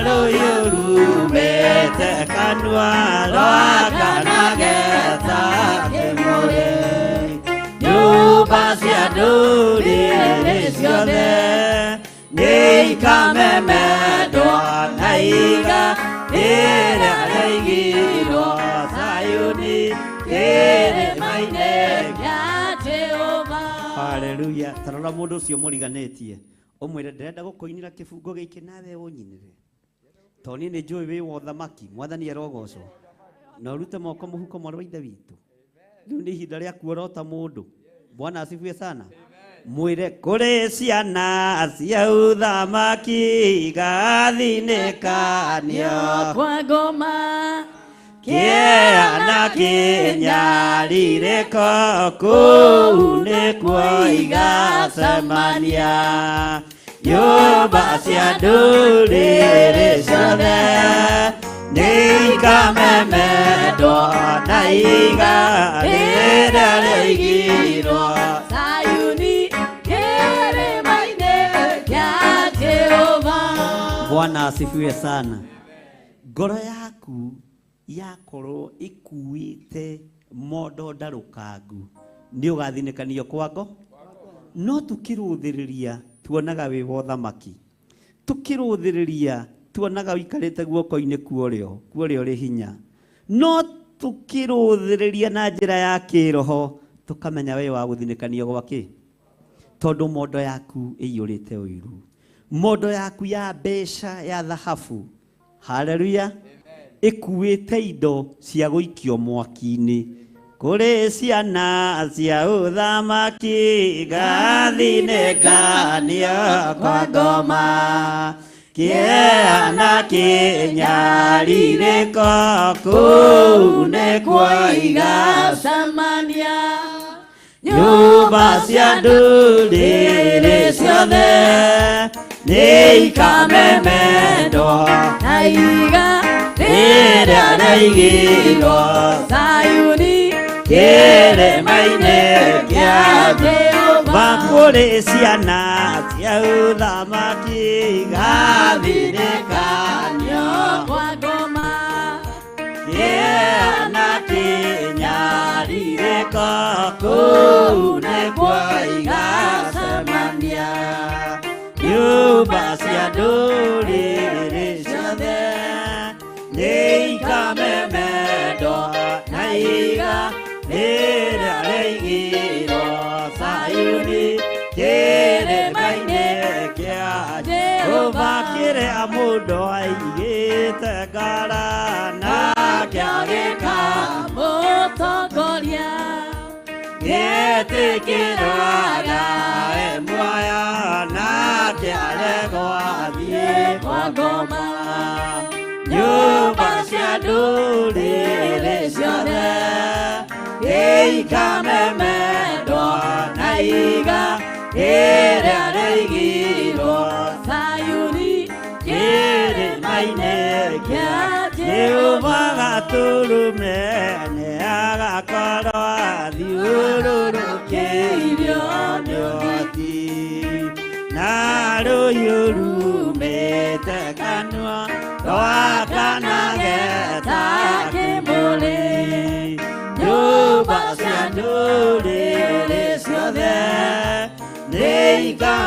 rũhiũ rumĩte kanua rwakanage ta kĩmũrĩ. Nyũmba cia ndũrĩrĩ ciothe nĩikamemendwo na ihiga rĩrĩa rĩaigirwo Sayuni kĩrĩma-inĩ kĩa Jehova. Haleluya. Tarora mũndũ ũcio mũriganĩtie ũmwĩre ndĩrenda gũkũinĩra kĩbungo gĩkĩ nawe ũnyinĩre, tondũ niĩ nĩ njũĩ wĩ wa ũthamaki. Mwathani arogocwo. Na ũrute moko mũhuko mwarĩ wa ithe witũ. Rĩu nĩ ihinda rĩa kuorota mũndũ. Bwana asifiwe sana. Mwĩre kũrĩ ciana cia ũthamaki igathinĩkanio Kwa ngoma. Kĩeha na kĩnyarirĩko kũu nĩkuo igacemania. Nyũmba cia ndũrĩrĩ ciothe nĩikamemendwo na iga rĩrĩa rĩigirwo. Sayuni kĩrĩma-inĩ kĩa Jehova. Bwana asifiwe sana. Ngoro yaku yakorwo ikuĩte mondo ndarũkangu nĩ ũgathinĩkanio kwa ngo no tukĩrũthĩrĩria tuonaga wĩ wa ũthamaki, tukĩrũthĩrĩria tuonaga ũikarĩte guoko-inĩ kuorĩo kuorĩo rĩ hinya, no tukĩrũthĩrĩria na njĩra ya kĩroho tũkamenya wĩ wa gũthinĩkanio gwakĩ, tondũ mondo yaku ĩiyũrĩte ũiru, mondo yaku ya mbeca ya thahabu, haleluya, ĩkuĩte indo cia gũikio mwaki-inĩ kũrĩ ciana cia ũthamaki gathinĩkanio kwa ngoma kĩeha na kĩnyarirĩko kũu nĩkuo Igacemania. Nyũmba cia ndũrĩrĩ ciothe nĩikamemendwo na iga rĩrĩa rĩigirwo Sayuni kĩrĩma-inĩ kĩa Jehova. Kũrĩ ciana cia ũthamaki gathinĩkanio Kwa ngoma. Kĩeha na kĩnyarirĩko kũu nĩkuo igacemania. Nyũmba cia ndũrĩrĩ ciothe nĩikamemendwo na iga rĩrĩa rĩigirwo Sayuni kĩrĩma-inĩ kĩa Jehova. Kĩrĩa mũndũ aigĩte ngoro nakĩo gĩka Mũtongoria. Gĩtĩkĩrwaga e muoyo nake aregwo athiĩ Kwa ngoma. Nyũmba cia ndũrĩrĩ ciothe ikamemendwo na iga rĩrĩa rĩigirwo Sayuni kĩrĩma-inĩ kĩa Jehova. Gatũrũme nĩagakorwo athiũrũrũkĩirio nĩ ũhoti na rũhiũ rumĩte kanua rwakanage ta kĩmũrĩ. Nyũmba cia ndũrĩrĩ ciothe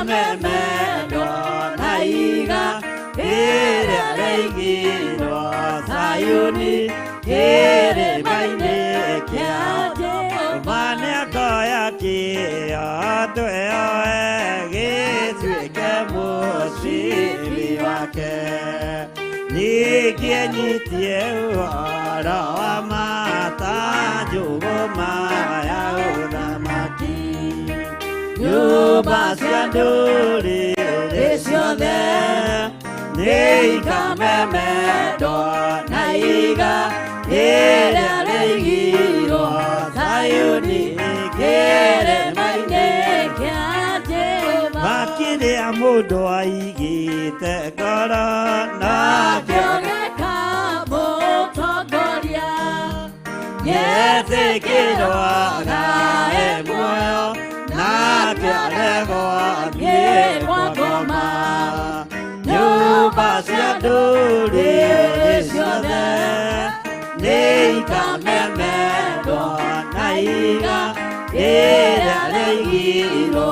nĩikamemendwo na iga rĩrĩa rĩigirwo Sayuni kĩrĩma-inĩ kĩa Jehova. Nĩakoya kĩo tweoe gĩtuĩke mũcibi wake, ningĩ enyitie ũhoro wa ma ta njũgũma ya ũthamaki. Nyũmba cia ndũrĩrĩ ciothe nĩikamemendwo na iga rĩrĩa rĩigirwo Sayuni kĩrĩma-inĩ kĩa Jehova. Makĩrĩa mũndũ aigĩte ngoro nakĩo Gĩka mũtongoria. Nĩetĩkĩrwaga e muoyo nake aregwo athiĩ kwa ngoma. Nyũmba cia ndũrĩrĩ ciothe nĩikamemendwo na iga rĩrĩa rĩigirwo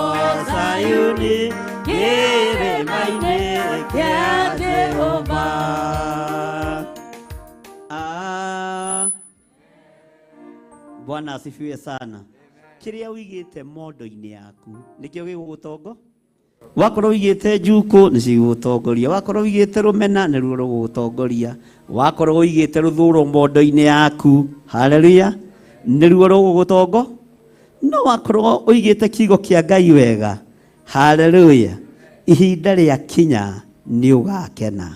Sayuni kĩrĩma-inĩ kĩa Jehova. Ah. Bwana asifiwe sana. Kĩrĩa ũigĩte mondo-inĩ yaku nĩkĩo gĩgũgũtongo. Wakorwo ũigĩte njukũ nĩcio igũgũtongoria, wakorwo ũigĩte rũmena nĩruo rũgũgũtongoria, wakorwo ũigĩte rũthũro mondo-inĩ yaku, haleluya, nĩruo rũgũgũtongo. No wakorwo ũigĩte kiugo kĩa Ngai wega, haleluya, ihinda rĩa kinya nĩ ũgakena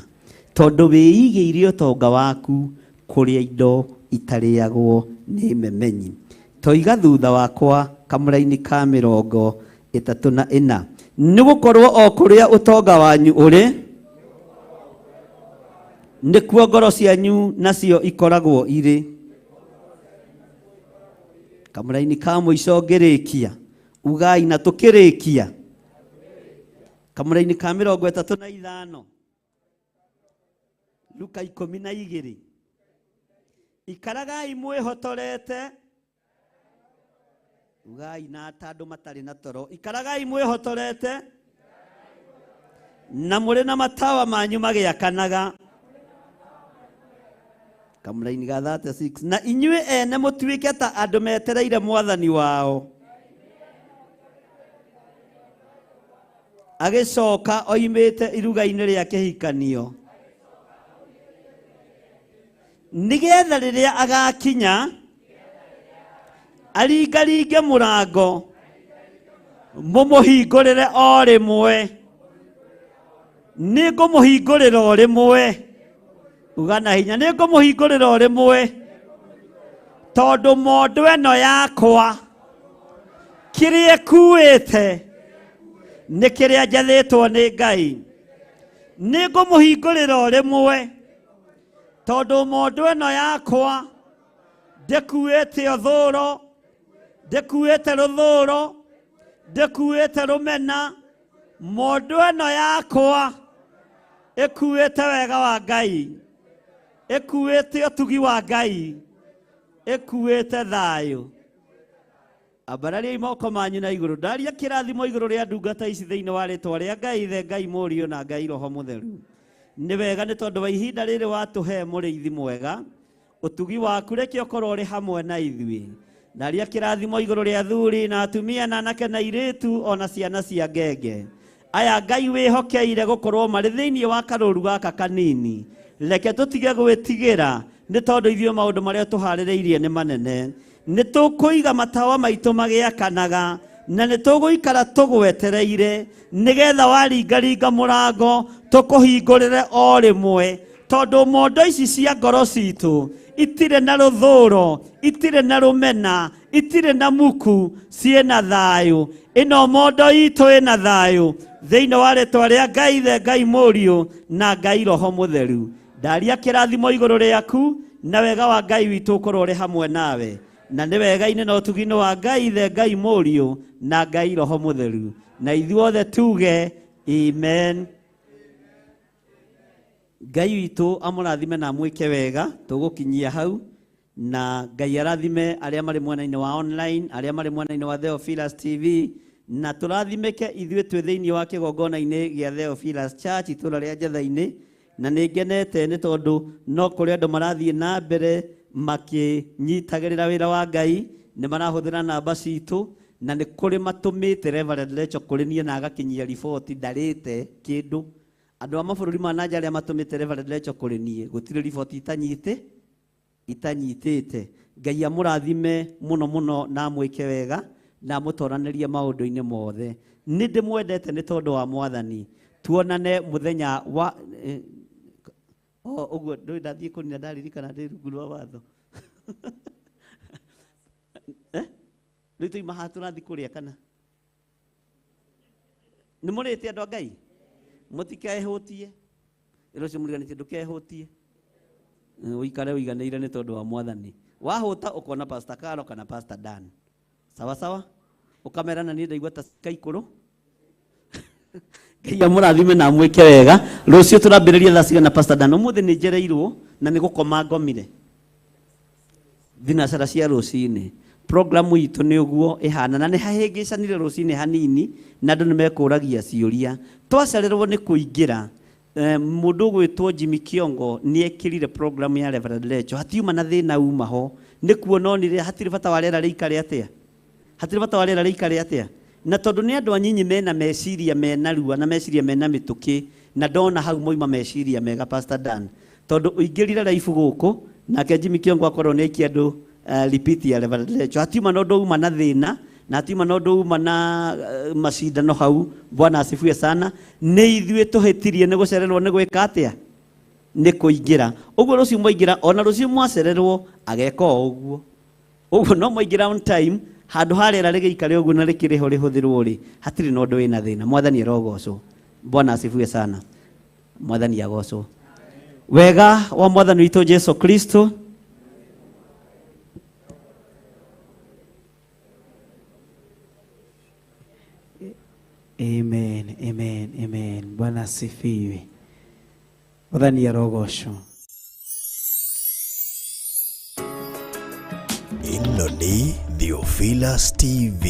tondũ wĩigĩire ũtonga waku kũrĩa indo Itarĩagwo nĩ memenyi. Toiga thutha wakwa kamũraini ka 34, nĩ gũkorwo o kũrĩa ũtonga wanyu ũrĩ, nĩkuo ngoro cianyu nacio ikoragwo irĩ. Kamũraini ka mũico ngĩrĩkia, ugai na tũkĩrĩkia. Kamũraini ka 35, Luka 12, ikaragai mwĩhotorete. Ugai na ta andũ matarĩ na toro, ikaragai mwĩhotorete na mũrĩ na matawa manyu magĩakanaga. Kamũraini ga 36, na inyuĩ ene mũtuĩke ta andũ metereire mwathani wao agĩcoka oimĩte iruga-inĩ rĩa kĩhikanio, nĩgetha rĩrĩa agakinya aringaringe mũrango, mũmũhingũrĩre o rĩmwe. Nĩngũmũhingũrĩra o rĩmwe. Uga na hinya, nĩngũmũhingũrĩra o rĩmwe, tondũ mondo ĩno yakwa kĩrĩa ĩkuĩte nĩ kĩrĩa njathĩtwo nĩ Ngai. Nĩngũmũhingũrĩra o rĩmwe, tondũ mondo ĩno yakwa ndĩkuĩte ũthũro, ndĩkuĩte rũthũro, ndĩkuĩte rũmena. Mondo ĩno yakwa ĩkuĩte wega wa Ngai, ĩkuĩte ũtugi wa Ngai, ĩkuĩte thayũ. Ambarariai moko manyu na igũrũ. Ndaria kĩrathimo igũrũ rĩa ndungata ici thĩinĩ wa rĩtwa rĩa Ngai Ithe, Ngai Mũriũ na Ngai Roho Mũtheru. Nĩ wega nĩ tondũ wa ihinda rĩrĩ watũhe mũrĩithi mwega, ũtugi waku reke ũkorwo ũrĩ hamwe na ithuĩ. Ndaria kĩrathimo igũrũ rĩa athuri na atumia na anake na airĩtu ona ciana cia ngenge. Aya Ngai wĩhokeire gũkorwo marĩ thĩinĩ wa karũru gaka kanini, reke tũtige gwĩtigĩra nĩ tondũ ithuĩ maũndũ marĩa tũharĩrĩirie nĩ manene. Nĩ tũkũiga matawa maitũ magĩakanaga, na nĩ tũgũikara tũgwetereire nĩgetha waringaringa mũrango tũkũhingũrĩre o rĩmwe, tondũ mondo ici cia ngoro citũ itirĩ na rũthũro, itirĩ na rũmena, itirĩ na muku, ciĩna thayũ. Ĩno mondo itũ ĩna thayũ thĩinĩ wa rĩtwa rĩa Ngai Ithe, Ngai Mũriũ na Ngai Roho Mũtheru. Ndaria kĩrathimo igũrũ rĩaku, na wega wa Ngai witũ ũkorwo ũrĩ hamwe nawe, na nĩ wega-inĩ na ũtugi-inĩ wa Ngai Ithe, Ngai Mũriũ na Ngai Roho Mũtheru. Na ithuothe tuge amen. Ngai witũ amũrathime na amwĩke wega. Tũgũkinyia hau, na Ngai arathime arĩa marĩ mwena-inĩ wa online, arĩa marĩ mwena-inĩ wa Theophilus TV, na tũrathimĩke ithuĩ twĩ thĩinĩ wa kĩgongona-inĩ gĩa Theophilus Church itũũra rĩa Njetha-inĩ. Na nĩ ngenete nĩ tondũ no kũrĩ andũ marathiĩ na mbere makĩnyitagĩrĩra wĩra wa Ngai, nĩ marahũthĩra namba citũ, na nĩ kũrĩ matũmĩte Reverend Lecho kũrĩ niĩ na agakinyia riboti ndarĩte kĩndũ. Andũ a mabũrũri ma na nja arĩa matũmĩte Reverend Lecho kũrĩ niĩ, gũtirĩ riboti itanyitĩte. Ngai amũrathime mũno mũno na amwĩke wega na amũtoranĩrie maũndũ-inĩ mothe. Nĩ ndĩmwendete nĩ tondũ wa Mwathani. Tuonane mũthenya wa ũguo ndũĩ ndathiĩ kũnina ndaririkana ndĩ rungu rwa watho. Rĩu tũima haha tũrathiĩ kũrĩa kana? Nĩ mũrĩte andũ a Ngai? Mũtikehũtie. Ĩra ũcio mũriganĩtie ndũkehũtie. Ũikare ũiganĩire nĩ tondũ wa Mwathani. Wahũta ũkona Pastor Karo kana Pastor Dan. Sawa sawa? Ũkamera na niĩ ndaigua ta kaikũrũ. Ngai amũrathime na amwĩke wega. Rũciũ tũrambĩrĩria thaa cigana Pastor Dan? Ũmũthĩ nĩ njereirwo na nĩ gũkoma ngomire. Thinacara cia rũcinĩ. Programu itũ nĩ ũguo ĩhana, na nĩ hahĩngĩcanire rũcinĩ hanini, na andũ nĩ mekũragia ciũria. Twacererwo nĩ kũingĩra, mũndũ ũgwĩtwo Jimmy Kiongo nĩ ekĩrire programu ya Reverend Lecho. Hatiuma na thĩna uma ho. Nĩ kuona onire hatirĩ bata wa rĩera rĩikare atĩa. Hatirĩ bata wa rĩera rĩikare atĩa. Na tondũ nĩ andũ anyinyi mena meciria mena rua na meciria mena mĩtũkĩ, na ndona hau moima meciria mega Pastor Dan. Tondũ ũingĩrire live gũkũ, nake Jimmy Kiongo akorwo nĩ aikia andũ repeat ya Reverend Lecho. Hatiuma na ũndũ uma na thĩna, na hatiuma na ũndũ uma na macindano hau. Bwana asifiwe sana. Nĩ ithuĩ tũhĩtirie nĩ gũcererwo nĩ gwĩka atĩa? Nĩ kũingĩra. Ũguo rũciũ mwaingĩra, ona rũciũ mwacererwo ageka o ũguo. Ũguo no mwaingĩra on time, handũ ha rĩera rĩgĩikare ũguo na rĩkĩrĩ ho rĩhũthĩrwo rĩ, hatirĩ na ũndũ wĩna thĩna. Mwathani arogocwo. Bwana asifiwe sana. Mwathani agocwo. Wega wa Mwathani witũ Jesu Kristo Amen, amen, amen. Bwana asifiwe. Mwathani arogocwo. Ĩno nĩ Theophilus TV,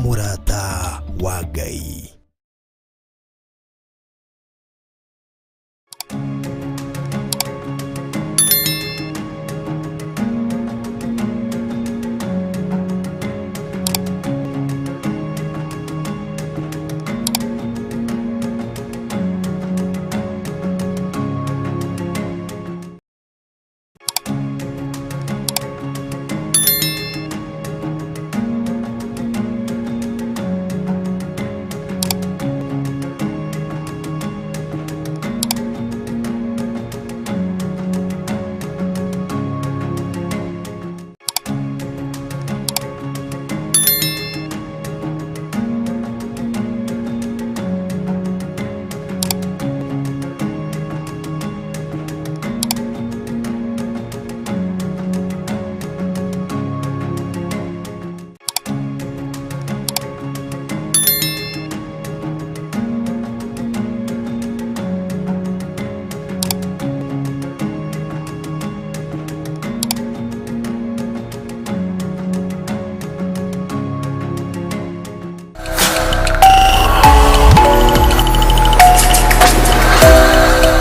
mũrata wa Ngai.